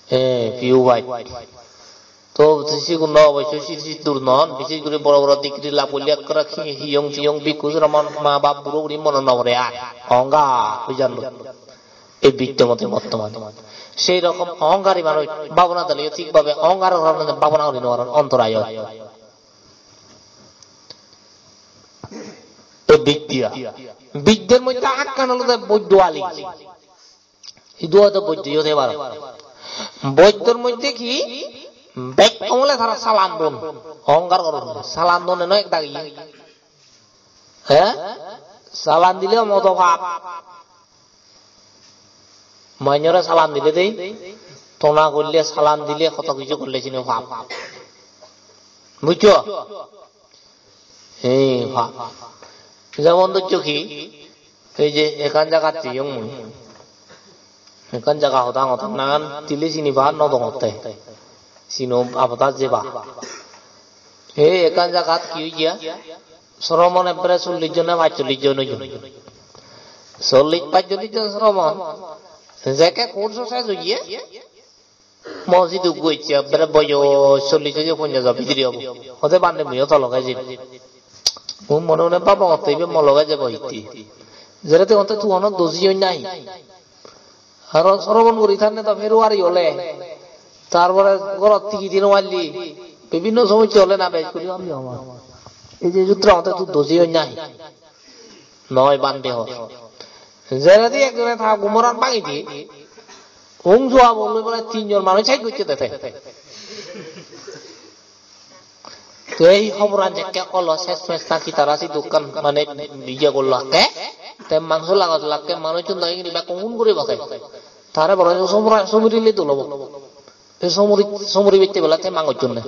Eh, piu pass. To sigun no obosso si-, siddur non, bises guri boro boro degree lab golle ekkere hi-, hiyong piyong bhikkhu sromon ma bap buro guri mone no pore ar. Ohongkar hoi jan loi. Ei biddemoti motto mani. Sei rokom ohongkari manuj bhabona deleyo thik bhabe ohongkar gorana bhabona guri no paron, ontorai oi. Ei bidya. Bidyer moddhe ekkan olode boiddo ali. Idu hoyto boiddo yo hoi paro. Boiddor moddhe hi? Bek amole tara salan don. Ohongkar goron. Salan don eno ek dagi. He? Salan dile modo pap. Manjore salan dile dei. Tona golle, salan dile, hoto hissu golle sini pap. Bujjo? Ei, pap. Jemon dojjo hi, ei je ekkan jagat jeyong mui. Ekkan jaga hodang hodang nangan dile sini pap no dongotte. Sino abada jeba. Ei ekkan jagat hi oye? Sromon ekkere chollish jon na pachchollish jon oyon. Chollish pachchollish jon sromon. Jekke course o ses oye, mo sidu gocche ekkere boyos chollish oye, ponchajo bidire obo. Hode bhante muiyo to loge jebong. Mui mone mone bhabongotte ibe mo loge jebo hitte. Jere te honte tu hono doji oi nahi. Aro sromon guri thanne to February ole. Tar pore ghorot tigidi no palli. Bibhinno somossya ole na bej guri ami hobor. Ei je sutro hotte tu doji oi nahi. Noi bhante hor. Jeredi ekjone ta gumoran bhangi di. Ung jua bo loi bole tinjon manuj sej gocche de te. To ei hoboran jekke olo, ses mes naki tara sidukkan mane iye gollakke, te mangso lagot lakke, manuchun do ingni bekkun hun guribake. Tare boro somora-, somuri le dolobo. Te somuri, somuri bette bela te mangochunne.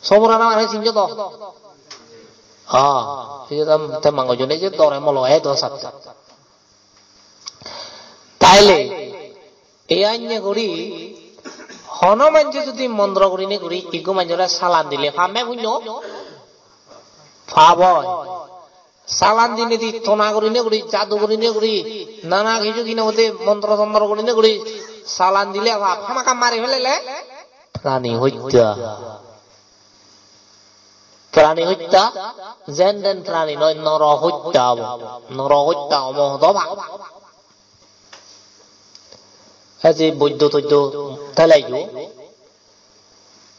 Somora na mane sinjo do. Ah, sinjo do te mangochunne je dore molo e do satte. Taile ei anye guri hono manje judi mondro gurinei guri ikko manjore salan dile pap ne punyo? Pap oi. Salan dinei di tona gurinei guri, jadu gurinei guri, nana hissu hine hoide mondro tondro gurinei guri salan dile pap, hamakkai mari felele prani hotta. Prani hotta, jen den prani noi, noro hotta obo. Noro hotta obo hodo pap. Ei je boiddo toiddo teleyo,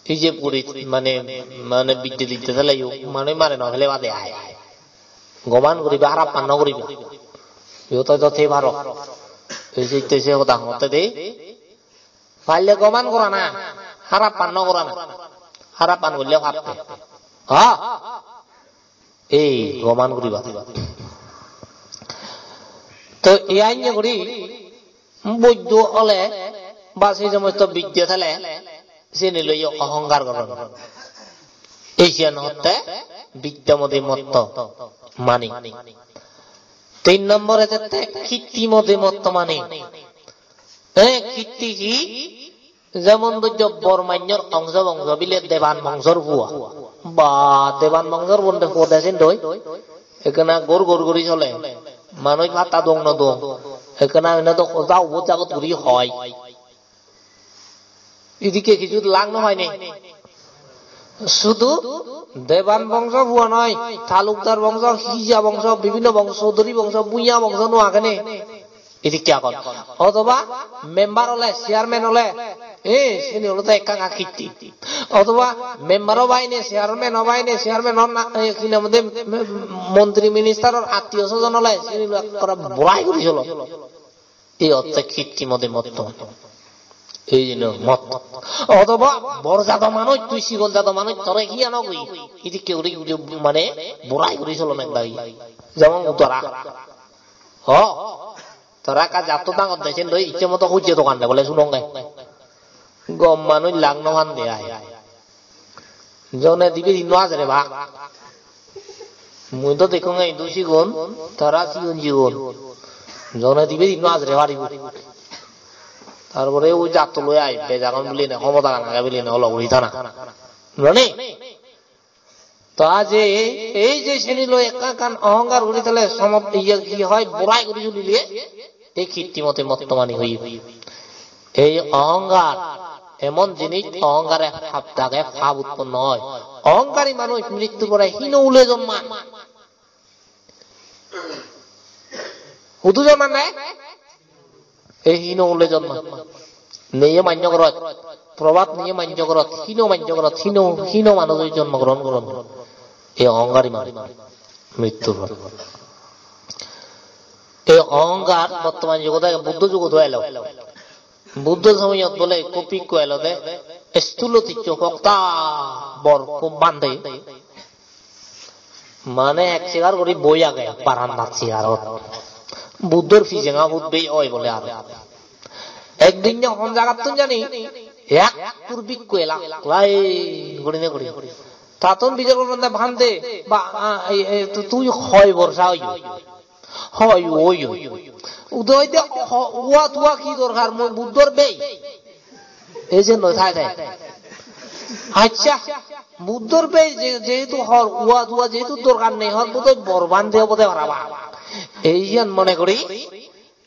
ei je puri mane, mane bidde didde teleyo, manuj mare no fele bade ai. Goman guriba, harap pan no guriba. Yo toi to thei paro. Ei je te se hoda hotte de. Palle goman gorana, harap pan no gorana. Harap pan golle pappe. Ha? Ei goman guriba. To ei anye guri boiddo ole ba se somosto bidya thele sini loiyo ohongkar goron. Ei siyan hotte bidya modi motto mani. Tin nombore tette kitti modi motto mani. E kitti hi? Jemon dojjo bor manyor ongso bongso bile deban bongsor puo. Ba, deban bongsor bonde puo de sindoi. Ekkena gor gor guri sole. Manuj patta dong no dong. Ekkana ene do hoda ubot jagot guri hoi. Idikke kichu lak no hoine. Sudu Deban bongso puo noi, Talukdar bongso, Hija bongso, bibhinno bongso, Chaudhary bongso, Bhuya bongso no agene. Idikke agon. Othoba member ole, chairman ole, eh, sini olode ekka ekka kitti. Othoba member o baine, chairman o baine, chairman o na, eh, hi nang hoide, montri minister or attiyo sojon ole, sini lo ekkore borai guri solo. Ei otte kitti mode motto. Ei jeno mot. Othoba bor jado manuj, tui sigon jado manuj, tore hi ano goi? Idikke guri guri mane borai guri solon ekdagi. Jemon uttara. Ho, tara ekka jatto dangor de, sen loi icche moto hojje dogan de bole sunonge. Gom manuj lak no pande ai. Jone dibe din no ajere ba. Mui do dekkong ei hintu sigon, tara sigon sigon. Jone dibe din no ajere paribo. Tar pore o jatto loi ai, bejagon bile ne, homodagan age bile ne, olo guri thana. Noni? To aje ei je seni loi ekka ekkan ohongkar guri thele somot iye hi hoi, borai guri tulile, ei kitti mode motto mani hoye. Ei ohongkar emon jinis, ohongkare pap dage, pap utponno oi. Ohongkari manuj mrittur pore hino ule jonman. Hudu jonman ne? Ei hino ule jonmo. Neye manjo gorot. Probab neye manjo gorot. Hino manjo gorot. Hino, hino manuj oi jonmo grohon goron. Ei ohongkari manuj. Mrittur por. Ei ohongkar bottoman jugot age, Buddho jugot o elo. Buddho somoyot bole ekko bhikkhu elo de. Stulo tijjo pokta bor, hub bhante. Mane ek chair guri boi age barandat chairot. Buddhor pijenga hut bei oi bole aro. Ekdin je hon jagattun jani ekkur bhikkhu elak lai gurine guri. Tattun bijor goronde, "Bhante, ba, a, e, e, tu-, tui hoi borsa oiyo?" Hoi, oi, oi. Udo hoide ho-, ua tua hi dorkar, mui Buddhor bei. Ei je noi thai thai. Accha, Buddhor bei je, jehetu hor ua tua jehetu dorkar nei, hor bodoi bor bhante obode parapang. Ei iyan mone guri,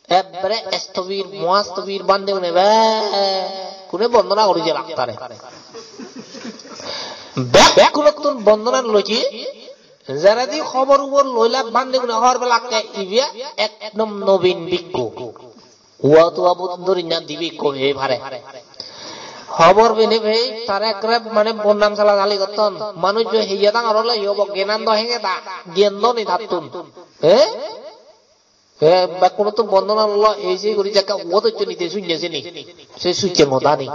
ekbare stobir, mohastobir bhante gune bekkune bondona guri je laktare. Bekkunottun bondona loji, jeredi hobor ubor loila bhante gune hor belakke ibe ekdom nobin bhikkhu. Ua tua bot dori na dibe ikko ei pare. Hobor pene pei tare ekkere mane bonnam sala sali gotton. Manuj jo heiya dangor ole hi obo, gyanan do hengeda, gyan do nei tattun. He? He, bekkunottun bondona lolo, ei sei guri jekke uot occhon ide sunne sini. Se succeng hodani.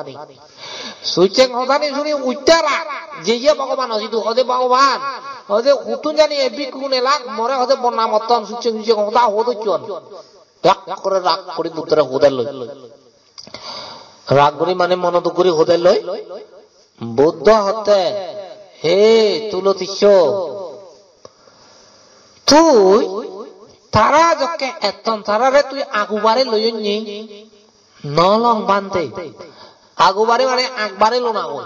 Succeng hodani suni uttara. Jeye Bhogoban osidu, hode Bhogoban. Hode huttun jani ei bhikkhugune elak, more hode bonnam otton, succeng succeng hoda hot occhon. Rak guri, rak guri Buddhore hoder loi. Rak guri mane mono duk guri hoder loi. Buddho hotte, "He Tulo Tissho, tui tara jokke etton, tarare tui agubare loyonni?" "No long bhante." Agubare mane agbare lona goi.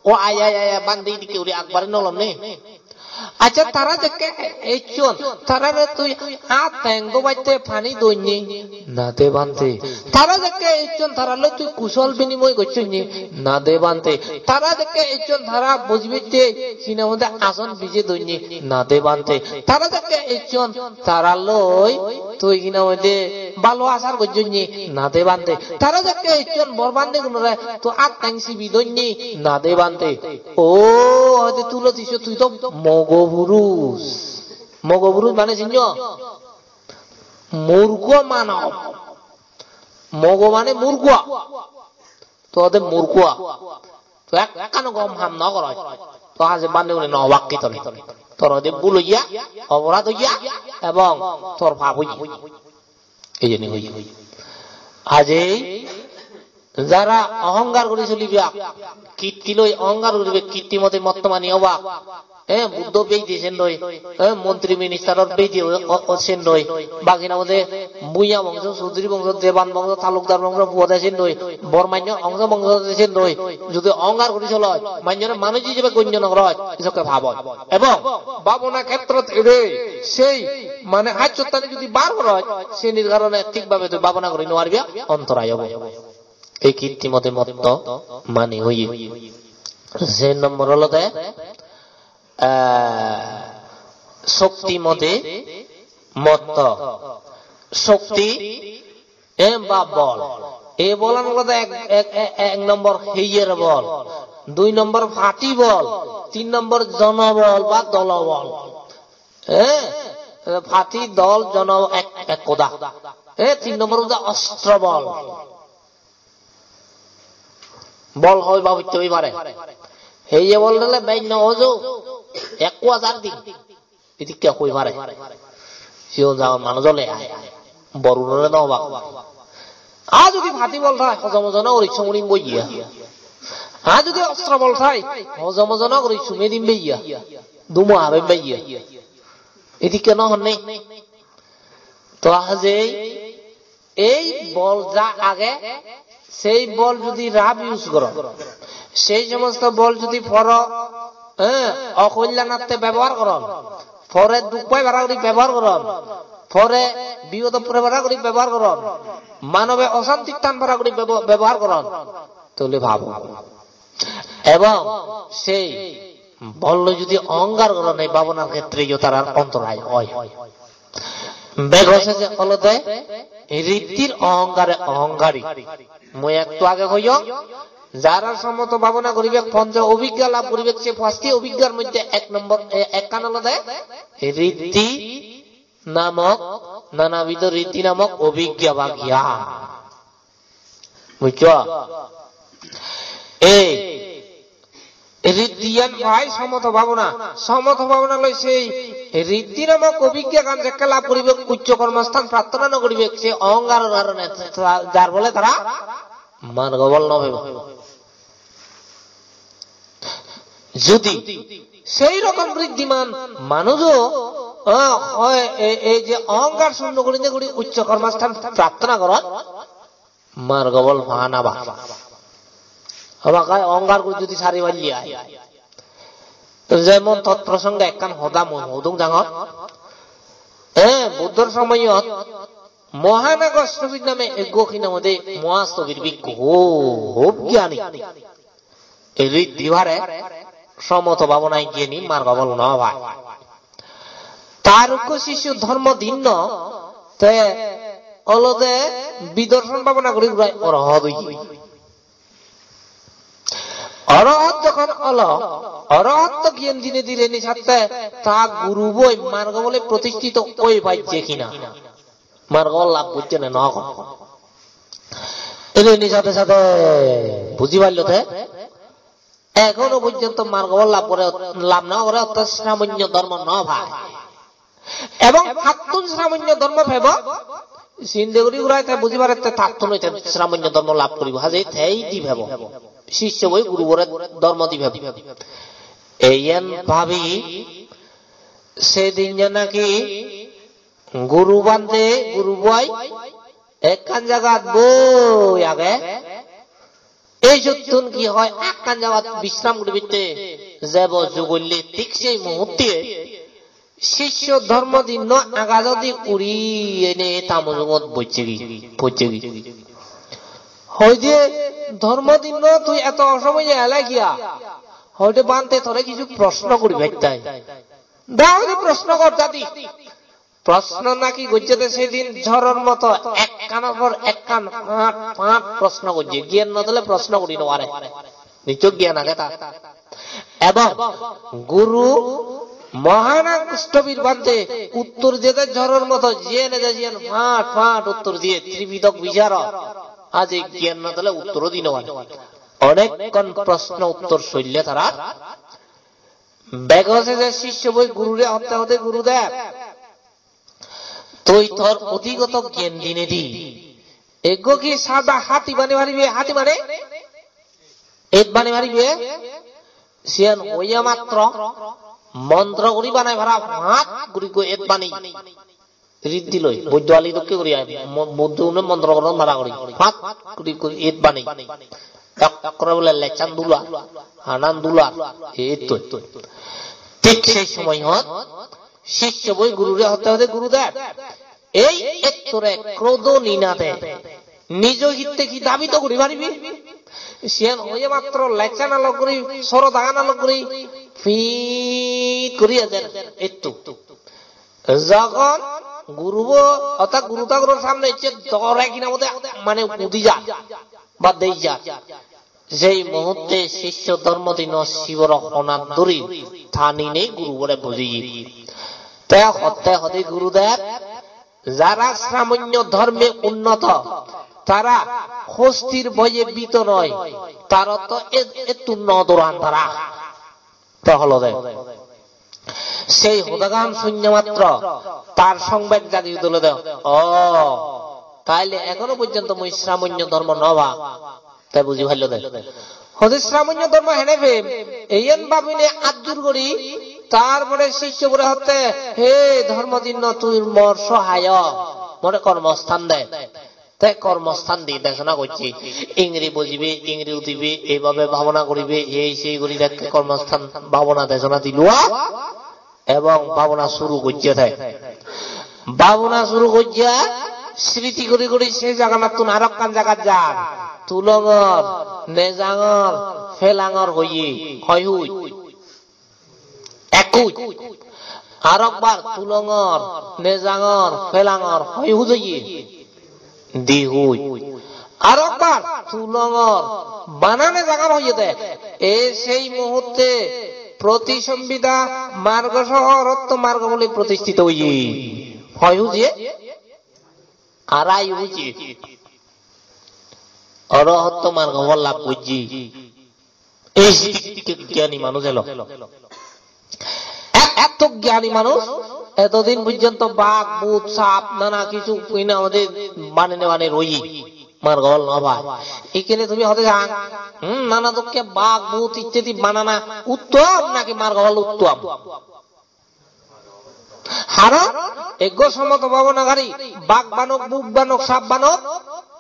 O ai, ai, ai, ai, bhante idikke guri agbare no lonne. Accha, tara jekke ecchon, tarare tui at teng dobatte pani donni? "Na de bhante." Tara jekke ecchon, taralloi tui kusol binimoy gocchonni? "Na de bhante." Tara jekke ecchon, tara bojibatte hi nang hoide ason bije donni? "Na de bhante." Tara jekke ecchon, taralloi tui hi nang hoide bhalo achar gojjonni? "Na de bhante." Tara jekke ecchon, bor bhantegunore tui at teng sibi donni? "Na de bhante." O, hoide Tulo Tissho, tui do mogo puruj. Mogo puruj mane sinno? Murgo manob. Mogo mane murgo. To hoide murgo. To ek-, ekkano gom ham no goroj. To haje bhante gune no obak ki tore. Tor hoide bul oiya, oporad oiya, ebong tor pap oiye. Ei jeni hoye. Ajei jara ohongkar guri solibak, kitti loi ohongkar guribe, kitti mote mottomani obak, Eh, Buddho beidi sendoi, eh, montri ministeror beidi o, o, o sendoi, bagi na ode Bhuya bongso, Sudri bongso, Deban bongso, Talukdar bongso, puode sendoi, Bormanyo ongso bongso sendoi, judi ohongkar guri soloi, manjore manuj ijebe gonyo no goroj, isokke pap oi. Ebong bhabona khetrot ede sei mane hajjottani judi bar goroj, senir karone thik bhabe tui bhabona guri no paribe, ontorai obo. Ei kitti mote motto mani hoye. Se nombor olode, eh, shokti mote motto. Shokti, eh, ba bol. Ei bolan olode ek, ek, ek, ek nombor heiyer bol, dui nombor pati bol, tin nombor jonobol ba dolobol. Eh, pati, dol, jono ek, ek hoda. Eh, tin nombor hoda ostro bol. Bol hoi babotte oi pare. Heiye bol dile bej no ojo. Ekko hajar din. Idikke hoi pare. Sigon sagon manuj ole ai. Borunore no obak. Ar judi pati bol thai, hojomojo no guri sumurim boiya. Ar judi ostro bol thai, hojomojo no guri sumedin beiya. Dumo haben beiya. Idikke no honne. To ajei ei bol ja age, sei bol judi rap use goron, sei somosto bol judi poro, eh, okollanatte bebohar goron, pore duk pai para guri bebohar goron, pore bipodot pore para guri bebohar goron, manobe osantit tan para guri bebo-, bebohar goron, tole pap oi. Ebong sei bolloi judi ohongkar goron, ei bhabonar khetre yo tarar ontorai oi. Bego seje olode riddhir ohongkare ohongkari. Mui ektu age hoyong, jara somoto bhabona guribek, ponjo obhigga labh guribek, se pasti obhiggar moddhe ek nombor, e, ekkan olode riddhi namok, nanabido riddhi namok obhigga ba gyan. Bujjo? Ei riddhiyan pai somoto bhabona. Somoto bhabona loi sei riddhi namok obhiggagan jekke labh guribe, uccho kormosthan prarthona no guribe, se ohongkaror karone, jar bole tara margo bol no pebo. Judi sei rokom riddhiman manujo, ah, hoi, ei, ei je ohongkar sunno gurinei guri uccho kormosthan prarthona goron, margo bol pan aba. Habakai ohongkar guri judi sari palle ai. To jemon tot prosonge ekkan hoda mui hodung jangor. Eh, Buddhor somoyot Mohanagastobir name ekko hinamode Mohanagastobir bhikkhu hub gyani. Ei riddhi pare, somoto bhabonai gyani, margo bol no pai. Tar ekko sisyo Dhormodinno, te olode bidorshon bhabona guri gurai orohot oye. Orohot jokhon olo, orohotto gyan dinei dinei satte ta guru boi margo bole protistito oi pajje kina. Margo bol labh gojje ne no gojje. Ene ni sade sade buji parlo te. Ekhono porjonto margo bol labh gore, labh no gore, orthat sramonyo dhormo no pai. Ebong hattun sramonyo dhormo pebo, sinde guri gurai te buji pare te tattun oi te sramonyo dhormo labh guribo. Haje tei di pebo. Sisyo boi guru bore dhormo di pebo. Eyan bhabi, sedin je naki guru bhante, guru boi ekkan jagat boi age. Ei jottun hi hoi, ekkan jagat bisram guribatte jebo jugolle, thik sei muhutte sisyo Dhormodinno agajodi uri ene ta mujungot bojjegi, pojjegi. Hoide, "Dhormodinno, tui eto osomoye ele kiya?" Hoide, "Bhante, tore hissu proshno guribatte." "Da, hoide proshno gor, ja di." Proshno naki gojje de sedin jhoror moto ekkanor por ekkan paat paat proshno gojje. Gyan no thale proshno guri no pare. Nichchoi gyan age tar. Ebong guru Mohanagastobir bhante uttor diye de jhoror moto, jiyene je jiyen paat paat uttor diye, Tripitok bicharo. Aje gyan no thale uttoro di no pare. Onekkon proshno uttor solle tarar. Bego seje sisyo boi gurure hotte hotte, "Gurudev, tui tor odhigoto gyan dinei di ekko hi sada hati bani paribe?" Hati mane et bani paribe? Siyan hoye matro Montro guri banai para, pat guri go et bani. Riddhi loi, boiddo ali dokke guri ai. Mo-, boiddo une montro goron para guri. Pat guri go et bani. Ekkore bole lechan dula, hanan dula, ei ettoi. Thik sei somoyot sisyo boi gurure hotte hotte, "Gurudev, ei ettore krodo ninade nijo hitte hi dhabito guri paribi?" Siyen hoye matro lechan alok guri, sorodagan alok guri, pit guri ejer ettu. Jokhon gurubo, orthat guru thaguror samne ecche dore hina mode mane udi jar, ba dei jar. Sei muhutte sisyo Dhormodinno siboro honat dhuri taninei gurubore bujeye. Te hotte hode, "Gurudev, jara sramonyo dhorme unnoto, tara hostir boye bito noi, tara to e-, ettu no doran tara." Te holode sei hodagan sunne matro tar songvek jagi udolode, "O, taile ekhono porjonto mui sramonyo dhormo no pang." Te buji paillo de. Hode, "Sramonyo dhormo hene pem?" Eyen babine addur guri, tar pore sisyo bore hotte, "He Dhormodinno, tui mor sohayo, more kormosthan de." Te kormosthan di desona gocche. Ingri bojibe, ingri udibe, eibabe bhabona guribe, ei sei guri dekke kormosthan bhabona desona dilua ebong bhabona suru gocche te. Bhabona suru gocche, sriti guri guri sei jaganattun arokkan jagat jar. Tulongor, nejangor, pelangor hoye, hoi huj? Ek huj. Arokbar tulongor, nejangor, pelangor, hoi huj oye? Di huj. Arokbar tulongor, bana nejangor hoye de. E sei muhutte protisomhida margo soho orotto margo bole protistito oye. Hoi huj oye? Arai huj oye. Orohotto margo phol lab gojje. Ei sidikke gyani manuj elo. Etto gyani manuj, etodin porjonto bag, bhut, sap, nana kichu hina hode banene banene roye. Margo phol no pai. Ekkene tumi hode jang, hmm, nana dokke bag, bhut ittedi banana uttom naki margo phol uttom? Haron ekko somoto bhabonagari, bag banok, bhut banok, sap banok,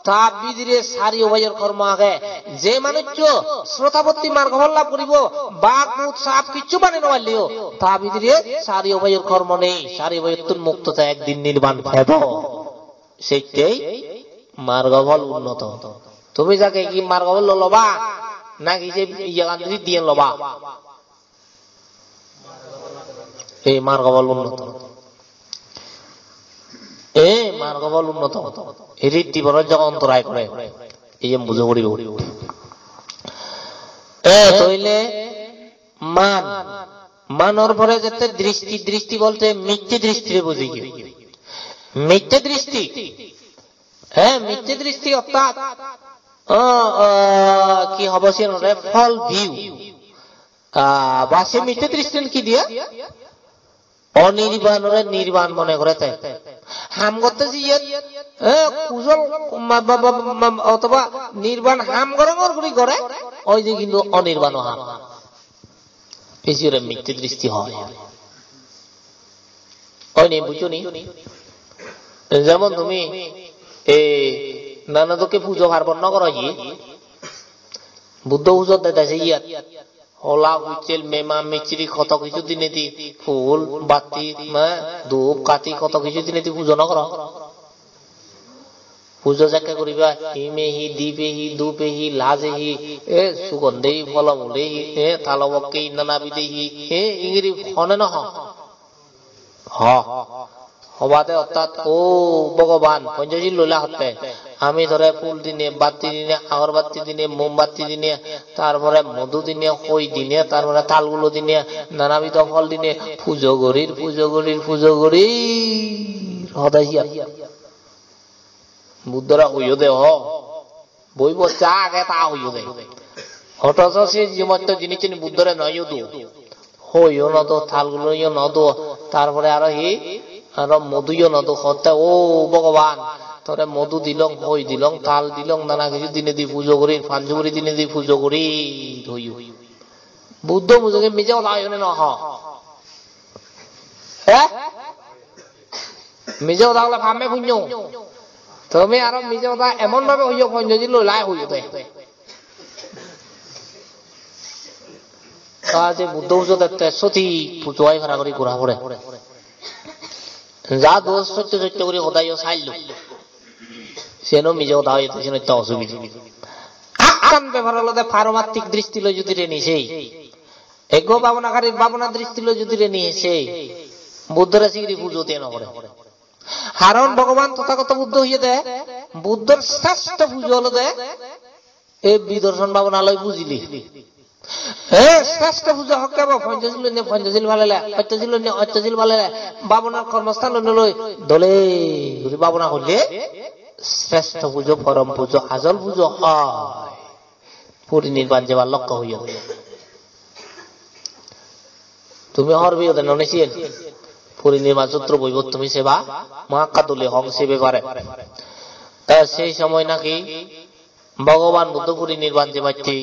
ta bidire sari ubayor kormo age. Je manuccho srotapotti margo phol lab guribo, bag, bhut, sap kichu bane no parleyo, ta bidire sari ubayor kormo nei, sari ubayottun mukto, te ekdin nirban pedo. Settei margo phol unnoto. Tumi jage hi margo phol loba, naki se iyagan riddhiyan loba? Ei margo phol unnoto. Ei margo phol unnoto. Ei riddhi boro jogo ontorai gore. Ei em bujo puribo. E toile man. Manor pore jette dristi, dristi bolte micche dristire bujeye. Micche dristi. He, micche dristi orthat, o, o, ki hobo siyanore, false view. Ah, ba se micche dristi hi diye? Onirbanore nirban mone gore te. Ham gotte jiye, eh, kusol ma-, ba-, ba-, ma-, otoba nirban ham gorongor guri gore, oi je hintu onirban ham. Ijore micche dristi hoi. Oi ni, bujjo ni? Jemon tumi, eh, nana dokke pujo parbon no goro ji. Buddho pujo dede se iyot. Hola, huchel, mema, michiri, koto kichu dinedi, phul, batti, ma, dhup, kati, koto kichu dinedi pujo no goro. Pujo jekke guriba, hime hi, dibe hi, dupe hi, laje hi, e, sugonde hi, pholomule hi, e, talobokke hi, nana bide hi, e, ingiri hone no ho. Ho. Hobade orthat, "O Bhogoban, Ponchosil loila hotte. Ami tore phul dine, batti dine, agorbatti dine, mombatti dine, tar pore modhu dine, hoi dine, tar pore talgulo dine, nana bido phol dine, pujo gorir, pujo gorir, pujo gorir." Hode siyan. Buddhore hoiyo de ho. Boi boccha age ta hoiyo de. Otoso se jimosto jinisseni Buddhore noyo do. Hoiyo no do, talguloyo no do. Tar pore aro hi? Aro modhuyo no do. Hotte, "O Bhogoban, tore modhu dilong, hoi dilong, tal dilong, nana kichu dinedi pujo gorir, pan suguri dinedi pujo gorir," hoiyo. Buddho mujunge mije hoda hoiyo ne no ho. Eh? Mije hoda hole pamme punyo. Tumi aro mije hoda emon bhabe hoyo, Ponchosil loi lai hoyo te. Ta je Buddho pujo dette soti pujo ai para guri gora pore. Ja dos sotto sotto guri hoda yo saillo. Seno mije hoda hoyede, seno ekta osubide. Ekkan bepar olode paromattik dristi loi judi reni sei. Ego bhabonakari bhabona dristi loi judi reni sei. Buddhore sigiri pujo te no gore. Karon Bhogoban Tothagoto Buddho hoyede, Buddhor sreshto pujo olode ei bidorshon bhabona loi bujile. He, sreshto pujo hokke bo, Ponchosil lonne Ponchosil palele, Ochchosil lonne Ochchosil palele, bhabonar kormosthan lonne loi dole guri bhabona golle sreshto pujo, porom pujo, ajol pujo oi. Porinirban jebar lokko hoye. Tumi hobor peyo de noni siyen? Porinirban sutro boibot tumi seba, mo ekka dole hong se bepare. Ta sei somoy naki Bhogoban Buddho porinirban jebatte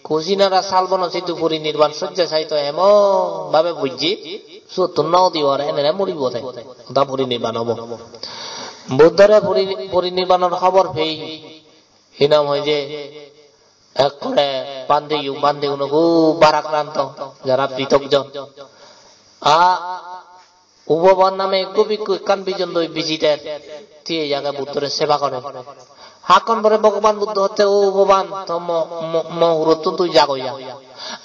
Kusinara salbono sidu porinirban sojja saito emon bhabe bujje, suottun no udibor, enere muribo te. Oda porinirban obo. Buddhore pori-, porinirbanor hobor pei, hi nang hoi je, ekkore bhante yu, bhante guno hub bharakranto, jara pritokjon. A, Upoban name ekko bhikkhu ekkan bijon loi biji der. Tiye age Buddhore seba gore. Hakkon pore Bhogoban Buddho hotte, "O Upoban, to mo, mo, mo hurottun tui jagoya."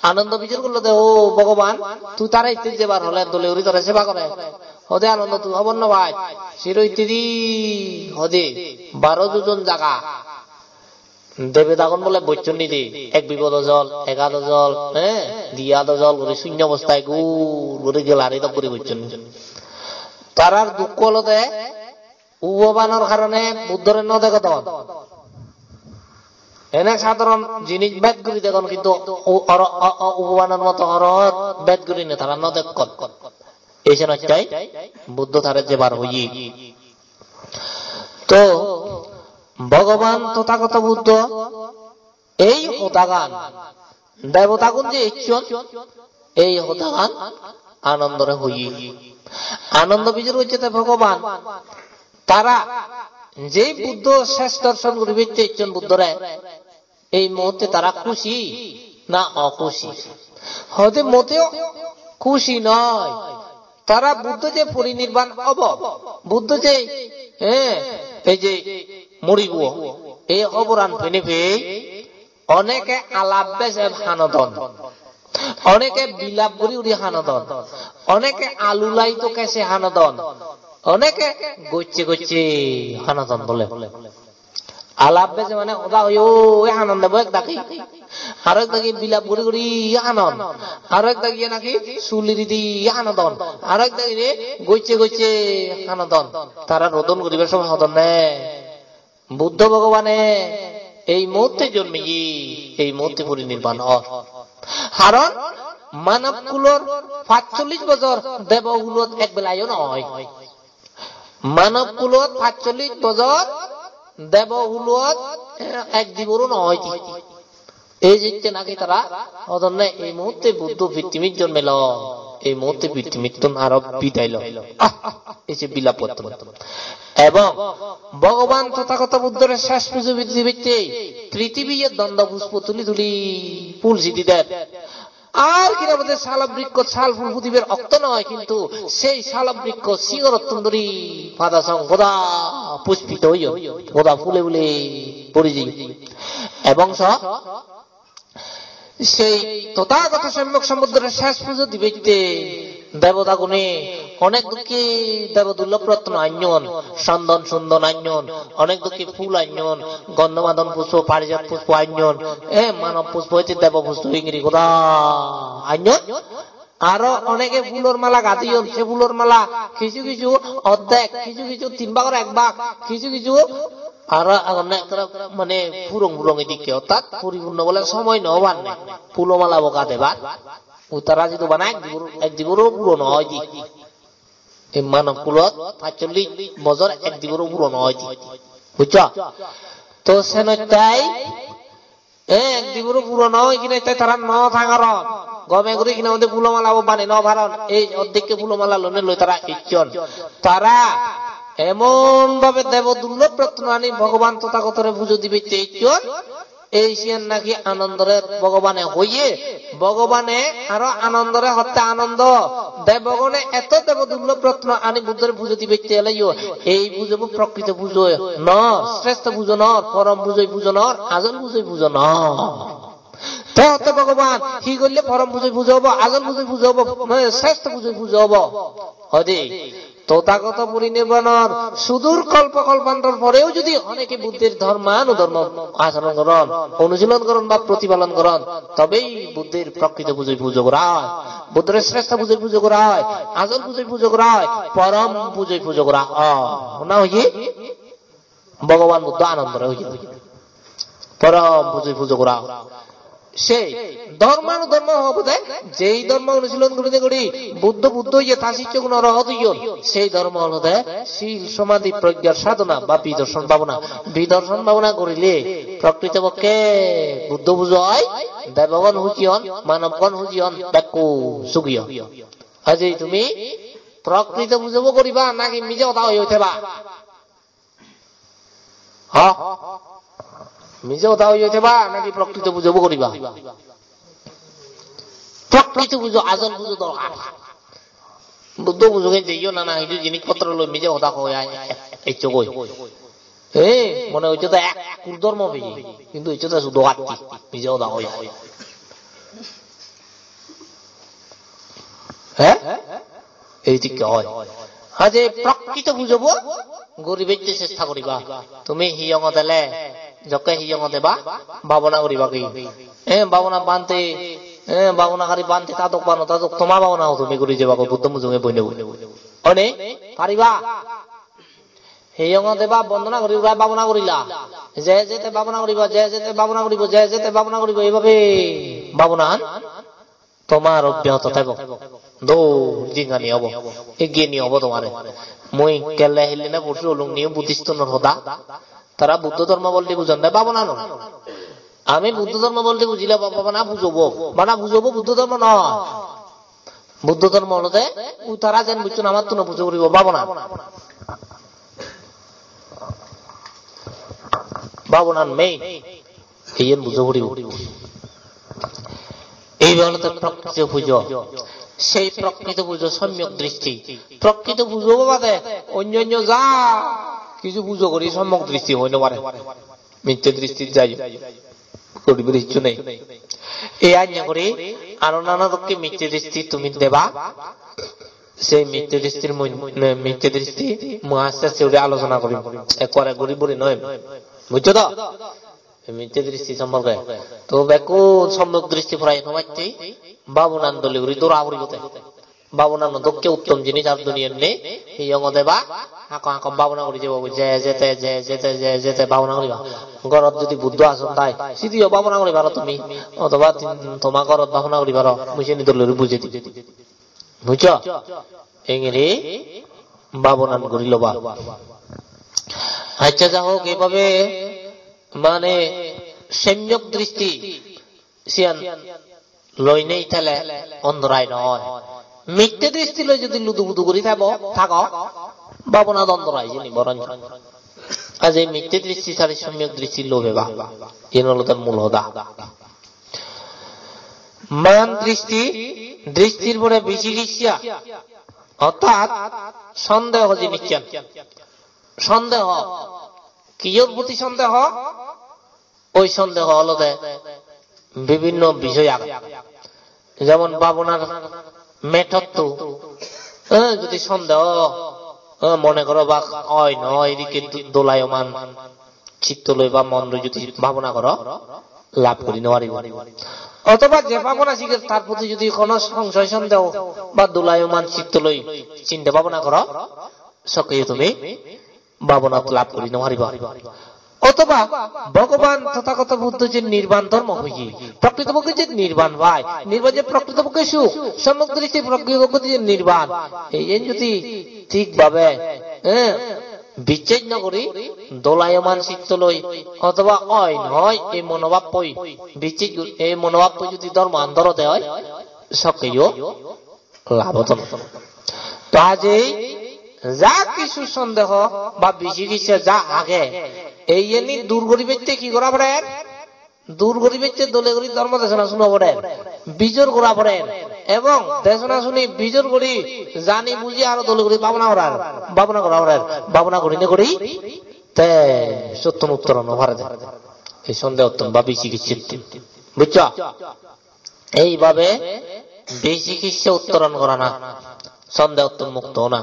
Anondo bijor gollo de, "O Bhogoban, tui tare hitte jebar hole dole guri tore seba gore." Hode Anondo, "Tui hobor no pai. Siro hittedi hode baro jojon jaga." Debedagun bole bocchon nide, ek bibot ojol, ek at ojol, eh, di at ojol guri sunyo obostai gul guri gelari dok guri bocchon. Tarar dukko olode upobanor karone Buddhore no degodon. Ene sadharon jinis bej guri degon, kintu u-, oro-, o-, o-, upobanor moto orot bej gurine tara no dekkon. Ei senottei Buddho tare jebar hoye. To Bhogoban Tothagoto Buddho ei hodagan, debotagun je ecchon, ei hodagan Anondore hoye. Anondo bijor gocche de Bhogoban, tara jei Buddho ses dorshon guribatte ecchon Buddhore, ei muhurte tara khushi na okhushi? Hoide moteo khushi noi. Tara Buddho je porinirban obo, Buddho je, eh, ei je moribo, ei hoboran pene pei oneke alap bejep hanodon, oneke bilap guri guri hanodon, oneke alulai to kese hanodon, oneke gocche gocche hanodon bole. Alap beje mane hoda hoye, oi hanonde bo ek dagi. Aro ek dagi bilap guri guri hanon. Aro ek dagi naki sul iridi hanodon. Aro ek dagi re gocche gocche hanodon. Tara rodon guribar somoy hodon ne. Buddho Bhogobane ei muhurte jonmiye, ei muhurte porinirban or. Karon manob kulor pachchollish bojor debo hulot ek belayo noi. Manob kulot pachchollish bojor, debo hulot, eh, ek diboro no oide. Ei jitte naki tara hodonne ei muhurte Buddho pittimit jonmelo, ei muhurte pittimittun aro bidai lo. Ah, ei je bilap gotton. Ebong Bhogoban Tothagoto Buddhore ses pujo dibatte prithibiye dondo pushpo tuli tuli phul sidi der. Ar hi nang hoide sal brikkot sal phul fudibar okto noi, hintu sei sal brikko sigorottun dhuri pada song goda puspito oyon, goda phule phule bhuri jeyon. Ebong so sei Tothagoto Sommok Sombuddhore ses pujo dibatte debotagune onek dokke debo durlob rotno anyon, sandon sundon anyon, onek dokke phul anyon, gondomadon pushpo, parijat pushpo anyon, eh, manob pushpo, ecche debo pushpo, ingiri goda anyon. Aro oneke phulor mala gadeyon, se phulor mala kichu kichu oddek, kichu kichu tin bhagor ek bhag, kichu kichu aro agonne ekkere mane purong purong edikke, ortat puripunno bole somoy no obanne. Phulo mala bo gadebar. Uttara jidu bana ek dibor, ek diboro puro no oide. Ei manob kulot pachchollish bojor ek diboro puro no oide. Bujcho? To senottei, eh, ek diboro puro no oi kinei te tara no thangaron. Gome guri hina hoide phulo mala bo bane no paron. Ei oddekke phulo mala lone loi tara ecchon. Tara emon bhabe debo durlobh ratno ani Bhogoban Tothagotore pujo dibette ecchon. Ei siyan naki Anandore Bhogobane hoye, Bhogobane aro Anandore hotte, "Anando, debogone eto debo durlobh ratno ani Buddhore pujo dibette eleyo, ei pujobo prokrito pujo nor, srestho pujo nor, porom pujoi pujo nor, ajol pujoi pujo nor." Te hotte Bhogoban, "Hi golle porom pujoi pujo obo, ajol pujoi pujo obo, mane srestho pujoi pujo obo?" Hoide, Tothagoto porinirbanor sudur kolpo kolpantor poreo jodi oneke Buddhor dhormanudhormo acharon goron, onushilon goron ba protipalon goron, tobei Buddhor prokrito pujoi pujo gora oi, Buddhor srestho pujoi pujo gora oi, ajol pujoi pujo gora oi, porom pujoi pujo gora oi. Honna hoye? Bhogoban Buddho Anandore hoye. Porom pujoi pujo gora oi. Sei dhormanudhormo obode, jei dhormo onushilon gurine guri Buddho, Buddho oye, ta sissogun orohot oyon, sei dhormo olode sil, somadhi, proggyar sadhona ba bidarson bhabona. Bidarson bhabona gorile prokrito pokke Buddho pujo oi, debogon huji on, manobgon huji on, bekku sugi on. Ajei tumi prokrito pujobo guriba naki mije hoda hoi hoi theba? Ha? Mije hoda hoi hoi theba naki prokrito pujobo guriba? Prokrito pujo, ajol pujo dorkar. Buddho pujoge jeiyo nana hissu jinis potro loi mije hoda hoi ai, eccho goi. He, mone hocche to ekkur dhormo peye, hintu eccho to sudo atti, mije hoda hoi. He? Ei dikke oi. Aje prokrito pujobo guribette chesta guriba. Tumi hiyongot ele, jokke hiyongot eba, bhabona guriba ki? Eh, bhabona bhante, eh, bhabonakari bhante tadok bhante tadok toma bhabona tumi guri jeba goi Buddho mujunge boine boine. One? Pariba? Hiyongot eba bondona guri urai bhabona gurila. Je jete bhabona guribo, je jete bhabona guribo, je jete bhabona guribo, eibabe bhabonan tomar obhyato thebo. Dol jingani obo. Ei geni obo tomare. Mui kelle hillene porsu olung niyo Buddhistunor hoda. Tara Buddho dhormo bolte bujon de bhabona noi. Ami Buddho dhormo bolte bujile ba-, ba-, bana bujobo. Bana bujobo Buddho dhormo noi. Buddho dhormo olode u tara jen bujjon amattun o pujo guribo bhabona. Bhabonan main. Iyen bujo puribo. Ei olode prokrito pujo. Sei prokrito pujo samyak dristi. Prokrito pujo bade onyo onyo ja hissu pujo guri samyak dristi hoi no pare. Mitte dristi jai. Guribar hissu nei. Ei anya guri aro nana dokke mitte dristi tumi deba. Sei mitte dristir mui, mitte dristi mui aste aste guri alochona gorim. Ekkore guri buri noi. Bujjo to? Ei mitte dristi somporke. To bekkun somyak dristi porai no pacche, bhabonan dole guri dora puribo te. Bhabonano dokke uttom jinis ar duniyot nei. Hiyongot eba, hakko hakko bhabona guri jebo, je jete, je jete, je jete bhabona guriba. Gorot jodi Buddho ason tai, sidiyo bhabona guri paro tumi. Otoba tin-, toma gorot bhabona guri paro, mui seni dole guri bujei dim. Bujjo? Engiri bhabonan guri loba. Accha, ja hok, eibabe mane samyak dristi siyan loi nei thele ondorai noi. Mitte dristi loi jodi ludu budu guri thebo, thago, bhabonat ondorai jeni boronjo. Aje mitte dristi sari samyak dristi lobeba. Iyen olode mul hoda. Man dristi, dristir pore bicikiccha, orthat sondeho jinissan. Sondeho, kiyor proti sondeho? Oi sondeho olode bibhinno bisoy age. Jemon bhabonar method-to, eh, jodi sondeho, eh, mone goro ba oi noi, edikke do-, dolayoman chitto loi ba mon loi jodi bhabona goro, lab guri no paribo. Otoba je bhabona siger tar proti jodi hono songsoy sondeho ba dolayoman chitto loi chinte bhabona goro, sokke tumi bhabonat lab guri no pariba. Otoba Bhogoban Tothagoto Buddho je nirban dhormo hoye, prokrito pokke je nirban pai, nirban je prokrito pokke suk, samyak dristi prokrito pokke je nirban, ei en jodi thik bhabe, eh, bichej no guri, dolayoman chitto loi, otoba oi noi, ei monobhab loi, bichej gu-, ei monobhab loi jodi dhormo an dhoro de oi, sokkeyo lab odo na. To ajei ja kichu sondeho ba biji kicche ja age, eiyeni dur guribatte hi gora porer? Dur guribatte dole guri dhormo desona suna porer, bijor gora porer, ebong desona suni bijor guri jani buji aro dole guri bhabona gorar, bhabona gora porer, bhabona gurinei guri te sottun uttoron no pare de. Ei sondehottun ba biji kicchettun. Bujjo? Eibabe biji kicche uttoron gorana, sondehottun mukto ona.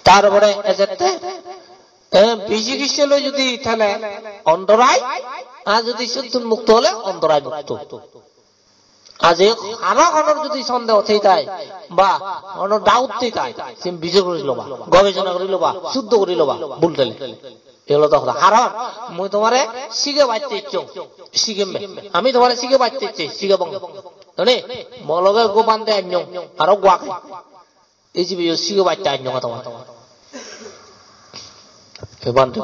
Tar pore ejette, eh, biji kicche loi judi thele ontorai, ar judi sottun mukto ole ontorai mukto. Aje hano honor judi sondeho thei thai, ba hono doubt thei thai, sen bijor guri loba, gobejona guri loba, suddho guri loba, bul thele. Ei olode hoda. Karon mui tomare sigebatte icchong, sigemme. Ami tomare sigebatte icche, sigebong. Jani, mo loge ekko bhante annyong, aro ekko age. Ei jibeyo sigebatte annyong tomare. Ei bhante,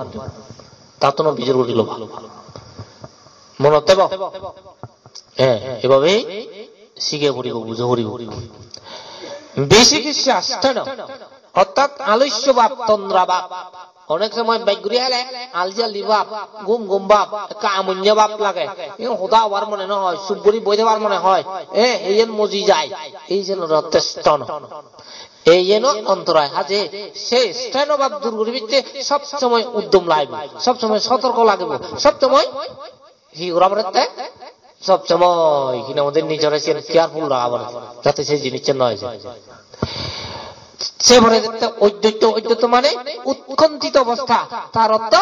tattono bijor guri loba. Monot thebo? Eh, eibhabe sige puribo, bujo puribo. Biji kicche astheno, orthat alusyo bhab, tondra bhab. Onek somoy bej guri hele aljaldi bhab, gum gum bhab, ekka amunya bhab lage. Iyen hoda hobar mone no hoi, sup guri boi thebar mone hoi. Eh, iyen moji jai. Ei jenotte stheno. Ei jeno ontorai haje, se stheno bhab dur guribatte sob somoy uddom lagibo, sob somoy sotorko lagibo, sob somoy hi gora porette? Sob somoy hi nang hoide nijore siyen careful raga pore, jate se jinissan no oi jai. Se pore jette oddoitto, oddoitto mane utkonthito obostha, tar ortho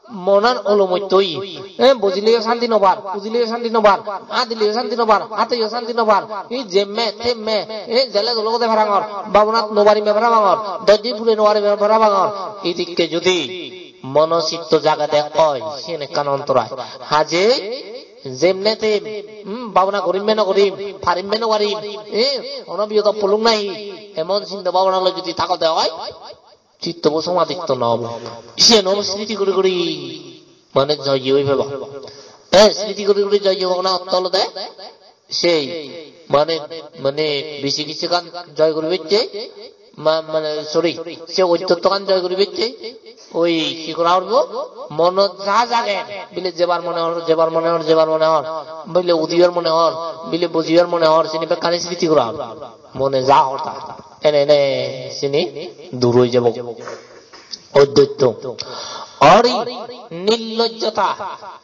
monan olomotto oye. Eh, bojileyo santi no par, udileyo santi no par, adileyo santi no par, hateyo santi no par. Ei jemme temme, eh, jele dolo gode parapangor, babonat no parime parapangor, doj din pure no parime parapangor. Idikke judi mono chitto jagede oi, siyen ekkan ontorai. Haje jemne tem, hmm, babona gorim be no gorim, parim be no parim, eh, hono biyot pulung nahi, emon sinta babona loi judi thagode oi, chittobo somadhito no obo. Siyen obo smriti guri guri mane joyyo oi peba. Te smriti guri guri joyyo ona ortho olode sei mane, mane biji kicchegan joy guribatte, ma-, mane, sorry, se oddottogan joy guribatte, oi hi gora poribo? Monot ja jage, bile jebar mone hor, jebar mone hor, jebar mone hor, bile udibar mone hor, bile bojibar mone hor, sini bekkani smriti gora poribo. Mone ja hor ta. Ene ene sini dur oi jebo. Oddoitto. Ori nirlojjota.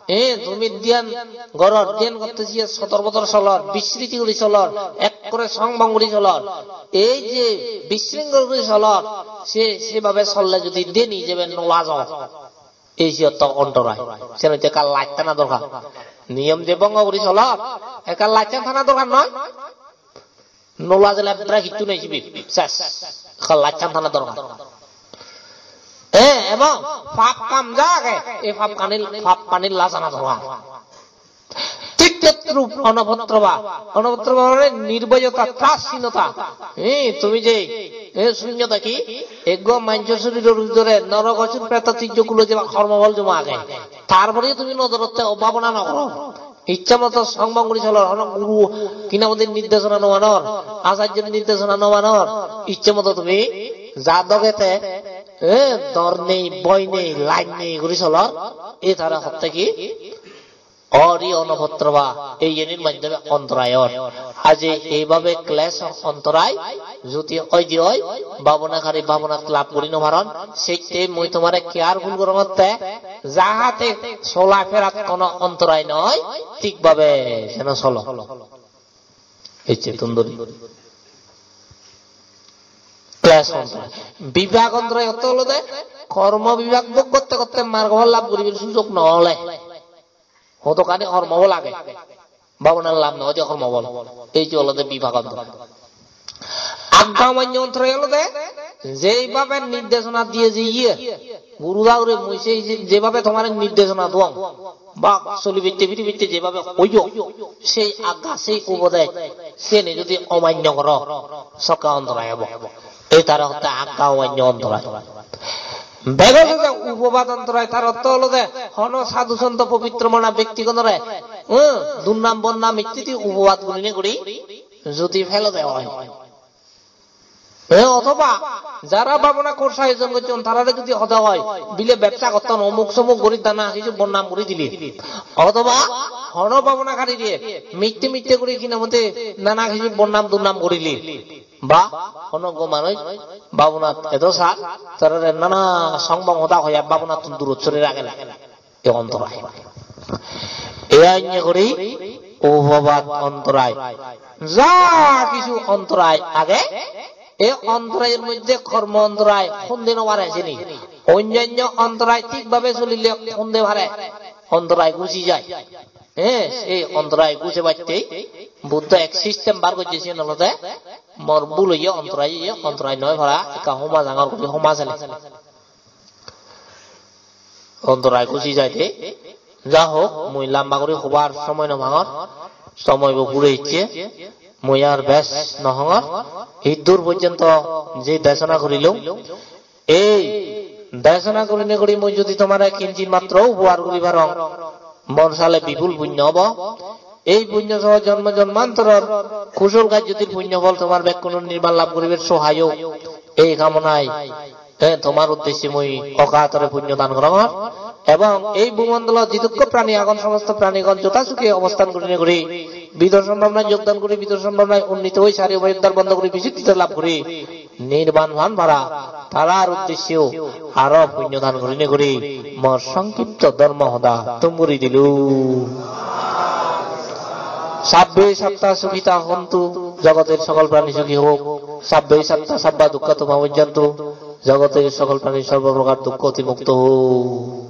Eh, tumi dhyan goror, dhyan gotte jiye sotor botor solor, bisriti guri solor, ekkore songbong guri solor. Ei je bisrinkhol guri solor, se, sebhabe solle judi dhyan ijebe no lajo. Ei siyot to ontorai. Sen hotte ekka laj thana dorkar. Niyom je bongo guri solor, ekka lajchan thana dorkar noi? No lajele bera hissu nei sibe. Ses. Ekka lajchan thana dorkar. Eh, ebong pap kam ja age, ei pap kani, pap kani lajana dorkar. Thik todrup onobhotroba. Onobhotroba mane nirbhoyota, trashinota. Eh, tumi je, eh, sunyota hi? Ekko manjor soriror bidire norok osur preto tijjo kulo jeba kormo phol joma age. Tar pore tumi no dorotte o bhabona no goro. Icche moto songbong guri solor, hono guru hi nang hoide nirdesona no manor, acharjor nirdesona no manor, icche moto tumi ja doge te, eh, dor nei, boi nei, laj nei guri solor, ei tare hotte hi? Ori onobhotroba, ei yenir maddhyome ontorai or. Aje eibabe klesh ontorai jodi oide oi, bhabonakari bhabonat lab guri no paron, sette mui tomare careful gorongotte, jahate sola ferat hono ontorai no oi, thik bhabe jeno solo. Ecche tun dori. Klesh ontorai. Bibak ontorai ortho olode kormo bibak bhog gotte gotte margo phol lab guribar sujog no ole. Hodokkani hormo bol age. Bhabona lab no oide hormo bol. Ei je olode bibak ontorai. Agga omanyo ontorai olode jeibabe nirdesona diye je iye. Guru dagure mui sei je, jeibabe tomare nirdesona duong. Ba soli bitte, firi bitte jeibabe hoyo. Sei agga, sei ubodej. Seni jodi omanyo goro, sokke ontorai obo. Ei tare hotte agga omanyo ontorai. Bego je upobad ontorai tar ortho olode hono sadhu santo pobitro mana bektigunore, eh, durnam bonnam ittedi upobad gurinei guri Jodi phelode oi. E, othoba jara bhabona course ayojon gocchon, tarare jodi hoda oi, bile bebsa gotton, omuk somuk guri dana hissu bodnam guri dile. Othoba hono bhabonakarire mitte mitte guri hina mote nana hissu bodnam durnam gurile. Ba hono ekko manuj bhabonat edo sar, tarare nana songbong hoda hoya bhabonattun durot sori ragele. E ontorai. E anye guri upobad ontorai. Ja hissu ontorai age, e ontorair moddhe kormo ontorai honde no pare sini. Onnanno ontorai thik bhabe solile honde pare. Ontorai guji jai. He, ei ontorai gujebatte Buddho ek system bar gojje, siyen olode mor bul oye, ontorai oye, ontorai noi para, ekka homa jangor guri homa sele. Ontorai guji jaide. Ja hok, mui lamba guri hobar somoy no pangor. Somoy bo pure icche. Mui ar bej no hongor. Iddur porjonto je desona gorilung, ei desona gurinei guri mui jodi tomare kinchit matro upohar guri parong, mor sale bipul punyo obo. Ei punyo soho jonmo jonmantoror kusol kajjotir punyo phol tomar bekkunor nirban lab guribar sohai ok. Ei kamonai, eh, tomar uddesye mui okatore punyo dan gorongor. Ebong ei bhumondolot jidukko prani agon, somosto pranigon jotha sukhe obostan gurinei guri, bidorshan bhabonai jogdan guri, bidorshan bhabonai unnito oi, sari upayoddhar bondo guri, bisuddhita lab guri, nirban pan para, tarar uddesyeyo aro punyo dan gurinei guri mor songkipto dhormo hoda thum guri dilung. Sabbe satta sukhita hontu, jogoter sokol prani sukhi hok. Sabbe satta sabba dukkha tomabojjantu, jogoter sokol prani sorbo prokar dukkho otimukto hok.